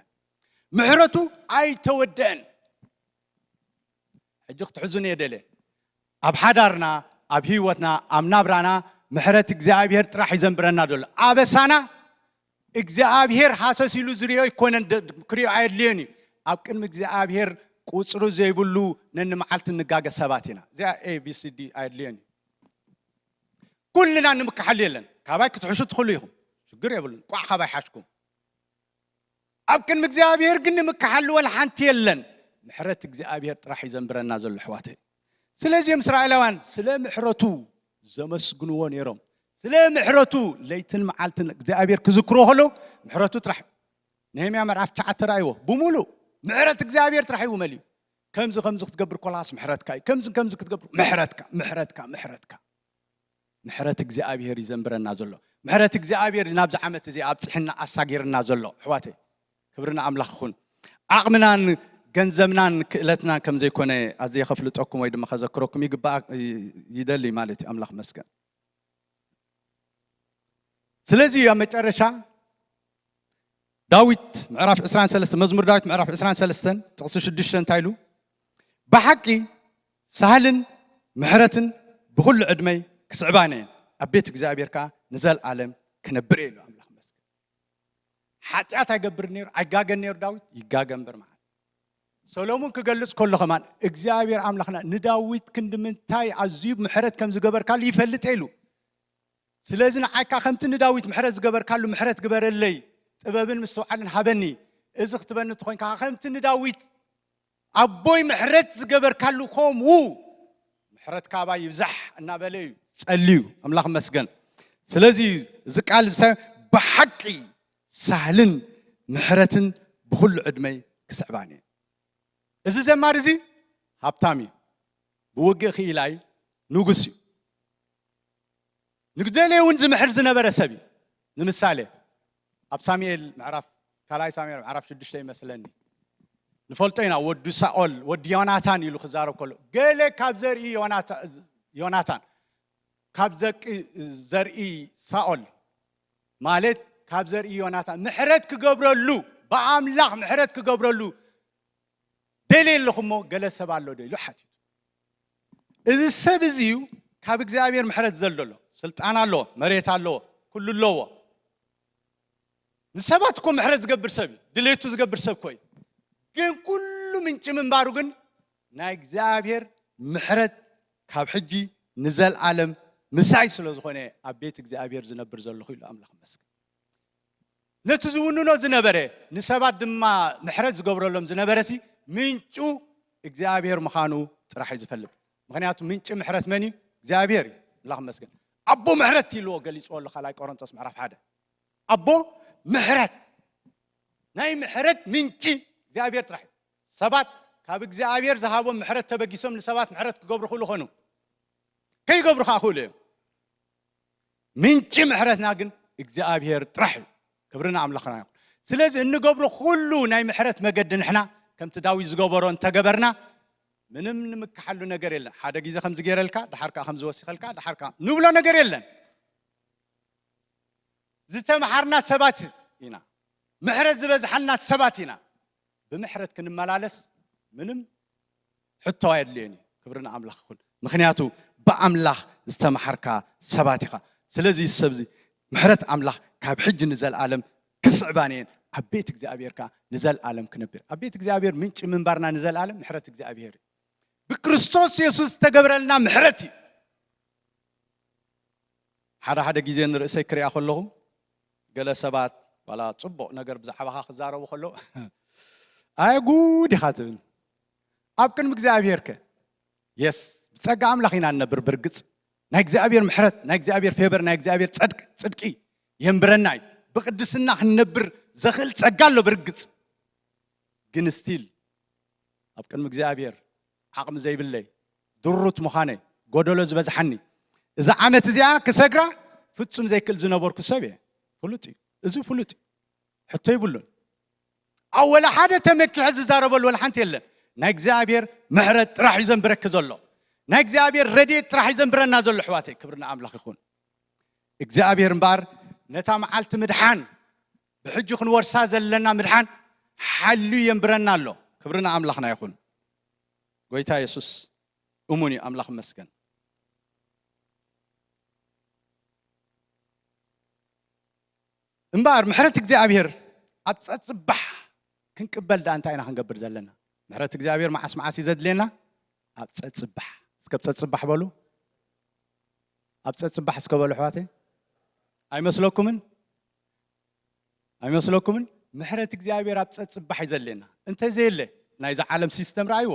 ምሕረቱ ኣይተወደአን። ሕጂ ክትሕዙን እየ ደልየ። ኣብ ሓዳርና፣ ኣብ ህይወትና፣ ኣብ ናብራና ምሕረት እግዚኣብሔር ጥራሕ ይዘንብረና ዘሎ። ኣበሳና እግዚኣብሔር ሃሰስ ኢሉ ዝሪኦ ኣይኮነን፣ ደ-፣ ክሪኦ ኣየድልዮን እዩ። ኣብ ቅድሚ እግዚኣብሔር ቁጽሩ ዘይብሉ ነንመዓልቲ እንጋገ ሰባት ኢና። እዚኣ ኤ ቢ ሲ ዲ ኣየድልዮን እዩ። ኩልና ንምክሓሉ የለን። ካባይ ክትሕሹ ትኽእሉ ኢኹም። ሽግር የብሉን። ቋዕ ካባይ ሓሽኩም። ኣብ ቅድሚ እግዚኣብሔር ግን ንምክሓሉ ወላ ሓንቲ የለን። ምሕረት እግዚኣብሔር ጥራሕ ይዘንብረና ዘሎ ኣሕዋተይ። ስለዚ እዮም እስራኤላውያን ስለ ምሕረቱ ዘመስግንዎ ነይሮም። ስለ ምሕረቱ ለይትን መዓልትን እግዚኣብሔር ክዝክርዎ ከለዉ ምሕረቱ ጥራሕ። ነህምያ ምዕራፍ ትሽዓተ ራእይዎ። ብምሉእ ምሕረት እግዚኣብሔር ጥራሕ እዩ መሊኡ። ከምዚ ከምዚ ክትገብር ኮላስ ምሕረትካ እዩ። ከምዚ ከምዚ ክትገብር ምሕረትካ፣ ምሕረትካ፣ ምሕረትካ። ምሕረት እግዚኣብሔር ይዘንብረና ዘሎ። ምሕረት እግዚኣብሔር ናብዚ ዓመት እዚ ኣብጽሕና ኣሳጊርና ዘሎ። ኣሕዋተይ፣ ክብሪ ንኣምላኽ ይኹን። ዓቕምናን ገንዘብናን ክእለትናን ከም ዘይኮነ ኣዝየ ከፍልጠኩም ወይ ድማ ከዘክረኩም ይግባእ፣ ይደሊ ማለት እዩ። ኣምላኽ መስገን። ስለዚ ኣብ መጨረሻ ዳዊት ምዕራፍ ዕስራን ሰለስተን፣ መዝሙር ዳዊት ምዕራፍ ዕስራን ሰለስተን ጥቕሲ ሽዱሽተ እንታይ ኢሉ? ብሓቂ ሳህልን ምሕረትን ብኹሉ ዕድመይ ክስዕባኒ እየን፣ ኣብ ቤት እግዚኣብሔር ከኣ ንዘለኣለም ክነብር እየ ኢሉ ኣምላኽ መስገን። ሓጢኣት ኣይገብር ነይሩ፣ ኣይጋገን ነይሩ ዳዊት፣ ይጋገ እምበር መዓት። ሰሎሙን ክገልጽ ከሎ ከማን እግዚኣብሔር ኣምላኽና ንዳዊት ክንዲ ምንታይ ኣዝዩ ምሕረት ከም ዝገበርካሉ ይፈልጥ እየ ኢሉ። ስለዚ ንዓይ ከኣ ከምቲ ንዳዊት ምሕረት ዝገበርካሉ ምሕረት ግበረለይ፣ ጥበብን ምስትውዓልን ሃበኒ። እዚ ክትበኒ እንተኾይንካ ከኣ ከምቲ ንዳዊት ኣቦይ ምሕረት ዝገበርካሉ ከምኡ ምሕረትካ ኣባይ ይብዛሕ እናበለ እዩ ጸልዩ። ኣምላኽ መስገን። ስለዚ እዚ ቃል እዚ ብሓቂ ሳህልን ምሕረትን ብኹሉ ዕድመይ ክስዕባኒ እዩ። እዚ ዘማሪ እዚ ሃብታም እዩ። ብውግእ ክኢላይ ንጉስ እዩ። ንግደለይ እውን ዝምሕር ዝነበረ ሰብ እዩ። ንምሳሌ ኣብ ሳሙኤል ምዕራፍ ካልኣይ ሳሙኤል ምዕራፍ ሽዱሽተ ይመስለኒ ንፈልጦ ኢና። ወዱ ሳኦል ወዲ ዮናታን ኢሉ ክዛረብ ከሎ ገለ ካብ ዘርኢ ዮናታ-፣ ዮናታን ካብ ዘቂ ዘርኢ ሳኦል ማለት ካብ ዘርኢ ዮናታን ምሕረት ክገብረሉ ብኣምላኽ ምሕረት ክገብረሉ ደልየ ኣለኹ እሞ ገለ ሰብ ኣሎ ዶ ኢሉ ሓቲቱ። እዚ ሰብ እዚ እዩ ካብ እግዚኣብሔር ምሕረት ዘልደሎ። ስልጣን ኣለዎ፣ መሬት ኣለዎ፣ ኩሉ ኣለዎ። ንሰባት እኮ ምሕረት ዝገብር ሰብ እዩ፣ ድሌቱ ዝገብር ሰብ እኮ እዩ። ግን ኩሉ ምንጪ ምንባሩ ግን ናይ እግዚኣብሔር ምሕረት ካብ ሕጂ ንዘልኣለም ምሳይ ስለ ዝኾነ ኣብ ቤት እግዚኣብሔር ዝነብር ዘለኹ ኢሉ ኣምላኽ መስገን። ነቲ ዝውንኖ ዝነበረ ንሰባት ድማ ምሕረት ዝገብረሎም ዝነበረ ሲ ምንጩ እግዚኣብሔር ምዃኑ ጥራሕ እዩ ዝፈልጥ። ምኽንያቱ ምንጪ ምሕረት መን እዩ? እግዚኣብሔር እዩ። ኣምላኽ መስገን። ኣቦ ምሕረት ኢልዎ ገሊጽዎ ኣሎ ካልኣይ ቆሮንቶስ ምዕራፍ ሓደ። ኣቦ ምሕረት ናይ ምሕረት ምንጪ እግዚኣብሔር ጥራሕ እዩ። ሰባት ካብ እግዚኣብሔር ዝሃቦም ምሕረት ተበጊሶም ንሰባት ምሕረት ክገብሩ ክእሉ ኾኑ ከይገብሩ ከዓ ክእሉ እዮም። ምንጪ ምሕረትና ግን እግዚኣብሔር ጥራሕ እዩ። ክብሪ ንኣምላኽና ይኹን። ስለዚ እንገብሮ ኩሉ ናይ ምሕረት መገዲ ንሕና ከምቲ ዳዊት ዝገበሮ እንተገበርና ምንም ንምክሓሉ ነገር የለን። ሓደ ግዜ ከምዚ ገይረልካ፣ ደሓር ከኣ ከምዚ ወሲኸልካ፣ ደሓር ከኣ ንብሎ ነገር የለን። ዝተምሓርና ሰባት ኢና። ምሕረት ዝበዝሓልና ሰባት ኢና። ብምሕረት ክንመላለስ ምንም ሕቶ ኣየድልዮን እዩ። ክብሪ ንኣምላኽ ይኹን። ምኽንያቱ ብኣምላኽ ዝተምሓርካ ሰባት ኢኻ። ስለዚ ሰብዚ ምሕረት ኣምላኽ ካብ ሕጂ ንዘለኣለም ክስዕባን እየን። ኣብ ቤት እግዚኣብሔር ከኣ ንዘለኣለም ክነብር። ኣብ ቤት እግዚኣብሔር ምንጪ ምንባርና ንዘለኣለም ምሕረት እግዚኣብሔር እዩ። ብክርስቶስ የሱስ ዝተገብረልና ምሕረት እዩ። ሓደ ሓደ ግዜ ንርእሰይ ክሪኣ ከለኹ ገለ ሰባት ዋላ ጽቡቕ ነገር ብዛዕባኻ ክዛረቡ ከለዉ ኣየ ጉድ ኢኻ ትብል። ኣብ ቅድሚ እግዚኣብሔር ከ የስ ብጸጋ ኣምላኽ ኢና ንነብር። ብርግጽ ናይ እግዚኣብሔር ምሕረት፣ ናይ እግዚኣብሔር ፌበር፣ ናይ እግዚኣብሔር ጸድቅ ጽድቂ የንብረና እዩ። ብቅድስና ክንነብር ዘኽእል ጸጋ ኣሎ። ብርግጽ ግን ስቲል ኣብ ቅድሚ እግዚኣብሔር ዓቕሚ ዘይብለይ ድሩት ምዃነይ ጎደሎ ዝበዝሓኒ እዛ ዓመት እዚኣ ክሰግራ ፍጹም ዘይክእል ዝነበርኩ ሰብ እየ። ፍሉጥ እዩ፣ እዚ ፍሉጥ እዩ፣ ሕቶ ይብሉን። ኣብ ወላ ሓደ ተመኪሐ ዝዛረበሉ ወላ ሓንቲ የለን። ናይ እግዚኣብሔር ምሕረት ጥራሕ እዩ ዘንብረኪ ዘሎ። ናይ እግዚኣብሔር ረድኤት ጥራሕ እዩ ዘንብረና ዘሎ። ኣሕዋተይ ክብሪ ንኣምላኽ ይኹን። እግዚኣብሔር እምበኣር ነታ መዓልቲ ምድሓን ብሕጂ ክንወርሳ ዘለና ምድሓን ሓልዩ የንብረና ኣሎ። ክብሪ ንኣምላኽና ይኹን። ጎይታ የሱስ እሙን እዩ። ኣምላኽ ይመስገን። እምበኣር ምሕረት እግዚኣብሔር ኣብ ጸጽባሕ ክንቅበል ደኣ እንታይ ኢና ክንገብር ዘለና? ምሕረት እግዚኣብሔር መዓስ መዓስ እዩ ዘድልየና? ኣብ ጸጽባሕ። እስከ ኣብ ጸጽባሕ በሉ። ኣብ ጸጽባሕ እስከ በሉ ኣሕዋተይ። ኣይመስለኩምን? ኣይመስለኩምን? ምሕረት እግዚኣብሔር ኣብ ጸጽባሕ እዩ ዘድልየና። እንተዘየለ ናይዛ ዓለም ሲስተም ረኣይዎ።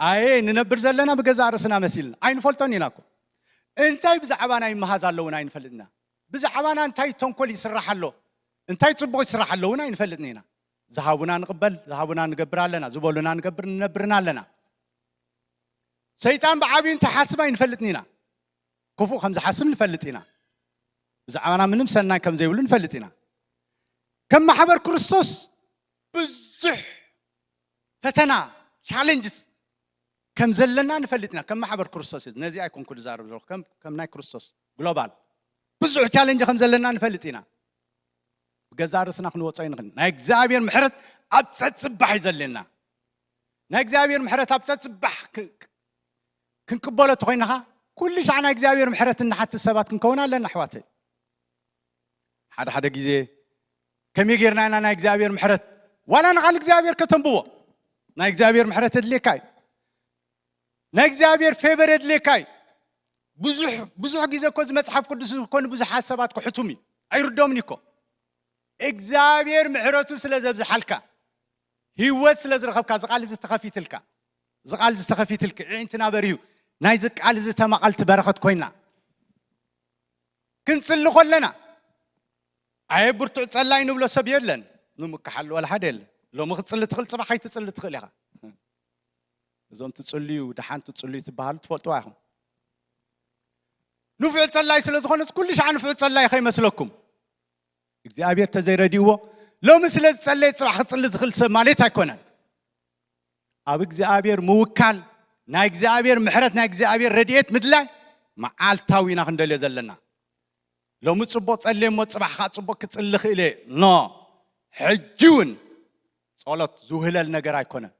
ኣየ ንነብር ዘለና ብገዛእ ርእስና መሲልና ኣይንፈልጦን ኢና እኮ። እንታይ ብዛዕባና ይመሃዝ ኣሎ እውን ኣይንፈልጥና። ብዛዕባና እንታይ ተንኮል ይስራሕ ኣሎ፣ እንታይ ጽቡቕ ይስራሕ ኣሎ እውን ኣይንፈልጥን ኢና። ዝሃቡና ንቕበል፣ ዝሃቡና ንገብር ኣለና፣ ዝበሉና ንገብር ንነብርን ኣለና። ሰይጣን ብዓብዩ እንታይ ሓስብ ኣይንፈልጥን ኢና። ክፉእ ከም ዝሓስብ ንፈልጥ ኢና። ብዛዕባና ምንም ሰናይ ከም ዘይብሉ ንፈልጥ ኢና። ከም ማሕበር ክርስቶስ ብዙሕ ፈተና ቻሌንጅስ ከም ዘለና ንፈልጥ ኢና። ከም ማሕበር ክርስቶስ እዩ። ነዚ ኣይኮንኩ ዝዛረብ ዘለኹ ከም ከም ናይ ክርስቶስ ግሎባል ብዙሕ ቻሌንጅ ከም ዘለና ንፈልጥ ኢና። ብገዛ ርእስና ክንወጾ ይንኽእል። ናይ እግዚኣብሔር ምሕረት ኣብ ጸጽባሕ እዩ ዘለና። ናይ እግዚኣብሔር ምሕረት ኣብ ጸጽባሕ ክ- ክ- ክንቅበሎ ተኮይናኻ ኩሉ ሻዕ ናይ እግዚኣብሔር ምሕረት እንሓትት ሰባት ክንከውን ኣለና ኣሕዋተይ። ሓደ ሓደ ግዜ ከመይ ጌርና ኢና ናይ እግዚኣብሔር ምሕረት ዋላ ንቓል እግዚኣብሔር ከተንብቦ ናይ እግዚኣብሔር ምሕረት የድልየካ እዩ። ናይ እግዚኣብሔር ፌቨር የድልየካ እዩ። ብዙሕ ብዙሕ ግዜ እኮ እዚ መጽሓፍ ቅዱስ እኮ ንብዙሓት ሰባት ክሕቱም እዩ ኣይርዶምን እዩ እኮ። እግዚኣብሔር ምሕረቱ ስለ ዘብዝሓልካ ህይወት ስለ ዝረኸብካ እዚ ቃል እዚ ተኸፊትልካ እዚ ቃል እዚ ተኸፊትልክ ዕንትና በርዩ ናይዚ ቃል እዚ ተማቐልቲ በረኸት ኮይና ክንጽሊ ኮለና ኣየ ብርቱዕ ጸላይ ንብሎ ሰብ የለን። ንምክሓሉ ወላ ሓደ የለን። ሎሚ ክትጽሊ ትኽእል ጽባሕ ከይትጽሊ ትኽእል ኢኻ። እዞም ትጽልዩ ደሓን ትጽልዩ ትበሃሉ ትፈልጥዋ ኢኹም። ንፉዕ ጸላይ ስለ ዝኾነ ኩሉ ሻዕ ንፉዕ ጸላይ ከይመስለኩም እግዚኣብሔር ተዘይረድእዎ ሎሚ ስለ ዝጸለየ ጽባሕ ክጽሊ ዝኽእል ሰብ ማለት ኣይኮነን። ኣብ እግዚኣብሔር ምውካል ናይ እግዚኣብሔር ምሕረት ናይ እግዚኣብሔር ረድኤት ምድላይ መዓልታዊ ኢና ክንደልዮ ዘለና። ሎሚ ጽቡቕ ጸልየ እሞ ጽባሕ ከዓ ጽቡቕ ክጽሊ ክእል እየ ኖ። ሕጂ እውን ጸሎት ዝውህለል ነገር ኣይኮነን።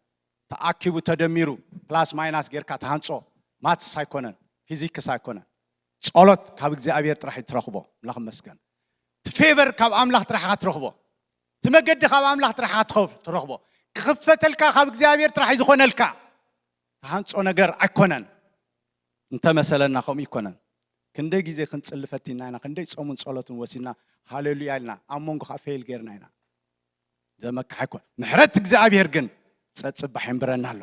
ተኣኪቡ ተደሚሩ ፕላስ ማይናስ ጌርካ ተሃንጾ ማትስ ኣይኮነን፣ ፊዚክስ ኣይኮነን። ጸሎት ካብ እግዚኣብሔር ጥራሕ እዩ ትረኽቦ። ኣምላኽ ይመስገን። እቲ ፌቨር ካብ ኣምላኽ ጥራሕ ኢኻ ትረኽቦ። እቲ መገዲ ካብ ኣምላኽ ጥራሕ ኢኻ ትኸ- ትረኽቦ። ክኽፈተልካ ካብ እግዚኣብሔር ጥራሕ እዩ ዝኾነልካ። ተሃንጾ ነገር ኣይኮነን። እንተመሰለና ከምኡ ይኮነን። ክንደይ ግዜ ክንጽሊ ፈቲና ኢና፣ ክንደይ ጾሙን ጸሎትን ወሲድና ሃሌሉያ ኢልና ኣብ መንጎ ከዓ ፌል ጌርና ኢና። ዘመካሕ ኣይኮን። ምሕረት እግዚኣብሔር ግን ጸጽባሕ የንብረና ኣሎ።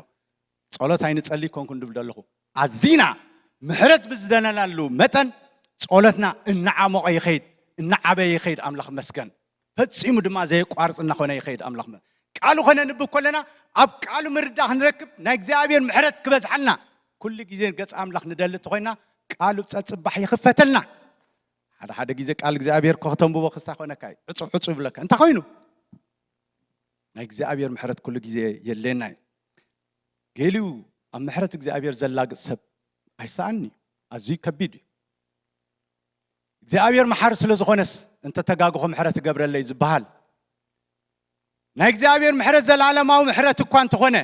ጸሎት ኣይንጸሊ ኮንኩ እንድብል ዘለኹ ኣዚና ምሕረት ብዝደለናሉ መጠን ጸሎትና እናዓሞቐ ይኸይድ፣ እናዓበየ ይኸይድ። ኣምላኽ መስገን ፈጺሙ ድማ ዘየቋርጽ እናኾነ ይኸይድ። ኣምላኽ መ- ቃሉ ከነንብብ ከለና ኣብ ቃሉ ምርዳእ ክንረክብ ናይ እግዚኣብሔር ምሕረት ክበዝሓልና ኩሉ ግዜ ገጽ ኣምላኽ ንደሊ እንተኾይና ቃሉ ጸጽባሕ ይኽፈተልና። ሓደ ሓደ ግዜ ቃል እግዚኣብሔር እኮ ከተንብቦ ክስታ ኮነካ እዩ። ዕጹ ዕጹ ይብለካ። እንታይ ኮይኑ? ናይ እግዚኣብሔር ምሕረት ኩሉ ግዜ የድልየና እዩ። ገሊኡ ኣብ ምሕረት እግዚኣብሔር ዘላግጽ ሰብ ኣይሰኣንን'ዩ። ኣዝዩ ከቢድ እዩ። እግዚኣብሔር መሓሪ ስለ ዝኾነስ፣ "እንተ ተጋግኹ ምሕረት እገብረለይ" ዝበሃል፣ ናይ እግዚኣብሔር ምሕረት ዘለዓለማዊ ምሕረት እኳ እንተኾነ፣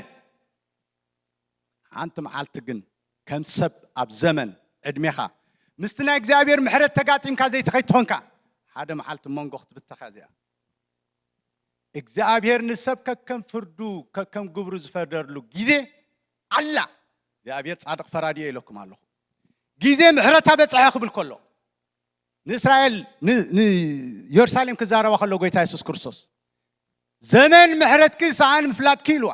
ሓንቲ መዓልቲ ግን ከም ሰብ ኣብ ዘመን ዕድሜኻ ምስቲ ናይ እግዚኣብሔር ምሕረት ተጋጢምካ ዘይትኸይድ ትኾንካ፣ ሓደ መዓልቲ መንጎ ክትብተኻ እዚኣ። እግዚኣብሔር ንሰብ ከከም ፍርዱ ከከም ግብሩ ዝፈርደሉ ግዜ ኣላ። እግዚኣብሔር ጻድቕ ፈራዲ እየ ኢለኩም ኣለኹ። ግዜ ምሕረታ በጽሐ ክብል ከሎ፣ ንእስራኤል ን- ንኢየሩሳሌም ክዛረባ ከሎ ጎይታ የሱስ ክርስቶስ፣ "ዘመን ምሕረትኪ ሰኣን ምፍላጥኪ" ኢልዋ።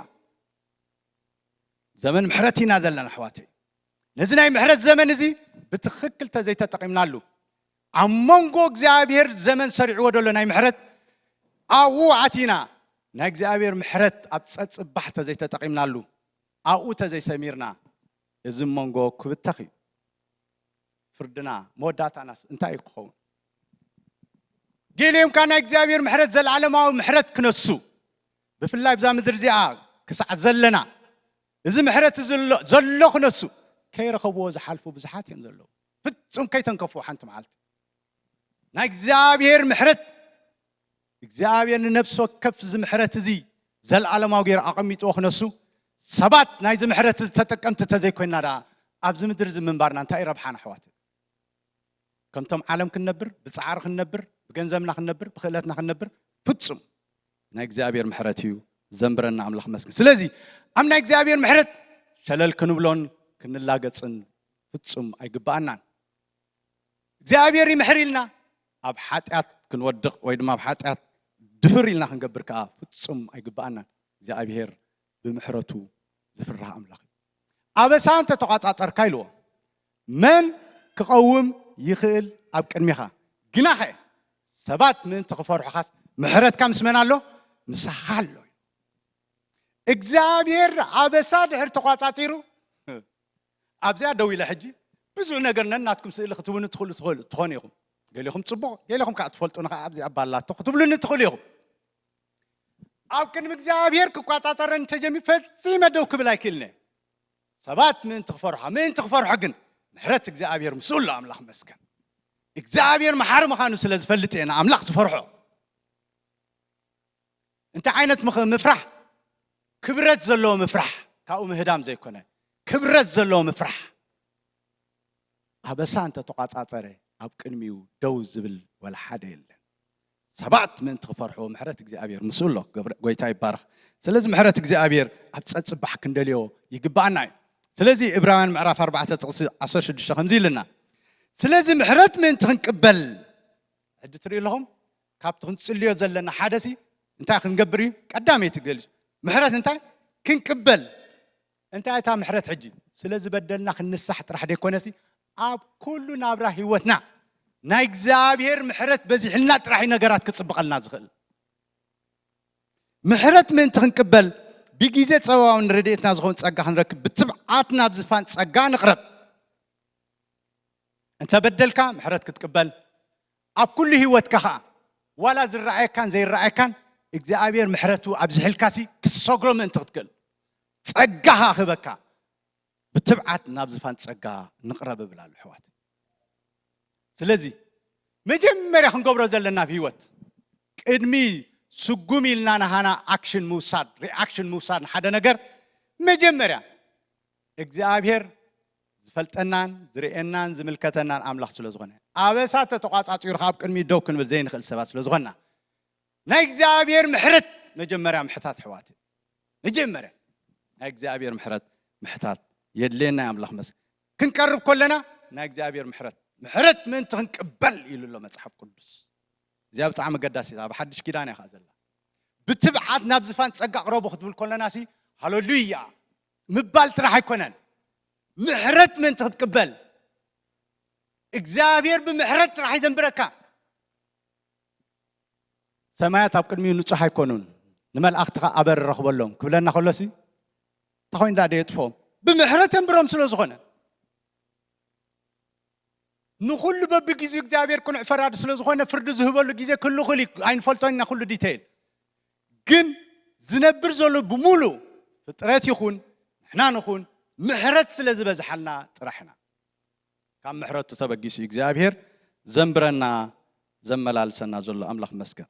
ዘመን ምሕረት ኢና ዘለና ኣሕዋተይ። ነዚ ናይ ምሕረት ዘመን እዚ ብትኽክል ተዘይተጠቒምናሉ፣ ኣብ መንጎ እግዚኣብሔር ዘመን ሰሪዕዎ ዘሎ ናይ ምሕረት ኣብኡ ኣቲና፣ ናይ እግዚኣብሔር ምሕረት ኣብ ጸጽባሕ ተዘይተጠቒምናሉ፣ ኣብኡ ተዘይሰሚርና፣ እዚ መንጎ ክብተኽ እዩ። ፍርድና መወዳእታናስ እንታይ እዩ ክኸውን? ገሊኦም ከኣ ናይ እግዚኣብሔር ምሕረት፣ ዘለዓለማዊ ምሕረት ክነሱ፣ ብፍላይ ብዛ ምድሪ እዚኣ ክሳዕ ዘለና፣ እዚ ምሕረት ዘሎ ዘሎ ክነሱ፣ ከይረኸብዎ ዝሓልፉ ብዙሓት እዮም ዘለዉ። ፍጹም ከይተንከፍዎ ሓንቲ መዓልቲ ናይ እግዚኣብሔር ምሕረት፣ እግዚኣብሔር ንነፍሲ ወከፍ እዚ ምሕረት እዚ ዘለዓለማዊ ገይሩ ኣቐሚጥዎ ክነሱ፣ ሰባት ናይዚ ምሕረት እዚ ተጠቀምቲ ተዘይኮይና ደኣ ኣብዚ ምድሪ እዚ ምንባርና እንታይ እዩ ረብሓና ኣሕዋት? ከምቶም ዓለም ክንነብር፣ ብጻዕሪ ክንነብር፣ ብገንዘብና ክንነብር፣ ብክእለትና ክንነብር ፍጹም ናይ እግዚኣብሔር ምሕረት እዩ ዘንብረና። ኣምላኽ መስገን። ስለዚ ኣብ ናይ እግዚኣብሔር ምሕረት ሸለል ክንብሎን ክንላገጽን ፍጹም ኣይግብኣናን። እግዚኣብሔር ይምሕር ኢልና ኣብ ሓጢኣት ክንወድቕ ወይ ድማ ኣብ ሓጢኣት ድፍር ኢልና ክንገብር ከኣ ፍጹም ኣይግብኣናን። እግዚኣብሔር ብምሕረቱ ዝፍራሕ ኣምላኽ እዩ። ኣበሳ እንተ ተቋጻጸርካ ኢልዎ፣ መን ክቐውም ይኽእል ኣብ ቅድሚኻ? ግናኸ ሰባት ምእንቲ ክፈርሑኻስ ምሕረትካ ምስ መን ኣሎ? ምሳኻ ኣሎ። እግዚኣብሔር ኣበሳ ድሕር ተቋጻጺሩ፣ ኣብዚኣ ደው ኢለ ሕጂ ብዙሕ ነገር ነናትኩም ስእሊ ክትብሉኒ ትኽእሉ ትኽእሉ ትኾኑ ኢኹም። ገሊኹም ጽቡቕ፣ ገሊኹም ከኣ ትፈልጡኒ ከኣ ኣብዚኣ ባላቶ ክትብሉኒ ትኽእሉ ኢኹም። ኣብ ቅድሚ እግዚኣብሔር ክቋጻጸረኒ እንተጀሚሩ ፈጺመ ደው ክብል ኣይክእልነ። ሰባት ምእንቲ ክፈርሖ፣ ምእንቲ ክፈርሖ ግን ምሕረት እግዚኣብሔር ምስኡ ኣሎ። ኣምላኽ መስገን። እግዚኣብሔር መሓሪ ምዃኑ ስለ ዝፈልጥ እየ ንኣምላኽ ዝፈርሖ። እንታይ ዓይነት ምኽ- ምፍራሕ? ክብረት ዘለዎ ምፍራሕ፣ ካብኡ ምህዳም ዘይኮነ፣ ክብረት ዘለዎ ምፍራሕ። ኣበሳ እንተ ተቋጻጸረ ኣብ ቅድሚኡ ደው ዝብል ወላ ሓደ የለን። ሰባት ምእንቲ ክፈርሕዎ ምሕረት እግዚኣብሔር ምስኡ ኣሎ። ገብረ- ጎይታ ይባረኽ። ስለዚ ምሕረት እግዚኣብሔር ኣብ ጸጽባሕ ክንደልዮ ይግባኣና እዩ። ስለዚ ዕብራውያን ምዕራፍ ኣርባዕተ ጥቕሲ ዓሰርተ ሽዱሽተ ከምዚ ኢልና፣ ስለዚ ምሕረት ምእንቲ ክንቅበል፣ ሕጂ ትሪኡ ኣለኹም፣ ካብቲ ክንጽልዮ ዘለና ሓደ ሲ እንታይ ክንገብር እዩ? ቀዳመይቲ ገሊጹ ምሕረት እንታይ ክንቅበል። እንታይ እታ ምሕረት ሕጂ? ስለ ዝበደልና ክንንሳሕ ጥራሕ ደይኮነሲ፣ ኣብ ኩሉ ናብራ ህይወትና ናይ እግዚኣብሔር ምሕረት በዚሕልና ጥራሕ እዩ ነገራት ክጽብቐልና ዝኽእል። ምሕረት ምእንቲ ክንቅበል፣ ብግዜ ጸዋውን ረድኤትና ዝኸውን ጸጋ ክንረክብ ብትብዓት ናብ ዝፋን ጸጋ ንቕረብ። እንተ በደልካ ምሕረት ክትቅበል፣ ኣብ ኩሉ ህይወትካ ኸኣ ዋላ ዝረኣየካን ዘይረኣየካን እግዚኣብሔር ምሕረቱ ኣብዚሕልካሲ ክትሰግሮ ምእንቲ ክትክእል ጸጋ ኸኣ ክህበካ ብትብዓት ናብ ዝፋን ጸጋ ንቕረብ እብል ኣሎ ኣሕዋት። ስለዚ መጀመርያ ክንገብሮ ዘለና ኣብ ህይወት ቅድሚ ስጉም ኢልና ናሃና ኣክሽን ምውሳድ፣ ሪኣክሽን ምውሳድ ንሓደ ነገር መጀመርያ እግዚኣብሔር ዝፈልጠናን ዝርእየናን ዝምልከተናን ኣምላኽ ስለ ዝኾነ ኣበሳ ተተቋጻጺሩ ካብ ቅድሚኡ ደው ክንብል ዘይንኽእል ሰባት ስለ ዝኾንና ናይ እግዚኣብሔር ምሕረት መጀመርያ ምሕታት ኣሕዋት መጀመርያ ናይ እግዚኣብሔር ምሕረት ምሕታት የድልየና ኣምላኽ መስ ክንቀርብ ከለና ናይ እግዚኣብሔር ምሕረት ምሕረት ምእንቲ ክንቅበል ኢሉ ኣሎ መጽሓፍ ቅዱስ። እዚኣ ብጣዕሚ ኣገዳሲት ኣብ ሓድሽ ኪዳን እያ ከኣ ዘላ። ብትብዓት ናብ ዝፋን ጸጋ ቅረቡ ክትብል ከለና ሲ ሃለሉያ ምባል ጥራሕ ኣይኮነን። ምሕረት ምእንቲ ክትቅበል እግዚኣብሔር ብምሕረት ጥራሕ ይዘንብረካ። ሰማያት ኣብ ቅድሚኡ ንጹሕ ኣይኮኑን፣ ንመላእኽቲ ኸኣ ኣበር ረኽበሎም ክብለና ከሎሲ እንታይ ኮይኑ ደኣ ደየጥፍኦም? ብምሕረት የንብሮም ስለ ዝኾነ። ንኹሉ በብግዜኡ እግዚኣብሔር ቅኑዕ ፈራዲ ስለ ዝኾነ ፍርዲ ዝህበሉ ግዜ ክህሉ ይኽእል እዩ። ኣይንፈልጦን ኢና ኩሉ ዲቴይል። ግን ዝነብር ዘሎ ብምሉእ ፍጥረት ይኹን ንሕና ንኹን ምሕረት ስለ ዝበዝሓልና ጥራሕ ኢና። ካብ ምሕረቱ ተበጊሱ እዩ እግዚኣብሔር ዘንብረና ዘመላልሰና ዘሎ። ኣምላኽ መስገን።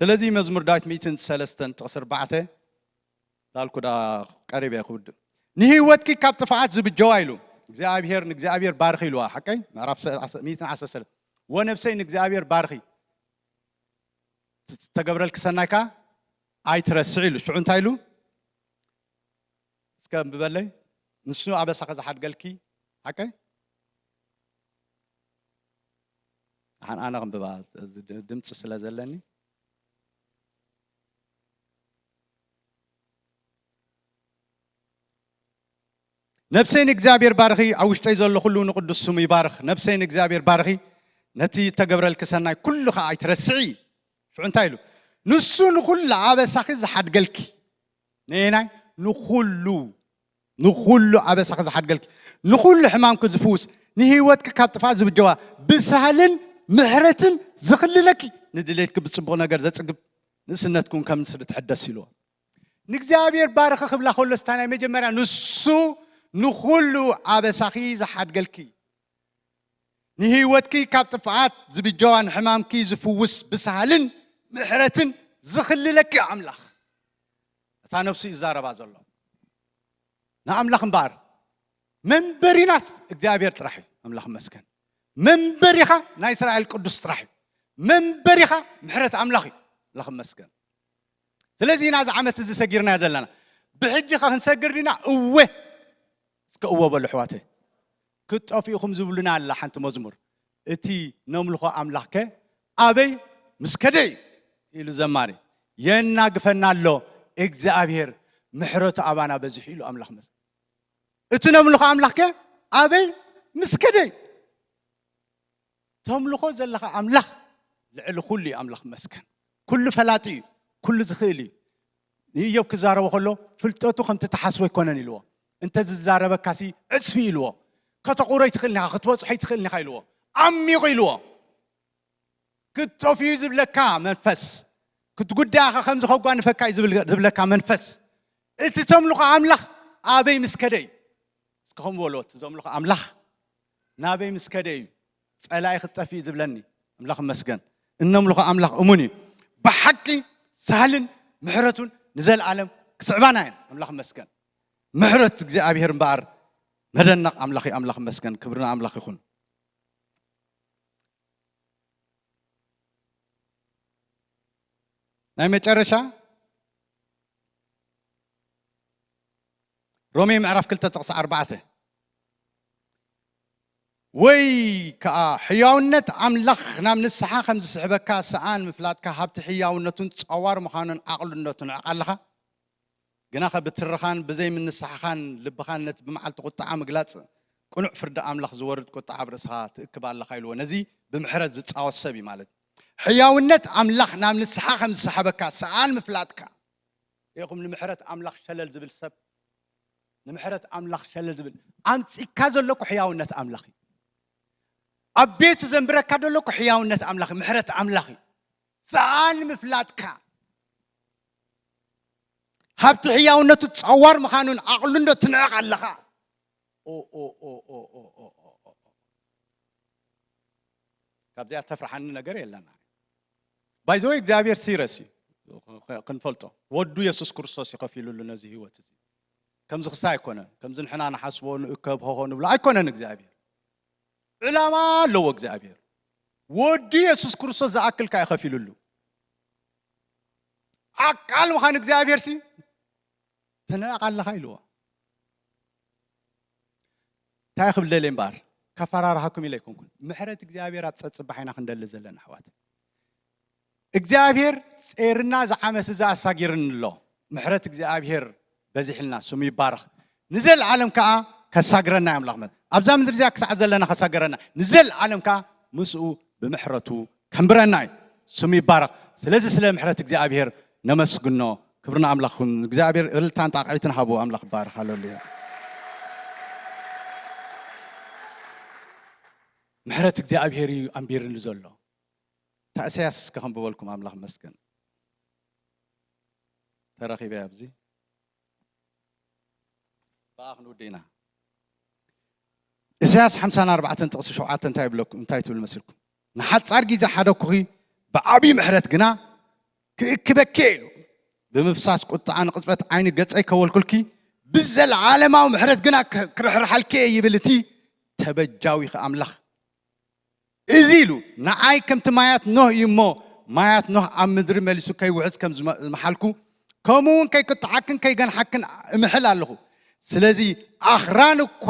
ስለዚ መዝሙር ዳዊት ሚእትን ሰለስተን ጥቕሲ ኣርባዕተ ዳልኩ ዳ ቀሪበ ክውድእ። ንህይወትኪ ካብ ጥፍኣት ዝብጀዋ ኢሉ እግዚኣብሔር ንእግዚኣብሔር ባርኺ ኢልዋ። ሓቀይ ምዕራፍ ሚእትን ዓሰርተ ሰለስተ ወነብሰይ ንእግዚኣብሔር ባርኺ ተገብረልኪ ሰናይ ከኣ ኣይትረስዕ ኢሉ። ሽዑ እንታይ ኢሉ? እስከ እንብበለይ ንሱ ኣበሳኺ ዝሓድገልኪ ሓቀይ ኣነ ክንብባ ድምፂ ስለ ዘለኒ ነብሰይ ንእግዚኣብሔር ባርኺ፣ ኣብ ውሽጠይ ዘሎ ኩሉ ንቅዱስ ስሙ ይባርኽ። ነብሰይ ንእግዚኣብሔር ባርኺ፣ ነቲ እተገብረልኪ ሰናይ ኩሉ ኸዓ ኣይትረስዒ። ሽዑ እንታይ ኢሉ? ንሱ ንኹሉ ኣበሳኺ ዝሓድገልኪ። ነየናይ? ንኹሉ፣ ንኹሉ ኣበሳኺ ዝሓድገልኪ፣ ንኹሉ ሕማምኪ ዝፍውስ፣ ንህይወትኪ ካብ ጥፋት ዝብጀዋ፣ ብሳህልን ምሕረትን ዝኽልለኪ፣ ንድሌትኪ ብጽቡቕ ነገር ዘጽግብ፣ ንእስነትኩም ከም ንስሪ ትሕደስ ኢልዎ። ንእግዚኣብሔር ባርኸ ክብላ ከሎ ስታ ናይ መጀመርያ ንሱ ንኹሉ ኣበሳኺ ዝሓድገልኪ፣ ንህይወትኪ ካብ ጥፍኣት ዝብጀዋ፣ ንሕማምኪ ዝፍውስ፣ ብሳህልን ምሕረትን ዝኽልለኪ ኣምላኽ። እታ ነፍሱ እዩ ዝዛረባ ዘሎ። ንኣምላኽ እምበኣር መንበሪናስ እግዚኣብሔር ጥራሕ እዩ። ኣምላኽ መስገን። መንበሪኻ ናይ እስራኤል ቅዱስ ጥራሕ እዩ። መንበሪኻ ምሕረት ኣምላኽ እዩ። ኣምላኽ መስገን። ስለዚ ኢና እዚ ዓመት እዚ ሰጊርና ዘለና። ብሕጂ ኸ ክንሰግር ዲና? እወ። እስከ እወ በሉ ኣሕዋተይ። ክትጠፍኡ ኢኹም ዝብሉና ኣላ ሓንቲ መዝሙር። እቲ ነምልኾ ኣምላኽ ከ ኣበይ ምስ ከደ እዩ? ኢሉ ዘማሪ። የናግፈና ኣሎ እግዚኣብሔር፣ ምሕረቱ ኣባና በዚሑ ኢሉ ኣምላኽ መስ-፣ እቲ ነምልኾ ኣምላኽ ከ ኣበይ ምስ ከደ እዩ? ተምልኾ ዘለኻ ኣምላኽ ልዕሊ ኩሉ እዩ። ኣምላኽ መስከን። ኩሉ ፈላጢ እዩ። ኩሉ ዝኽእል እዩ። ንእዮብ ክዛረቦ ከሎ ፍልጠቱ ከምቲ ትሓስቦ ኣይኮነን ኢልዎ። እንተ ዝዛረበካሲ ዕጽፊ ኢልዎ። ከተቑሮ ኣይትኽእልን ኢኻ፣ ክትበጽሖ ኣይትኽእልን ኢኻ ኢልዎ። ዓሚቑ ኢልዎ። ክትጠፍኡ ዝብለካ መንፈስ፣ ክትጉዳእኻ ከም ዝኸጓንፈካ እዩ ዝብል-፣ ዝብለካ መንፈስ። እቲ ተምልኾ ኣምላኽ ኣበይ ምስ ከደ እዩ? እስከ ከምኡ በልዎ፣ እቲ ዘምልኾ ኣምላኽ ናበይ ምስ ከደ እዩ ጸላኢ ክትጠፍኢ ዝብለኒ? ኣምላኽ ይመስገን። እነምልኾ ኣምላኽ እሙን እዩ። ብሓቂ ሳህልን ምሕረቱን ንዘለኣለም ክስዕባና እየን። ኣምላኽ ይመስገን። ምሕረት እግዚኣብሔር እምበኣር መደነቕ ኣምላኽ እዩ። ኣምላኽ ይመስገን። ክብሪ ንኣምላኽ ይኹን። ናይ መጨረሻ ሮሜ ምዕራፍ ክልተ ጥቕሲ ኣርባዕተ፣ ወይ ከኣ ሕያውነት ኣምላኽ ናብ ንስሓ ከም ዝስሕበካ ሰኣን ምፍላጥካ፣ ሃብቲ ሕያውነቱን ጸዋር ምዃኑን ዓቕልነቱን ዕቕ ኣለኻ። ግናኸ ብትርኻን ብዘይ ምንስሓኻን ልብኻን ነቲ ብመዓልቲ ቁጥዓ ምግላጽ ቅኑዕ ፍርዲ ኣምላኽ ዝወርድ ቁጥዓ ኣብ ርእስኻ ትእክብ ኣለኻ ኢልዎ። ነዚ ብምሕረት ዝጻወት ሰብ እዩ ማለት። ሕያውነት ኣምላኽ ናብ ንስሓ ከም ዝሰሓበካ ሰኣን ምፍላጥካ። ርኢኹም ንምሕረት ኣምላኽ ሸለል ዝብል ሰብ፣ ንምሕረት ኣምላኽ ሸለል ዝብል ኣምጺእካ ዘሎ እኮ ሕያውነት ኣምላኽ እዩ። ኣብ ቤቱ ዘንብረካ ዘሎ እኮ ሕያውነት ኣምላኽ እዩ፣ ምሕረት ኣምላኽ እዩ። ሰኣን ምፍላጥካ። ሃብቲ ሕያውነቱ ጸዋር ምዃኑን ዓቕሉን ዶ ትንዕቕ ኣለኻ? ኦ፣ ኦ፣ ኦ። ካብዚኣ ተፍርሓኒ ነገር የለና። ባይዘወይ እግዚኣብሔር ሲረስ እዩ። ክንፈልጦ ወዱ የሱስ ክርስቶስ ይኸፊሉሉ ነዚ ህይወት እዚ። ከምዚ ክሳ ኣይኮነን። ከምዚ ንሕና ንሓስቦ ንእከብ ሆሆ ንብሎ ኣይኮነን እግዚኣብሔር። ዕላማ ኣለዎ እግዚኣብሔር። ወዱ የሱስ ክርስቶስ ዝኣክል ከኣ ይኸፊሉሉ። ዓቃል ምዃን እግዚኣብሔር ሲ ትንዕቕ ኣለኻ ኢልዎ። እንታይ ክብል ደልየ እምበኣር፣ ከፈራርሃኩም ኢለ ኣይኮንኩን። ምሕረት እግዚኣብሔር ኣብ ጸጽባሕ ኢና ክንደሊ ዘለና ኣሕዋት። እግዚኣብሔር ጼርና ዝዓመት እዚ ኣሳጊርኒ ኣሎ። ምሕረት እግዚኣብሔር በዚሕልና ስሙ ይባረኽ። ንዘለዓለም ከኣ ከሳግረና እዩ ኣምላኽ። መ-፣ ኣብዛ ምድሪ እዚኣ ክሳዕ ዘለና ከሳገረና፣ ንዘለዓለም ከኣ ምስኡ ብምሕረቱ ከንብረና እዩ። ስሙ ይባረኽ። ስለዚ ስለ ምሕረት እግዚኣብሔር ነመስግኖ። ክብሪ ንኣምላኽ ይኹን። እግዚኣብሔር እልልታን ጣቕዒትን ሃቡ። ኣምላኽ ይባረኽ። ሃሌሉያ። ምሕረት እግዚኣብሔር እዩ ኣንቢርኒ ዘሎ። እታ እሳያስ እስከ ከንብበልኩም። ኣምላኽ ይመስገን። ተረኺበ ኣብዚ ብኣ ክንውድእ ኢና። ኢሳያስ ሓምሳን ኣርባዕተን ጥቕሲ ሸውዓተ እንታይ ይብለኩም? እንታይ ትብል መስልኩም? ንሓጻር ግዜ ሓደኩኺ፣ ብዓብዪ ምሕረት ግና ክእክበኪ እየ ኢሉ። ብምፍሳስ ቁጥዓ ንቕጽበት ዓይኒ ገጸይ ከወልኩልኪ፣ ብዘለዓለማዊ ምሕረት ግና ክ- ክርሕርሓልኪ እየ ይብል እቲ ተበጃዊኺ ኣምላኽ። እዚ ኢሉ ንዓይ ከምቲ ማያት ኖህ እዩ እሞ፣ ማያት ኖህ ኣብ ምድሪ መሊሱ ከይውሕዝ ከም ዝመ- ዝመሓልኩ፣ ከምኡ እውን ከይቅጥዓክን ከይገንሓክን እምሕል ኣለኹ። ስለዚ ኣኽራን እኳ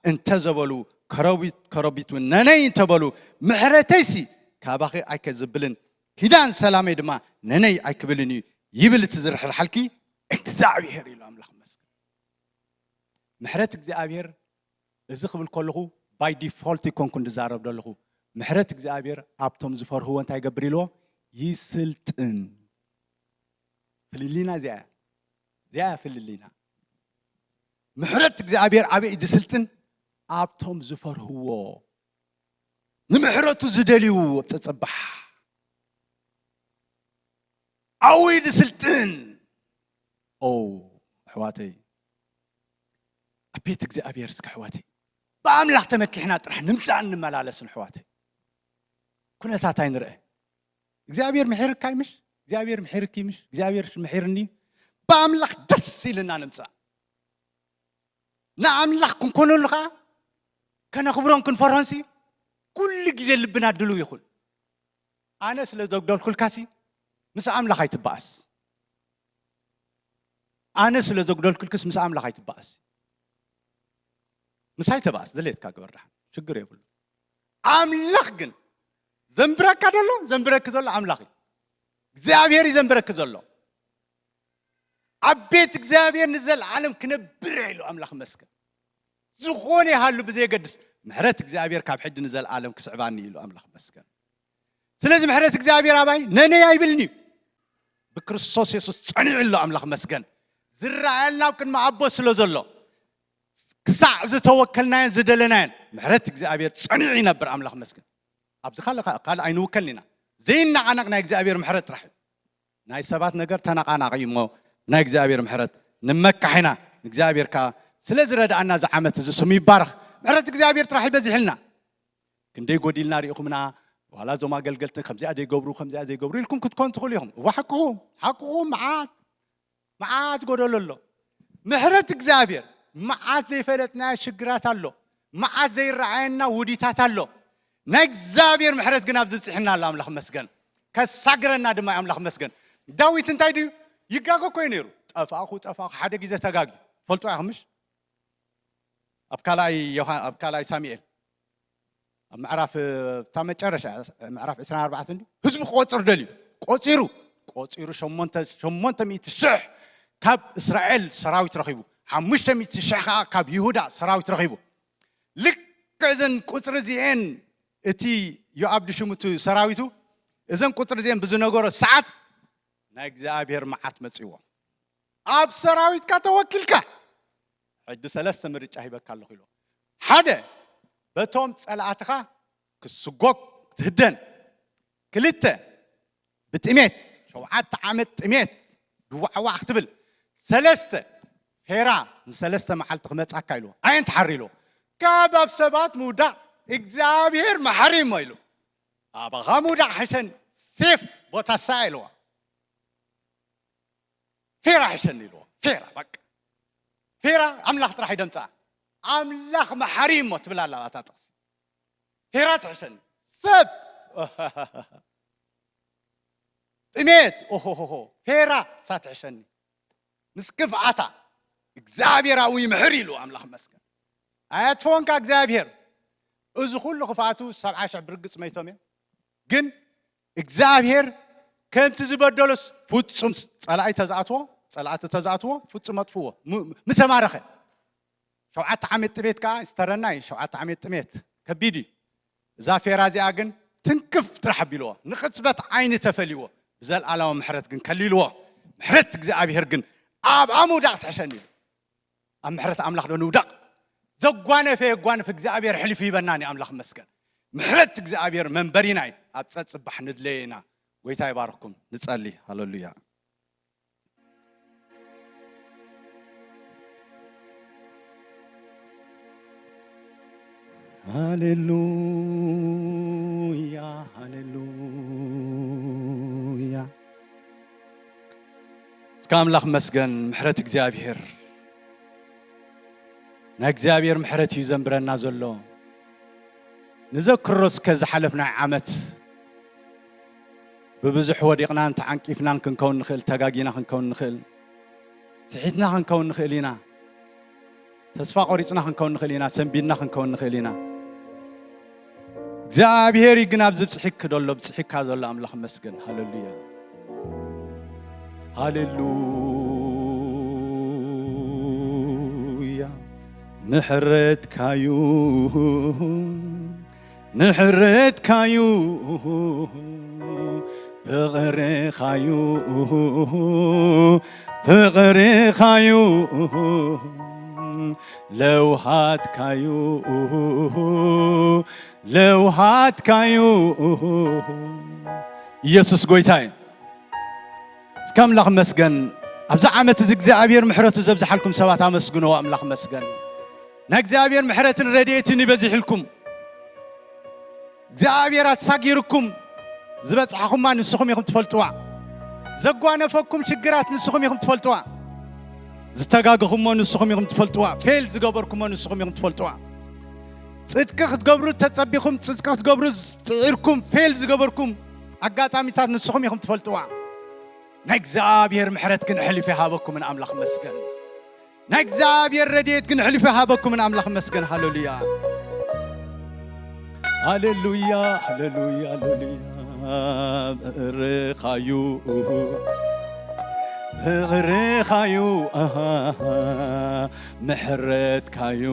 እንተዘበሉ፣ ከረቢት ከረቢት እውን ነነይ እንተበሉ፣ ምሕረተይሲ ካባኺ ኣይከዝብልን፣ ኪዳን ሰላመይ ድማ ነነይ ኣይክብልን እዩ፣ ይብል እቲ ዝርሕርሓልኪ እግዚኣብሄር ኢሉ ኣምላኽ መስገን። ምሕረት እግዚኣብሄር፣ እዚ ክብል ከለኹ ባይ ዲፎልት ይኮንኩ እንድዛረብ ዘለኹ። ምሕረት እግዚኣብሔር ኣብቶም ዝፈርህዎ እንታይ ይገብር ኢልዎ? ይስልጥን። ፍልልይና እዚኣ እያ። እዚኣ እያ ፍልልይና። ምሕረት እግዚኣብሔር ኣበይ ድስልጥን? ኣብቶም ዝፈርህዎ፣ ንምሕረቱ ዝደልዩ ጸጸባሕ ኣውይ ድስልጥን። ኦ ኣሕዋተይ፣ ኣብ ቤት እግዚኣብሔር እስከ ኣሕዋተይ፣ ብኣምላኽ ተመኪሕና ጥራሕ ንምጻእ እንመላለስን ኣሕዋተይ። ኩነታት ኣይንርአ። እግዚኣብሔር ምሒርካ ይምሽ እግዚኣብሔር ምሒርኪ ይምሽ እግዚኣብሔር ምሒርኒ፣ ብኣምላኽ ደስ ኢልና ንምጻእ። ንኣምላኽ ክንኮነሉ ኸዓ ከነኽብሮን ክንፈርሆንሲ ኩሉ ግዜ ልብና ድልው ይኹን። ኣነ ስለ ዘጉደልኩልካሲ ምስ ኣምላኽ ኣይትበኣስ። ኣነ ስለ ዘጉደልኩልክስ ምስ ኣምላኽ ኣይትበኣስ። ምሳይ ተበኣስ፣ ድሌትካ ግበር፣ ደሓን ሽግር የብሉ። ኣምላኽ ግን ዘንብረካ ደሎ፣ ዘንብረኪ ዘሎ ኣምላኽ እዩ። እግዚኣብሔር እዩ ዘንብረኪ ዘሎ። ኣብ ቤት እግዚኣብሔር ንዘለዓለም ክነብር እየ ኢሉ ኣምላኽ መስገን። ዝኾነ ይሃሉ ብዘየገድስ ምሕረት እግዚኣብሔር ካብ ሕጂ ንዘለዓለም ክስዕባኒ ኢሉ ኣምላኽ መስገን። ስለዚ ምሕረት እግዚኣብሔር ኣባይ ነነይ ኣይብልኒ እዩ። ብክርስቶስ የሱስ ጸኒዑ ኣሎ ኣምላኽ መስገን። ዝረኣየልና ኣብ ቅድሚ ኣቦ ስለ ዘሎ፣ ክሳዕ ዝተወከልናዮን ዝደለናዮን ምሕረት እግዚኣብሔር ጸኒዑ ይነብር ኣምላኽ መስገን። ኣብዚ ካልእ ካልእ ኣይንውከልን ኢና። ዘይነቓነቕ ናይ እግዚኣብሔር ምሕረት ጥራሕ እዩ። ናይ ሰባት ነገር ተነቓናቒ እዩ እሞ፣ ናይ እግዚኣብሔር ምሕረት ንመካሕ ኢና። ንእግዚኣብሔር ከኣ ስለ ዝረድኣና እዚ ዓመት እዚ ስሙ ይባረኽ። ምሕረት እግዚኣብሔር ጥራሕ ይበዚሕልና። ክንደይ ጎዲልና ርኢኹምና፣ ዋላ እዞም ኣገልገልቲ ከምዚኣ ዘይገብሩ ከምዚኣ ዘይገብሩ ኢልኩም ክትኮኑ ትኽእሉ ኢኹም። እዋ ሓቅኹም፣ ሓቅኹም። መዓት መዓት ጎደሎ ኣሎ። ምሕረት እግዚኣብሔር፣ መዓት ዘይፈለጥናዮ ሽግራት ኣሎ፣ መዓት ዘይረኣየና ውዲታት ኣሎ። ናይ እግዚኣብሔር ምሕረት ግን ኣብዚ ብፅሕና ኣሎ። ኣምላኽ መስገን። ከሳግረና ድማ ኣምላኽ መስገን። ዳዊት እንታይ ድዩ? ይጋገ እኮ እዩ ነይሩ። ጠፋእኹ ጠፋእኹ ሓደ ግዜ ተጋግዩ ፈልጡ ኢኹምሽ? ኣብ ካልኣይ ዮሃ- ኣብ ካልኣይ ሳሙኤል ኣብ ምዕራፍ እታ መጨረሻ ምዕራፍ ዕስራን ኣርባዕተን እንዲ ህዝቡ ክቆፅር ደልዩ ቆፂሩ ቆፂሩ ሸሞንተ ሸሞንተ ሚእቲ ሽሕ ካብ እስራኤል ሰራዊት ረኺቡ፣ ሓሙሽተ ሚእቲ ሽሕ ከዓ ካብ ይሁዳ ሰራዊት ረኺቡ። ልክዕ እዘን ቁፅሪ እዚኤን እቲ ዮኣብ ድሽሙ እቲ ሰራዊቱ እዘን ቁፅሪ እዚኤን ብዝነገሮ ሰዓት ናይ እግዚኣብሔር መዓት መፅዎ። ኣብ ሰራዊትካ ተወኪልካ ሕጂ ሰለስተ ምርጫ ሂበካ ኣለኹ ኢሉ። ሓደ በቶም ፀላእትኻ ክስጎግ ክትህደን፣ ክልተ ብጥሜት ሸውዓተ ዓመት ጥሜት ድዋዕዋዕ ክትብል፣ ሰለስተ ፌራ ንሰለስተ መዓልቲ ክመፃካ ኢሉ ኣየን ትሓሪ ኢሉ። ካብ ኣብ ሰባት ምውዳቕ እግዚኣብሔር መሓሪ እሞ ኢሉ ኣባኻ ምውዳቕ ሕሸን ሴፍ ቦታ ሳ ኢልዋ። ፌራ ሕሸኒ ኢልዎ። ፌራ በቃ ፌራ ኣምላኽ ጥራሕ ይደምፃ። ኣምላኽ መሓሪ እሞ ትብል ኣላ እታ ጥቕሲ። ፌራ ትሕሸኒ ሰብ ጥሜት ኦሆሆሆ ፌራ እሳ ትሕሸኒ ምስ ክፍኣታ እግዚኣብሔር ኣብኡ ይምሕር ኢሉ ኣምላኽ መስገን። ኣያትፈወንካ እግዚኣብሔር። እዚ ኩሉ ክፍኣቱ ሰብዓ ሽሕ ብርግፅ መይቶም እዮም። ግን እግዚኣብሔር ከምቲ ዝበደሎስ ፍጹም ጸላኢ ተዝኣትዎ ጸላእቲ ተዝኣትዎ ፍጹም ኣጥፍዎ። ም- ምተማረኸ ሸውዓተ ዓመት ጥሜት ከዓ ዝተረና እዩ። ሸውዓተ ዓመት ጥሜት ከቢድ እዩ። እዛ ፌራ እዚኣ ግን ትንክፍ ጥራሕ ኣቢልዎ ንቕጽበት ዓይኒ ተፈልይዎ ብዘለኣለማዊ ምሕረት ግን ከሊልዎ። ምሕረት እግዚኣብሔር ግን ኣብ ኣምውዳቕ ትሕሸኒ ኢሉ ኣብ ምሕረት ኣምላኽ ዶ ንውደቕ? ዘጓነፈ የጓንፍ እግዚኣብሔር ሕሊፉ ይበናኒ ኣምላኽ መስገን። ምሕረት እግዚኣብሔር መንበሪና እዩ። ኣብ ጸጽባሕ ንድለየ ኢና። ጎይታ ይባርኽኩም። ንጸሊ። ሃለሉያ። ሃሌሉያ፣ ሃሌሉያ። እስከ ኣምላኽ መስገን፣ ምሕረት እግዚኣብሔር። ናይ እግዚኣብሔር ምሕረት እዩ ዘንብረና ዘሎ። ንዘክሮ እስከ ዝሓለፍናይ ዓመት። ብብዙሕ ወዲቕናን ተዓንቂፍናን ክንከውን ንኽእል፣ ተጋጊና ክንከውን ንኽእል፣ ስሒትና ክንከውን ንኽእል ኢና፣ ተስፋ ቆሪጽና ክንከውን ንኽእል ኢና፣ ሰንቢድና ክንከውን ንኽእል ኢና። እግዚኣብሔር እዩ ግን ኣብዚ ብጽሒክ ደሎ፣ ብጽሒካ ዘሎ ኣምላኽ መስገን። ሃሌሉያ፣ ሃሌሉያ። ምሕረትካዩ፣ ምሕረትካዩ፣ ፍቕርኻዩ፣ ፍቕርኻዩ፣ ለውሃትካዩ፣ ለውሃትካዩ። ኢየሱስ ጎይታ እዩ። እስከ ኣምላኽ መስገን። ኣብዚ ዓመት እዚ እግዚኣብሔር ምሕረቱ ዘብዝሓልኩም ሰባት ኣመስግንዎ። ኣምላኽ መስገን። ናይ እግዚኣብሔር ምሕረትን ረድኤትን ይበዚሕልኩም። እግዚኣብሔር ኣሳጊርኩም። ዝበጽሕኹማ ንስኹም ኢኹም ትፈልጥዋ። ዘጓነፈኩም ሽግራት ንስኹም ኢኹም ትፈልጥዋ። ዝተጋገኹሞ ንስኹም ኢኹም ትፈልጥዋ። ፌል ዝገበርኩሞ ንስኹም ኢኹም ትፈልጥዋ። ጽድቂ ክትገብሩ ተጸቢኹም፣ ጽድቂ ክትገብሩ ጽዒርኩም፣ ፌል ዝገበርኩም ኣጋጣሚታት ንስኹም ኢኹም ትፈልጥዋ። ናይ እግዚኣብሔር ምሕረት ግን ሕልፍ ይሃበኩም ንኣምላኽ መስገን። ናይ እግዚኣብሔር ረድኤት ግን ሕልፍ ይሃበኩም ንኣምላኽ መስገን። ሃሌሉያ፣ ሃሌሉያ፣ ሃሌሉያ፣ ሃሌሉያ። ምሕረትካዩ፣ ምሕረትካዩ፣ ኣሃ፣ ምሕረትካዩ፣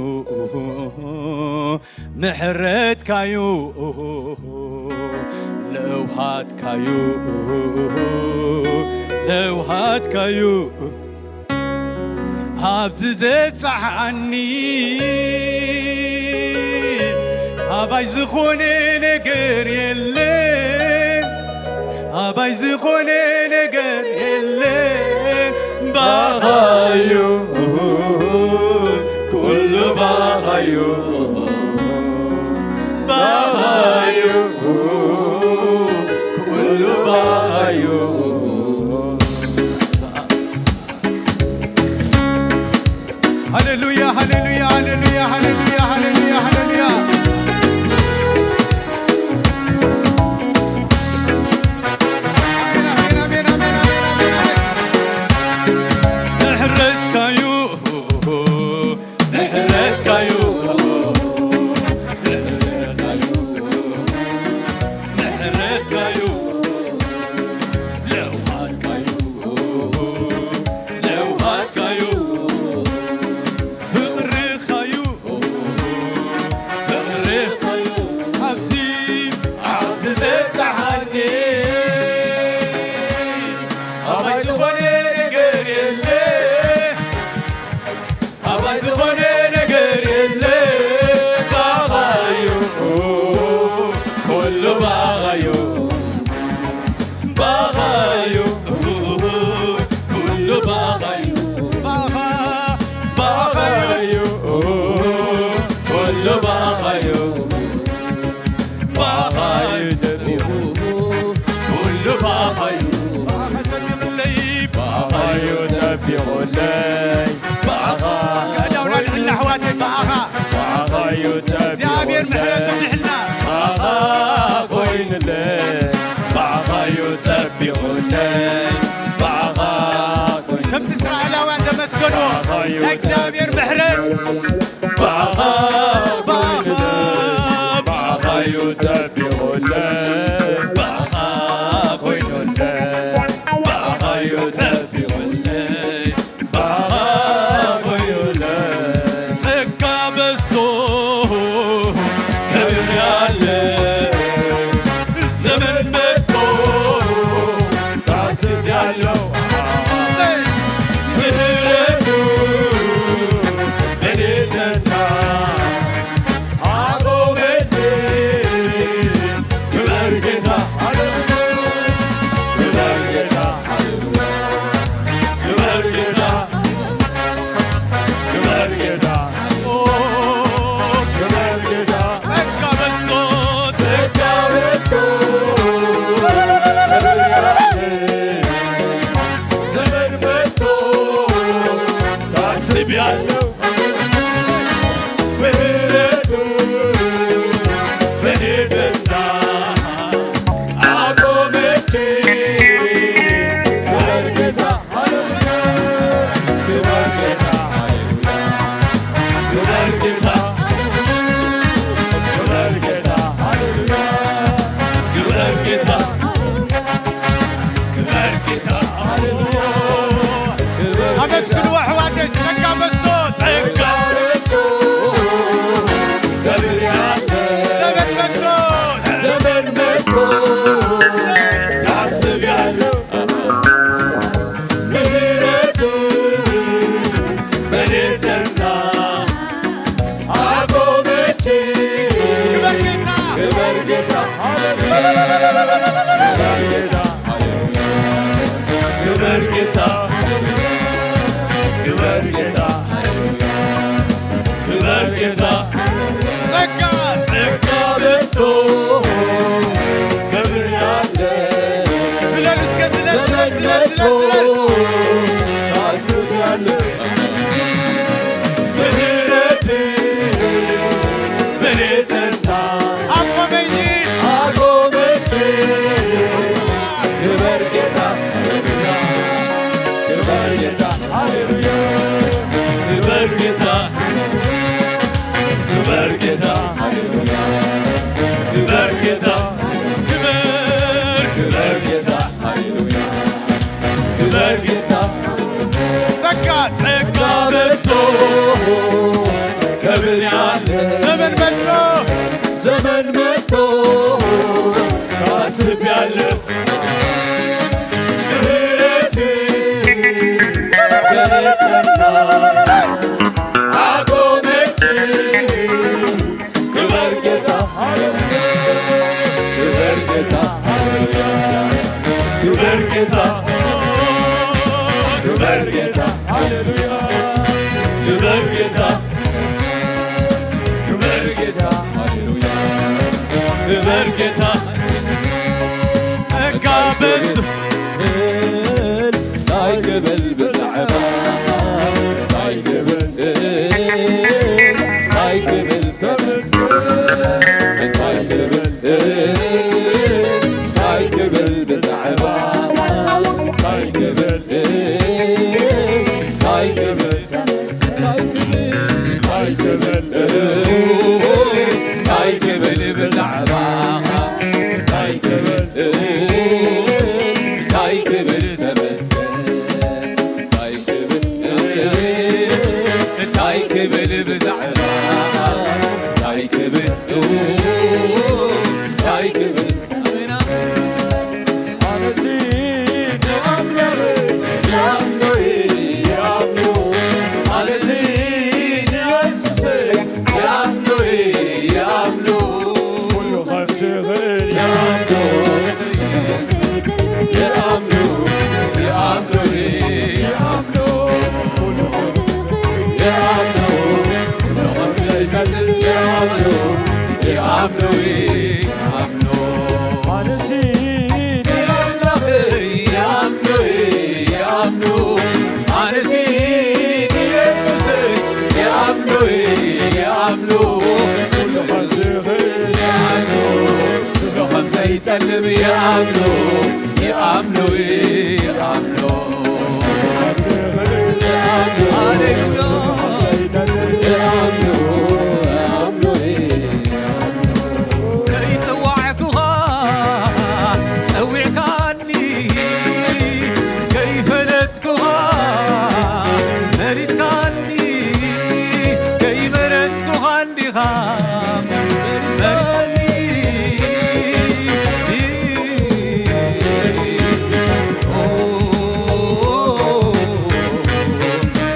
ምሕረትካዩ፣ ለውሃትካዩ፣ ለውሃትካዩ፣ ኣብዚ ዘብጽሓኒ ኣባይ ዝኾነ ነገር የለን፣ ኣባይ ዝኾነ ነገር የለን። ባኻዩ፣ ኩሉ ባኻዩ፣ ባኻዩ፣ ኩሉ ባኻዩ። ሃሌሉያ፣ ሃሌሉያ፣ ሃሌሉያ፣ ሃሌሉያ፣ ሃሌሉያ፣ ሃሌሉያ። ኣሜን፣ ኣሜን፣ ኣሜን፣ ኣሜን፣ ኣሜን፣ ኣሜን። ምሕረትካዩ፣ ምሕረትካዩ፣ ምሕረትካዩ፣ ምሕረትካዩ፣ ለውሃትካዩ፣ ለውሃትካዩ፣ ፍቕርኻዩ፣ ፍቕርኻዩ፣ ኣብዚ፣ ኣብዚ ዘብጽሓኒ፣ ኣባይ ዝኾነ ነገር የለ፣ ኣባይ ዝኾነ ነገር የለ፣ ባኻዩ፣ ኩሉ ባኻዩ። ባኻዩ፣ ኩሉ ባኻዩ። ባኻ፣ ባኻዩ፣ ኩሉ ባኻዩ። ባኻዩ ጸቢቑ፣ ኩሉ ባኻዩ። ባኻ ጸቢቑለይ፣ ባኻዩ ጸቢቑለይ። ባኻ፣ ያዳውና ንሕና ኣሕዋተይ፣ ባኻ። ባኻዩ ጸቢቑለይ። እግዚኣብሔር ምሕረቱ ይብዝሓልና። ባኻ ኮይኑለይ፣ ባኻዩ ጸቢቑለይ፣ ባኻ ኮይኑ። ከምቲ እስራኤላውያን ዘመስገንዎ ባኻዩ ናይ እግዚኣብሔር ምሕረት። ባኻ ኮይኑለይ፣ ባኻዩ ጸቢቑለይ፣ ባኻ ኮይኑለይ፣ ባኻዩ ጸቢቑለይ። ባኻዩለ ጸጋ በዝቶ ከብርያለ ዘመን መጥቶ ራስ ታስቢያለሽ ምሕረትሽ በኔ ጸንታ አቆመኝ። አቆመችኝ። ክበር ጌታ፣ ክበር ጌታ፣ ሃሌሉያ። ክበር ጌታ፣ ክበር ጌታ፣ ሃሌሉያ። ክበር ጌታ፣ ክበር፣ ክበር ጌታ፣ ሃሌሉያ። ክበር ጌታ። ጸጋ፣ ጸጋ በዝቶ ከብሬያለሁ። ዘመን መጥቶ፣ ዘመን መጥቶ ታስቤያለሁ። ምሕረት በኔ ጸንታ አቆመችኝ። ክበር ጌታ፣ ሃሌሉያ። ክበር ጌታ፣ ሃሌሉያ። ክበር ጌታ፣ ክበር ጌታ፣ ሃሌሉያ። ክበር ጌታ፣ ክበር ጌታ፣ ሃሌሉያ። ክበር ጌታ፣ ጸጋ በዝቶ እንታይ ክብል ብዛዕባ፣ እንታይ ክብል፣ እንታይ ክብል ተመስገን፣ እንታይ ክብል፣ እንታይ ክብል ብዛዕባ፣ እንታይ ክብል፣ እንታይ ክብል፣ እንታይ ክብል፣ እንታይ ክብል ብዛዕባ፣ እንታይ ክብል፣ እንታይ ክብል ተመስገን፣ እንታይ ክብል፣ እንታይ ክብል ብዛዕባ፣ እንታይ ክብል፣ እንታይ ክብል። ኣነሲ ንኣምላኽ ይኣምኖ፣ ይኣምኖ። ኣነሲ ንየሱስ ይኣምኖ፣ ይኣምኖ። ኩሉ ኸዚ ይኽእል ይኣምኖ፣ ይኣምኖ፣ ይኣምኖ። ኩሉ ኸዚ ይኣምኖ፣ ኩሉ ኸዚ ይኣምኖ፣ ይኣምኖ፣ ይኣምኖ። ኣነሲ ንኣምላኸይ ይኣምኖ፣ ይኣምኖ። ኣነሲ ንየሱሰይ ይኣምኖ፣ ይኣምኖ። ኩሉ ኸዚ ይኽእል ይኣምኖ፣ ስጋ ኸም ዘይጠልም ይኣምኖ፣ ይኣምኖ፣ ይኣምኖ። ሃሌሉያ። ከይጸዋዕኩኻ ጸዊዕካኒ፣ ከይፈለጥኩኻ መሪጥካኒ፣ ከይመረጽኩኻ እንዲኻ መሪጽካኒ። ኦ፣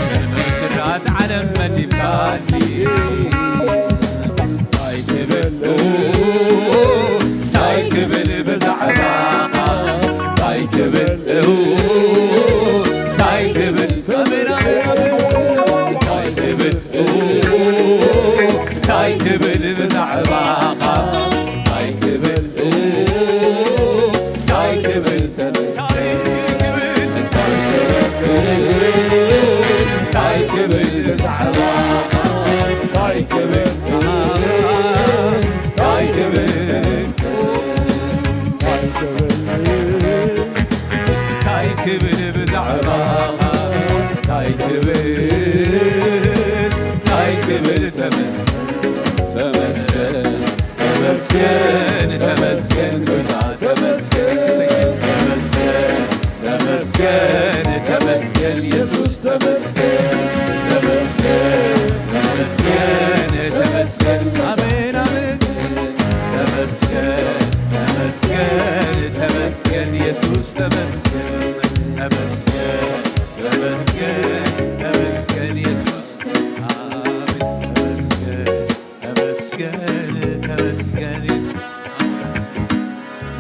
ቅድሚ ስራት ዓለም መዲብካኒ። እንታይ ክብል፣ እንታይ ክብል ብዛዕባኻ? እንታይ ክብል፣ እንታይ ክብል፣ እንታይ ክብል፣ እንታይ ክብል ብዛዕባኻ? እንታይ ክብል፣ እንታይ ክብል፣ እንታይ ክብል፣ እንታይ ክብል፣ እንታይ ክብል ብዛዕባ፣ እንታይ ክብል፣ እንታይ ክብል፣ እንታይ ክብል፣ እንታይ ክብል ብዛዕባ፣ እንታይ ክብል፣ እንታይ ክብል፣ ተመስገን፣ ተመስገን። ተመስገን፣ ተመስገን፣ ተመስገን ጌታ፣ ተመስገን፣ ተመስገን፣ ተመስገን፣ ተመስገን ኢየሱስ፣ ተመስገን፣ ተመስገን፣ ተመስገን፣ ተመስገን፣ አሜን፣ አሜን። ተመስገን፣ ተመስገን፣ ተመስገን ኢየሱስ፣ ተመስገን፣ ተመስገን፣ ተመስገን፣ ተመስገን ኢየሱስ፣ አሜን። ተመስገን፣ ተመስገን፣ ተመስገን።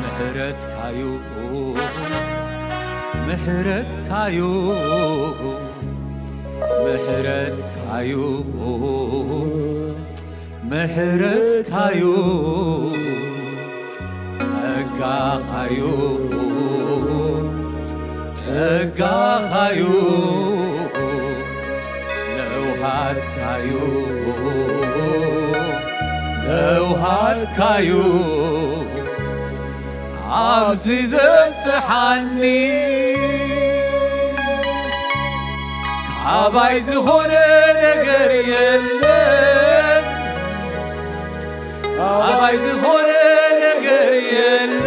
ምሕረትካዩ፣ ምሕረትካዩ፣ ምሕረትካዩ፣ ምሕረትካዩ፣ ጸጋኻዩ፣ ጸጋኻዩ ለውሃትካዩ ለውሃትካዩ ኣብዚ ዘብጽሓኒ። ካባይ ዝኾነ ነገር የለን፣ ካባይ ዝኾነ ነገር የለን።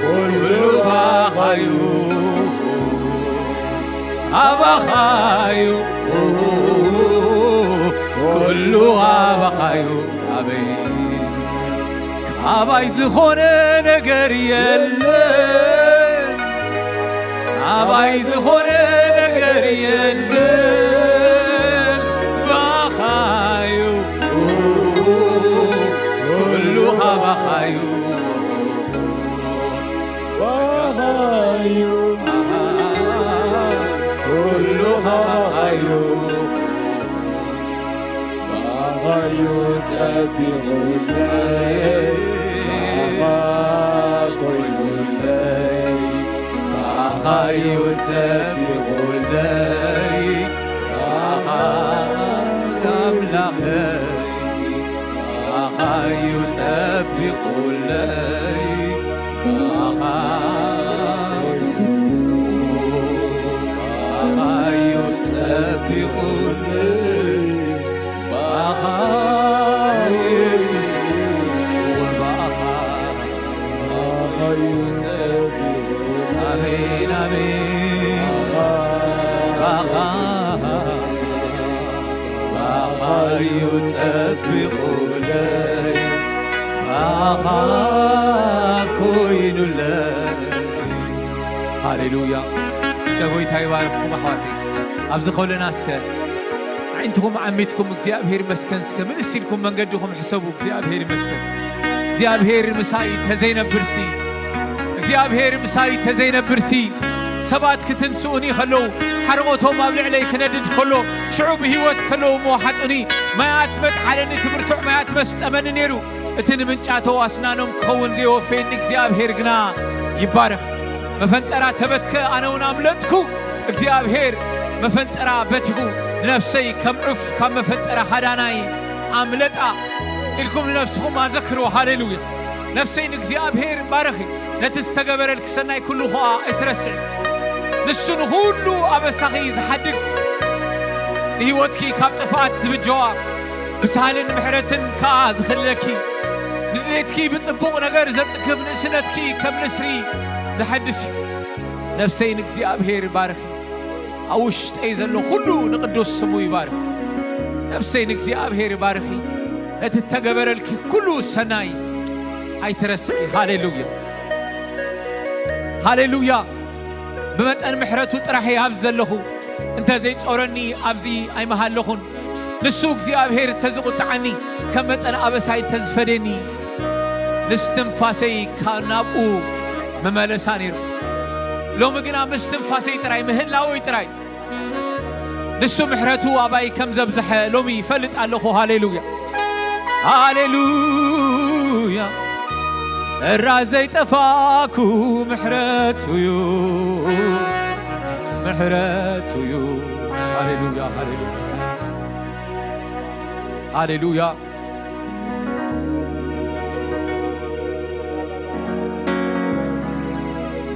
ኩሉ ባኻዩ፣ ኣባኻዩ፣ ኩሉ ኣባኻዩ። ኣቤት። ካባይ ዝኾነ ነገር የለን፣ ካባይ ዝኾነ ነገር የለን። ባኻዩ፣ ኩሉ ካባኻዩ። ባኻዩ፣ ኩሉ ካባኻዩ። ባኻዩ ጸቢቑለይ፣ ባኻ ኮይኑለይ፣ ባኻዩ ጸቢቑለይ፣ ባኻ ኣምላኸይ፣ ባኻዩ ጸቢቑለይ፣ ባኻዩ፣ ባኻዩ ጸቢቑለይ። ባኻ የሱስ ወባኻ ባኻዩ ጸቢቑ። ኣሜን፣ ኣሜን። ባኻ፣ ባኻዩ ጸቢቑለይ። ባኻ ኮይኑለይ። ሃሌሉያ። እስከ ጎይታ ይባርኽኩም ኣሕዋተይ። ኣብዚ ከለና እስከ ኣዒንትኹም ዓሚትኩም እግዚኣብሔር ይመስገን እስከ ምልስ ኢልኩም መንገድኹም ሕሰቡ። እግዚኣብሔር ይመስገን። እግዚኣብሔር ምሳይ ተዘይነብርሲ፣ እግዚኣብሔር ምሳይ ተዘይነብርሲ፣ ሰባት ክትንስኡኒ ከለዉ፣ ሓርቖቶም ኣብ ልዕለይ ክነድድ ከሎ፣ ሽዑ ብህይወት ከለዉ እሞ ሓጡኒ። ማያት መጥሓለኒ፣ እቲ ብርቱዕ ማያት መስጠመኒ ነይሩ። እቲ ንምንጫ ተዋስናኖም ክኸውን ዘይወፈየኒ እግዚኣብሔር ግና ይባረኽ። መፈንጠራ ተበትከ፣ ኣነ እውን ኣምለጥኩ። እግዚኣብሔር መፈንጠራ በቲኹ፣ ንነፍሰይ ከም ዑፍ ካብ መፈንጠራ ሃዳናይ ኣምለጣ ኢልኩም ንነፍስኹም ኣዘክርዎ። ሃሌሉያ። ነፍሰይ ንእግዚኣብሔር ባረኺ፣ ነቲ ዝተገበረልኪ ሰናይ ኩሉ ኸኣ ኣይትረስዒ። ንሱ ንኹሉ ኣበሳኺ ዝሓድግ፣ ንህይወትኪ ካብ ጥፍኣት ዝብጀዋ፣ ብሳህልን ምሕረትን ከኣ ዝኽልለኪ፣ ንድሌትኪ ብጽቡቕ ነገር ዘጽግብ፣ ንእስነትኪ ከም ንስሪ ዘሐድስ እዩ። ነፍሰይ ንእግዚኣብሔር ባርኺ፣ ኣብ ውሽጠይ ዘሎ ኩሉ ንቅዱስ ስሙ ይባርኽ። ነፍሰይ ንእግዚኣብሔር ባርኺ፣ ነቲ እተገበረልኪ ኩሉ ሰናይ ኣይትረስዒ። ሃሌሉያ፣ ሃሌሉያ። ብመጠን ምሕረቱ ጥራሕ እየ ኣብዚ ዘለኹ። እንተ ዘይጾረኒ ኣብዚ ኣይምሃለኹን። ንሱ እግዚኣብሔር እንተ ዝቑጥዓኒ፣ ከም መጠን ኣበሳይ እንተ ዝፈደኒ፣ ንስትንፋሰይ ካብ ናብኡ ምመለሳ ነይሩ። ሎሚ ግና ምስትንፋሰይ ጥራይ፣ ምህላወይ ጥራይ፣ ንሱ ምሕረቱ ኣባይ ከም ዘብዝሐ ሎሚ ይፈልጥ ኣለኹ። ሃሌሉያ፣ ሃሌሉያ። እራ ዘይጠፋኩ ምሕረቱ እዩ፣ ምሕረቱ እዩ። ሃሌሉያ፣ ሃሌሉያ፣ ሃሌሉያ።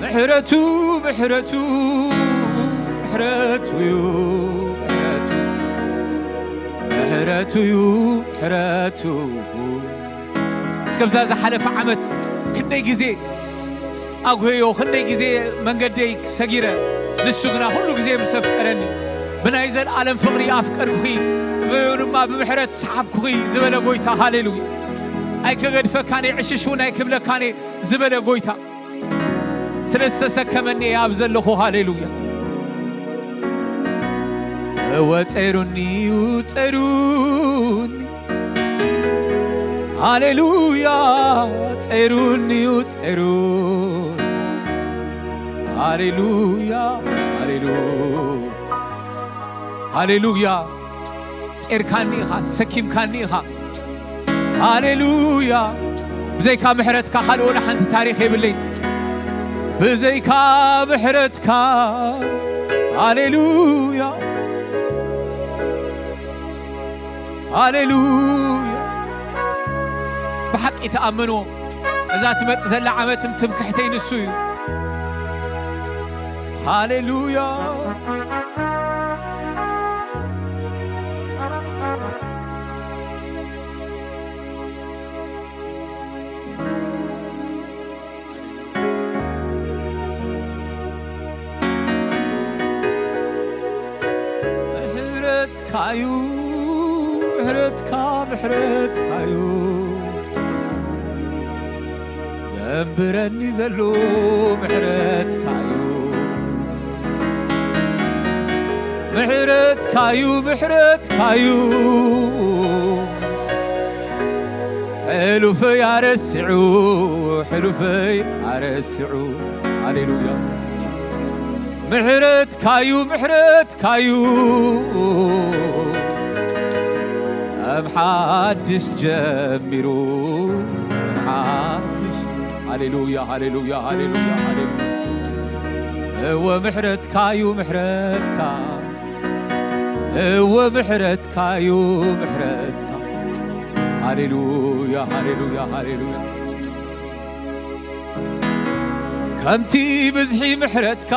ምሕረቱ፣ ምሕረቱ፣ ምሕረቱ እዩ፣ ምሕረቱ፣ ምሕረቱ እዩ፣ ምሕረቱ። እስከ ብዛ ዝሓለፈ ዓመት ክንደይ ግዜ ኣጉህዮ፣ ክንደይ ግዜ መንገደይ ሰጊረ፣ ንሱ ግና ኩሉ ግዜ ምስ ኣፍቀረኒ፣ ብናይ ዘለኣለም ፍቕሪ ኣፍቀርኩኺ፣ ብኡ ድማ ብምሕረት ሰሓብኩኺ ዝበለ ጎይታ፣ ሃሌሉያ። ኣይከገድፈካን እየ፣ ዕሽሽ እውን ኣይክብለካን እየ ዝበለ ጎይታ፣ ስለ ዝተሰከመኒ እየ ኣብ ዘለኹ፣ ሃሌሉያ። እወ ጸሩኒ እዩ፣ ጸሩኒ፣ ሃሌሉያ። ጸሩኒ እዩ፣ ጸሩኒ፣ ሃሌሉያ፣ ሃሌሉ-፣ ሃሌሉያ። ጼርካኒ ኢኻ፣ ሰኪምካኒ ኢኻ። ሃሌሉያ። ብዘይካ ምሕረትካ ካልእ ወላ ሓንቲ ታሪኽ የብለይን። ብዘይካ ምሕረትካ፣ ሃሌሉያ፣ ሃሌሉያ። ብሓቂ ተኣመንዎ። እዛ ትመጽእ ዘላ ዓመትም ትምክሕተይ ንሱ እዩ። ሃሌሉያ። ምሕረትካዩ፣ ምሕረትካ፣ ምሕረትካዩ ዘንብረኒ ዘሎ ምሕረትካዩ። ምሕረትካዩ፣ ምሕረትካዩ ሕሉፈይ ኣረሲዑ፣ ሕሉፈይ ኣረሲዑ። ሃሌሉያ። ምሕረትካዩ፣ ምሕረትካዩ ከም ሓድሽ ጀሚሩ፣ ከም ሓድሽ። ሃሌሉያ፣ ሃሌሉያ፣ ሃሌሉያ፣ ሃሌሉያ። እወ ምሕረትካዩ፣ ምሕረትካ። እወ ምሕረትካዩ፣ ምሕረትካ። ሃሌሉያ፣ ሃሌሉያ፣ ሃሌሉያ። ከምቲ ብዝሒ ምሕረትካ፣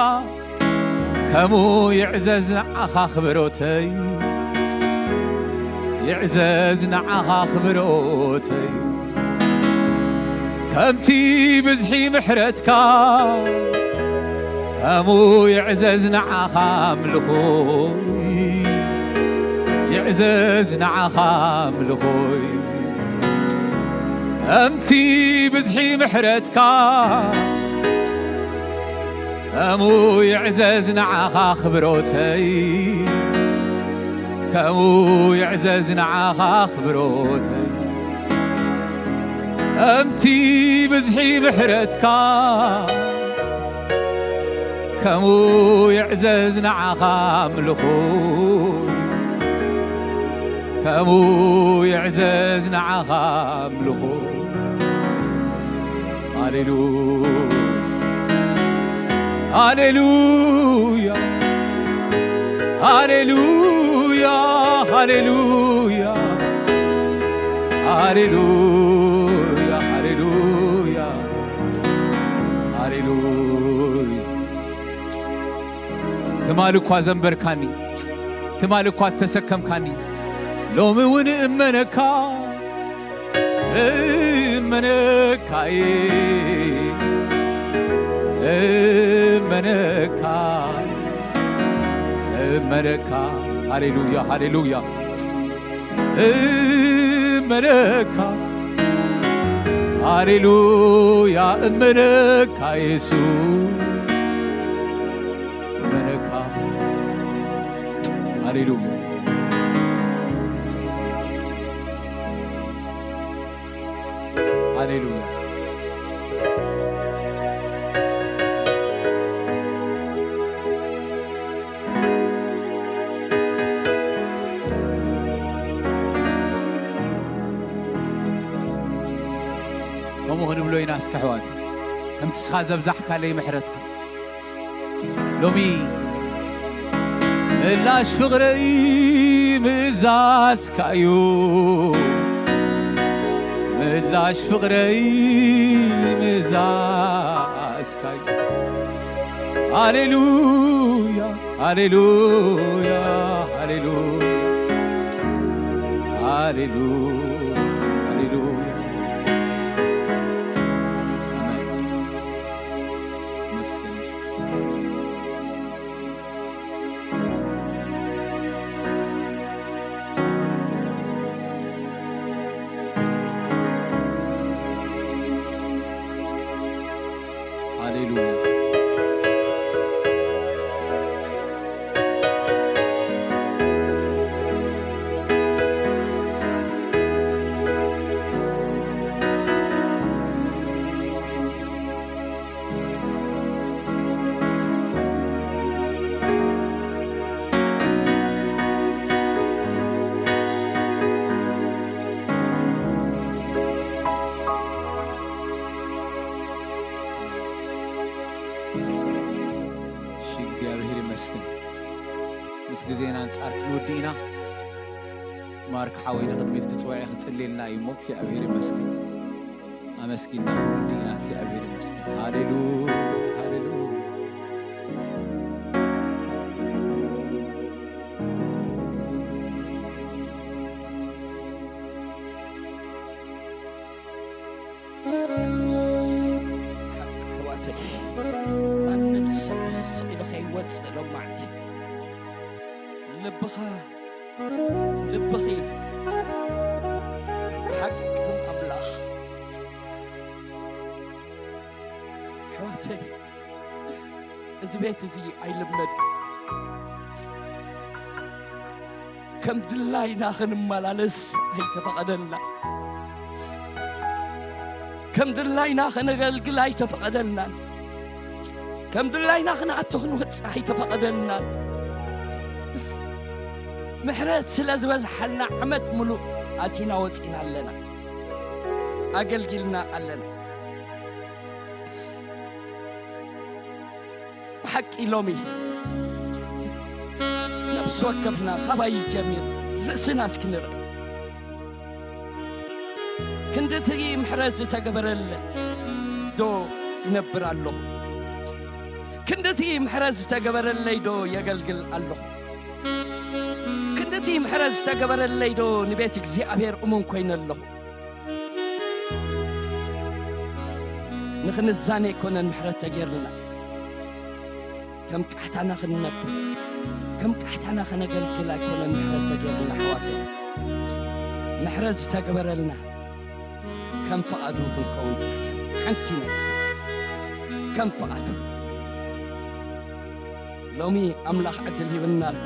ከምኡ ይዕዘዝ ንዓኻ ክብሮተይ፣ ይዕዘዝ ንዓኻ ክብሮተይ። ከምቲ ብዝሒ ምሕረትካ፣ ከምኡ ይዕዘዝ ንዓኻ ኣምልኾይ፣ ይዕዘዝ ንዓኻ ኣምልኾይ። ከምቲ ብዝሒ ምሕረትካ፣ ከምኡ ይዕዘዝ ንዓኻ ክብሮተይ፣ ከምኡ ይዕዘዝ ንዓኻ ክብሮተይ። ከምቲ ብዝሒ ምሕረትካ፣ ከምኡ ይዕዘዝ ንዓኻ ኣምልኾይ፣ ከምኡ ይዕዘዝ ንዓኻ ኣምልኾይ። ሃሌሉያ፣ ሃሌሉያ፣ ሃሌሉያ፣ ሃሌሉያ፣ ሃሌሉያ፣ ሃሌሉያ፣ ሃሌሉያ። ትማሊ እኳ ዘንበርካኒ፣ ትማሊ እኳ እተሰከምካኒ፣ ሎሚ እውን እመነካ፣ እመነካ፣ እመነካ፣ እመነካ። ሃሌሉያ፣ ሃሌሉያ። እመነካ፣ ሃሌሉያ፣ እመነካ የሱስ፣ እመነካ። ሃሌሉያ፣ ሃሌሉያ። ከምኡ ክንብሎ ኢና እስከ ኣሕዋት፣ ከምቲ እስኻ ዘብዛሕካለይ ምሕረትካ። ሎሚ ምላሽ ፍቕረይ ምእዛዝካዩ፣ ምላሽ ፍቕረይ ምእዛዝካዩ። ሃሌሉያ፣ ሃሌሉያ፣ ሃሌሉያ፣ ሃሌሉያ፣ ሃሌሉያ። ኣሜን። መስገን የሱስ። ሃሌሉያ። ምስ ግዜና ኣንጻር ክንወዲ ኢና። ማርክ ሓወይ ንቕድሚት ክጽውዕ ክጽልየልና እዩ እሞ እግዚኣብሔር ይመስገን። ኣመስጊንና ክንወዲ ኢና። እግዚኣብሔር ይመስገን። ሃሌሉያ፣ ሃሌሉያ። ሓቂ ኣሕዋተይ፣ ማንም ሰብ ስቕ ኢሉ ከይወፅእ ሎማዕንቲ ልብኻ፣ ልብኺ ብሓቂ ከም ኣምላኽ ኣሕዋተይ፣ እዚ ቤት እዚ ኣይልመድ። ከም ድላይና ክንመላለስ ኣይተፈቐደልና። ከም ድላይና ከነገልግል ኣይተፈቐደልናን። ከም ድላይና ክንኣቱ ክንወፅእ ኣይተፈቐደልናን። ምሕረት ስለ ዝበዝሓልና ዓመት ሙሉእ ኣቲና ወፂና ኣለና፣ ኣገልጊልና ኣለና። ብሓቂ ሎሚ ነፍሲ ወከፍና ካባይ ጀሚር ርእስና እስኪ ንርኢ። ክንድቲ ምሕረት ዝተገበረለ ዶ ይነብር ኣለኹ? ክንድቲ ምሕረት ዝተገበረለይ ዶ የገልግል ኣለኹ? ክንድቲ ምሕረት ዝተገበረለይ ዶ ንቤት እግዚኣብሔር እሙን ኮይነ ኣለኹ? ንኽንዛነ ኣይኮነን ምሕረት ተጌርልና። ከም ቃሕታና ክንነብር፣ ከም ቃሕታና ከነገልግል ኣይኮነን ምሕረት ተጌርልና ኣሕዋተይ። ምሕረት ዝተገበረልና ከም ፍቓዱ ክንከውን ጥራሕ። ሓንቲ ነገር ከም ፍቓዱ። ሎሚ ኣምላኽ ዕድል ሂብና ኣሎ።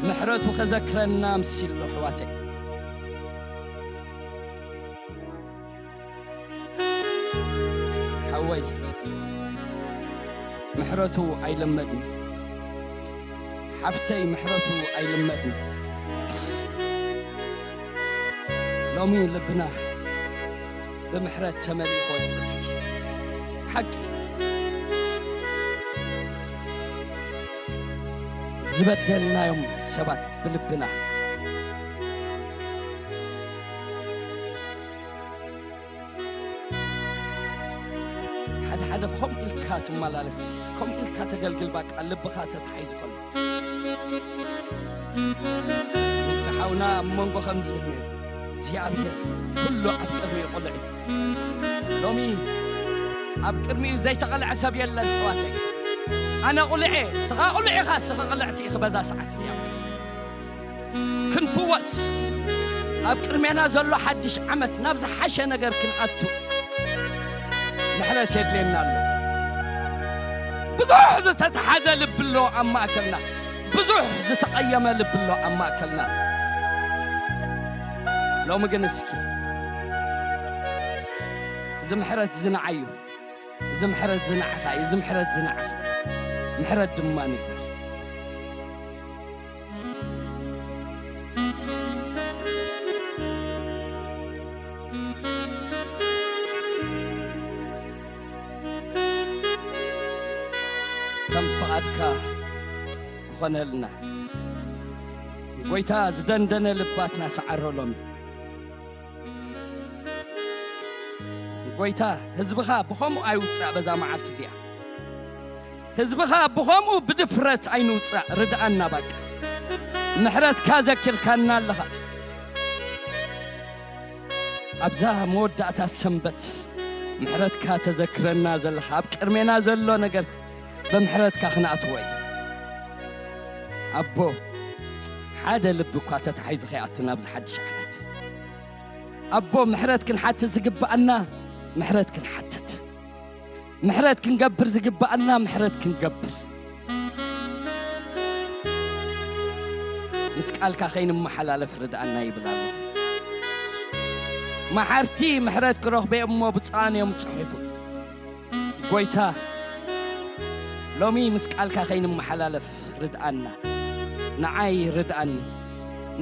ምሕረቱ ከዘክረና ምሲሉ ኣሕዋተይ። ሓወይ ምሕረቱ ኣይልመድን። ሓፍተይ ምሕረቱ ኣይልመድን። ሎሚ ልብና ብምሕረት ተመሊኡ ክወፅእ እስኪ። ሓቂ ዝበደልናዮም ሰባት ብልብና ሓደ ሓደ ከምኡ ኢልካ ትመላለስ፣ ከምኡ ኢልካ ተገልግል። ባቃ ልብኻ ተታሒዙ ከሎ እቲ ሓውና ኣብ መንጎ ከም ዝብል ነይሩ፣ እግዚኣብሔር ኩሉ ኣብ ቅድሚኡ ቅሉዕ እዩ። ሎሚ ኣብ ቅድሚኡ ዘይተቐልዐ ሰብ የለን ኣሕዋተይ። ኣነ ቁልዐ፣ ስኻ ቁልዕ ኢኻ፣ ስኻ ቅልዕቲ ኢኺ። በዛ ሰዓት እዚኣ ክንፍወስ፣ ኣብ ቅድሜና ዘሎ ሓድሽ ዓመት ናብ ዝሓሸ ነገር ክንኣቱ ምሕረት የድልየና ኣሎ። ብዙሕ ዝተተሓዘ ልቢ ኣሎ ኣብ ማእከልና፣ ብዙሕ ዝተቐየመ ልቢ ኣሎ ኣብ ማእከልና። ሎሚ ግን እስኪ እዚ ምሕረት እዚ ንዓይ እዩ፣ እዚ ምሕረት እዚ ንዓኻ እዩ፣ እዚ ምሕረት እዚ ንዓኻ፣ ምሕረት ድማ ንግበር። ከም ፍቓድካ ክኾነልና። ጎይታ ዝደንደነ ልባትና ሰዓሮ ሎሚ። ጎይታ ህዝብኻ ብኸምኡ ኣይውጻእ በዛ መዓልቲ እዚኣ። ህዝብኻ ብኸምኡ ብድፍረት ኣይንውጻእ፣ ርድኣና ባቃ። ምሕረትካ ዘኪርካና ኣለኻ። ኣብዛ መወዳእታ ሰንበት ምሕረትካ ተዘክረና ዘለኻ፣ ኣብ ቅድሜና ዘሎ ነገር ብምሕረትካ ክንኣትዎ እዩ። ኣቦ፣ ሓደ ልቢ እኳ ተታሒዙ ከይኣቱ ናብዚ ሓድሽ ዓመት። ኣቦ፣ ምሕረት ክንሓትት ዝግብኣና ምሕረት ክንሓትት፣ ምሕረት ክንገብር ዝግብኣና ምሕረት ክንገብር። ምስ ቃልካ ከይንመሓላለፍ ርድኣና ይብል ኣሎ። መሓርቲ ምሕረት ክረኽበ እሞ ብፁዓን እዮም ጽሒፉ። ጎይታ፣ ሎሚ ምስ ቃልካ ከይንመሓላለፍ ርድኣና። ንዓይ ርድኣኒ፣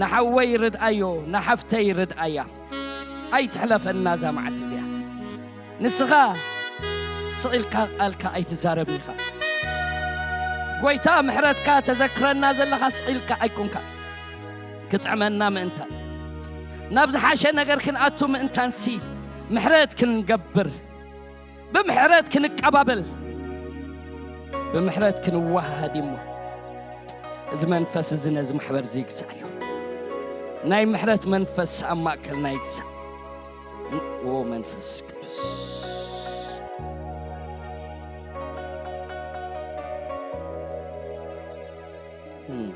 ንሓወይ ርድኣዮ፣ ንሓፍተይ ርድኣያ። ኣይትሕለፈና እዛ መዓልቲ እዚኣ። ንስኻ ስቕ ኢልካ ቃልካ ኣይትዛረብን ኢኻ። ጎይታ፣ ምሕረትካ ተዘክረና ዘለኻ ስቕ ኢልካ ኣይኮንካ። ክጥዕመና ምእንታን፣ ናብ ዝሓሸ ነገር ክንኣቱ ምእንታንሲ፣ ምሕረት ክንገብር፣ ብምሕረት ክንቀባበል፣ ብምሕረት ክንወሃሃድ እሞ፣ እዚ መንፈስ እዚ ነዚ ማሕበር እዚ ይግዛእ እዩ። ናይ ምሕረት መንፈስ ኣብ ማእከልና ይግዛእ። ኦ መንፈስ ቅዱስ። እም።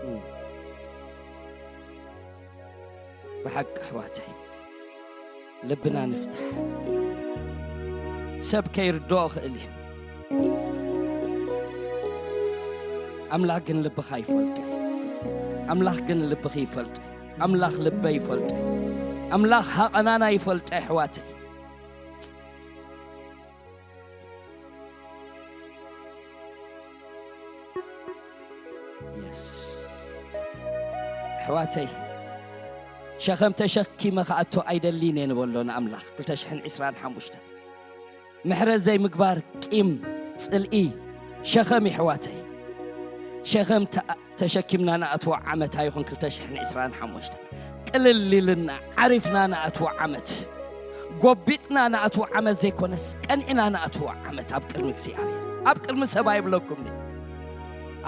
እም። ብሓቂ ኣሕዋተይ፣ ልብና ንፍታሕ። ሰብ ከይርድኦ ክእል እዩ። ኣምላኽ ግን ልብኻ ይፈልጦ። ኣምላኽ ግን ልብኺ ይፈልጦ። ኣምላኽ ልበይ ይፈልጦ። ኣምላኽ ሃቐናና ይፈልጦ፣ ኣሕዋተይ። የስ። ኣሕዋተይ፣ ሸኸም ተሸኪመ ክኣቱ ኣይደልን እየ ንበሎ ንኣምላኽ። ክልተ ሽሕን ዕስራን ሓሙሽተን። ምሕረት ዘይምግባር፣ ቂም፣ ጽልኢ፣ ሸኸም፣ ኣሕዋተይ። ሸኸም ተኣ-፣ ተሸኪምና ንኣትዎ ዓመት ኣይኹን ክልተ ሽሕን ዕስራን ሓሙሽተን። ቅልል ኢልና፣ ዓሪፍና ንኣትዎ ዓመት። ጎቢጥና ንኣትዎ ዓመት ዘይኮነስ፣ ቀንዕና ንኣትዎ ዓመት ኣብ ቅድሚ እግዚኣብሔር። ኣብ ቅድሚ ሰብ ኣይብለኩም እየ።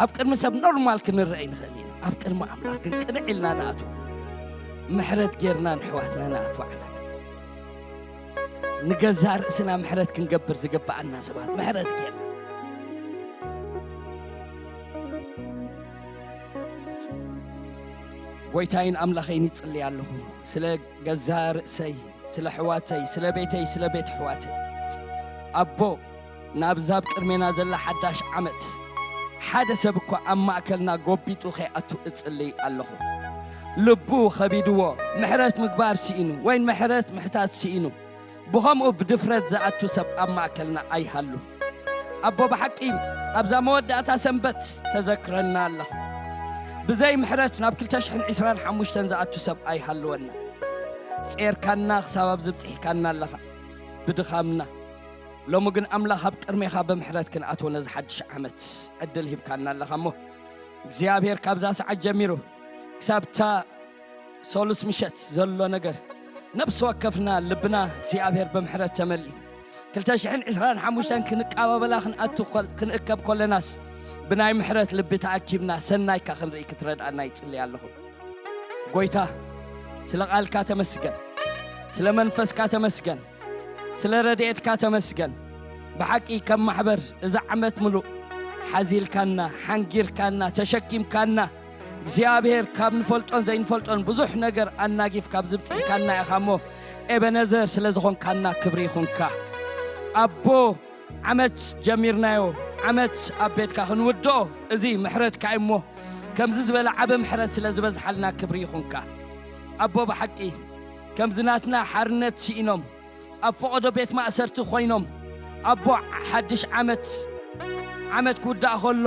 ኣብ ቅድሚ ሰብ ኖርማል ክንረአ ንኽእል ኢና። ኣብ ቅድሚ ኣምላኽ ግን ቅንዕ ኢልና ንኣትዎ። ምሕረት ጌርና ንሕዋትና ንኣትዎ ዓመት። ንገዛ ርእስና ምሕረት ክንገብር ዝግብኣና ሰባት ምሕረት ጌርና። ጎይታይን ኣምላኸይን ይጽልይ ኣለኹ፣ ስለ ገዛ ርእሰይ፣ ስለ ኣሕዋተይ፣ ስለ ቤተይ፣ ስለ ቤት ኣሕዋተይ። ኣቦ፣ ናብዛ ኣብ ቅድሜና ዘላ ሓዳሽ ዓመት፣ ሓደ ሰብ እኳ ኣብ ማእከልና ጎቢጡ ከይኣቱ እጽልይ ኣለኹ። ልቡ ኸቢድዎ፣ ምሕረት ምግባር ስኢኑ፣ ወይ ምሕረት ምሕታት ስኢኑ፣ ብኸምኡ ብድፍረት ዝኣቱ ሰብ ኣብ ማእከልና ኣይሃሉ። ኣቦ፣ ብሓቂ ኣብዛ መወዳእታ ሰንበት ተዘክረና ኣለኻ። ብዘይ ምሕረት ናብ ክልተ ሽሕን ዕስራን ሓሙሽተን ዝኣቱ ሰብ ኣይሃልወና። ጼርካና ክሳብ ኣብዚ ብጽሒካና ኣለኻ ብድኻምና። ሎሚ ግን ኣምላኽ ኣብ ቅድሜኻ ብምሕረት ክንኣትዎ ነዚ ሓድሽ ዓመት ዕድል ሂብካና ኣለኻ እሞ፣ እግዚኣብሔር ካብዛ ሰዓት ጀሚሩ ክሳብታ ሶሉስ ምሸት ዘሎ ነገር ነፍሲ ወከፍና ልብና እግዚኣብሔር ብምሕረት ተመልዩ ክልተ ሽሕን ዕስራን ሓሙሽተን ክንቃባበላ ክንኣቱ ኮል-፣ ክንእከብ ኮለናስ ብናይ ምሕረት ልቢ ተኣኪብና ሰናይካ ክንርኢ ክትረድኣና ይጽልይ ኣለኹ። ጎይታ፣ ስለ ቃልካ ተመስገን፣ ስለ መንፈስካ ተመስገን፣ ስለ ረድኤትካ ተመስገን። ብሓቂ ከም ማሕበር እዛ ዓመት ምሉእ ሓዚልካና፣ ሓንጊርካና፣ ተሸኪምካና፣ እግዚኣብሔር ካብ ንፈልጦን ዘይንፈልጦን ብዙሕ ነገር ኣናጊፍ ካብ ዝብጽሕካና ኢኻ እሞ፣ ኤበነዘር ስለ ዝኾንካና ክብሪ ይኹንካ። ኣቦ፣ ዓመት ጀሚርናዮ፣ ዓመት ኣብ ቤትካ ክንውድኦ፣ እዚ ምሕረትካ እዩ እሞ፣ ከምዚ ዝበለ ዓቢ ምሕረት ስለ ዝበዝሓልና ክብሪ ይኹንካ። ኣቦ፣ ብሓቂ ከምዚ ናትና ሓርነት ስኢኖም፣ ኣብ ፈቐዶ ቤት ማእሰርቲ ኮይኖም፣ ኣቦ፣ ሓድሽ ዓመት፣ ዓመት ክውዳእ ከሎ፣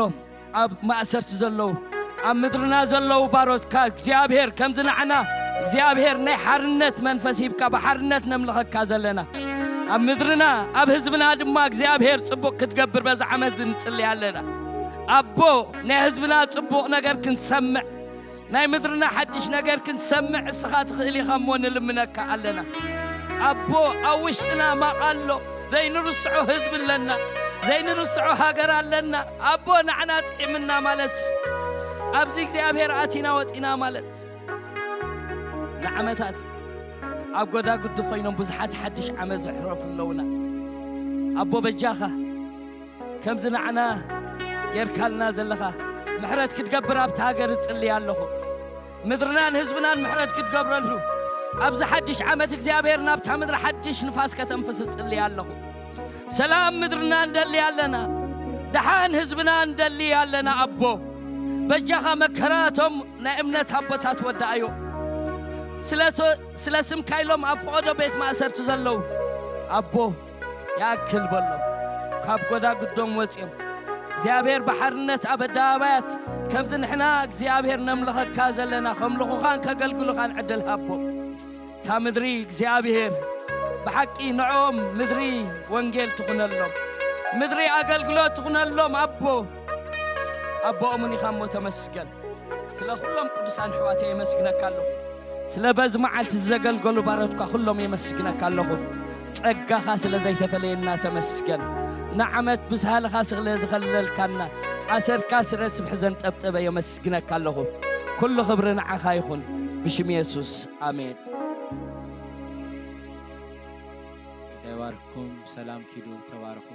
ኣብ ማእሰርቲ ዘለዉ፣ ኣብ ምድርና ዘለዉ ባሮትካ እግዚኣብሔር፣ ከምዚ ንዓና እግዚኣብሔር ናይ ሓርነት መንፈስ ሂብካ ብሓርነት ነምልኸካ ዘለና፣ ኣብ ምድርና፣ ኣብ ህዝብና ድማ እግዚኣብሔር ጽቡቕ ክትገብር በዚ ዓመት እዚ ንጽሊ ኣለና። ኣቦ፣ ናይ ህዝብና ጽቡቕ ነገር ክንሰምዕ፣ ናይ ምድርና ሓድሽ ነገር ክንሰምዕ እስኻ ትኽእል ኢኻ እሞ ንልምነካ ኣለና። ኣቦ፣ ኣብ ውሽጥና ማቕ ኣሎ። ዘይንርስዖ ህዝቢ ኣለና። ዘይንርስዖ ሃገር ኣለና። ኣቦ፣ ንዓና ጥዒምና ማለት፣ ኣብዚ እግዚኣብሔር ኣቲና ወጺና ማለት፣ ንዓመታት ኣብ ጎዳጉዲ ኮይኖም ብዙሓት ሓድሽ ዓመት ዘሕረፉ ኣለውና። ኣቦ፣ በጃኻ ከምዚ ንዓና ጌርካልና ዘለኻ ምሕረት ክትገብር ኣብቲ ሃገር እጽሊ ኣለኹ። ምድርናን ህዝብናን ምሕረት ክትገብረሉ፣ ኣብዚ ሓድሽ ዓመት እግዚኣብሔር ናብታ ምድሪ ሓድሽ ንፋስ ከተንፍስ እጽሊ ኣለኹ። ሰላም ምድርና እንደሊ ኣለና፣ ደሓን ህዝብና እንደሊ ኣለና። ኣቦ፣ በጃኻ መከራቶም ናይ እምነት ኣቦታት ወዳኣዮ። ስለ ቶ-፣ ስለ ስምካ ኢሎም ኣብ ፈቐዶ ቤት ማእሰርቲ ዘለዉ፣ ኣቦ፣ ይኣክል በሎም። ካብ ጎዳጉዶም ወጺኦም፣ እግዚኣብሔር ብሓርነት ኣብ ኣደባባያት ከምዚ ንሕና እግዚኣብሔር ነምልኸካ ዘለና፣ ከምልኹኻን ከገልግሉኻን ዕድል ሃቦም። እታ ምድሪ እግዚኣብሔር ብሓቂ ንዕኦም ምድሪ ወንጌል ትኹነሎም። ምድሪ ኣገልግሎት ትኹነሎም ኣቦ። ኣቦኦምን ኢኻ እሞ ተመስገን። ስለ ኩሎም ቅዱሳን ኣሕዋተይ የመስግነካ ኣለኹ። ስለ በዚ መዓልቲ ዘገልገሉ ባሮትካ ኩሎም የመስግነካ ኣለኹ። ጸጋኻ ስለ ዘይተፈለየና ተመስገን። ንዓመት ብሳህልኻ ስለ ዝኸለልካና፣ ኣሰርካ ስረ ስብሒ ዘንጠብጠበ የመስግነካ ኣለኹ። ኩሉ ክብሪ ንዓኻ ይኹን። ብሽም የሱስ፣ ኣሜን። ተባርኩም ሰላም ኪዱ ተባረኹ።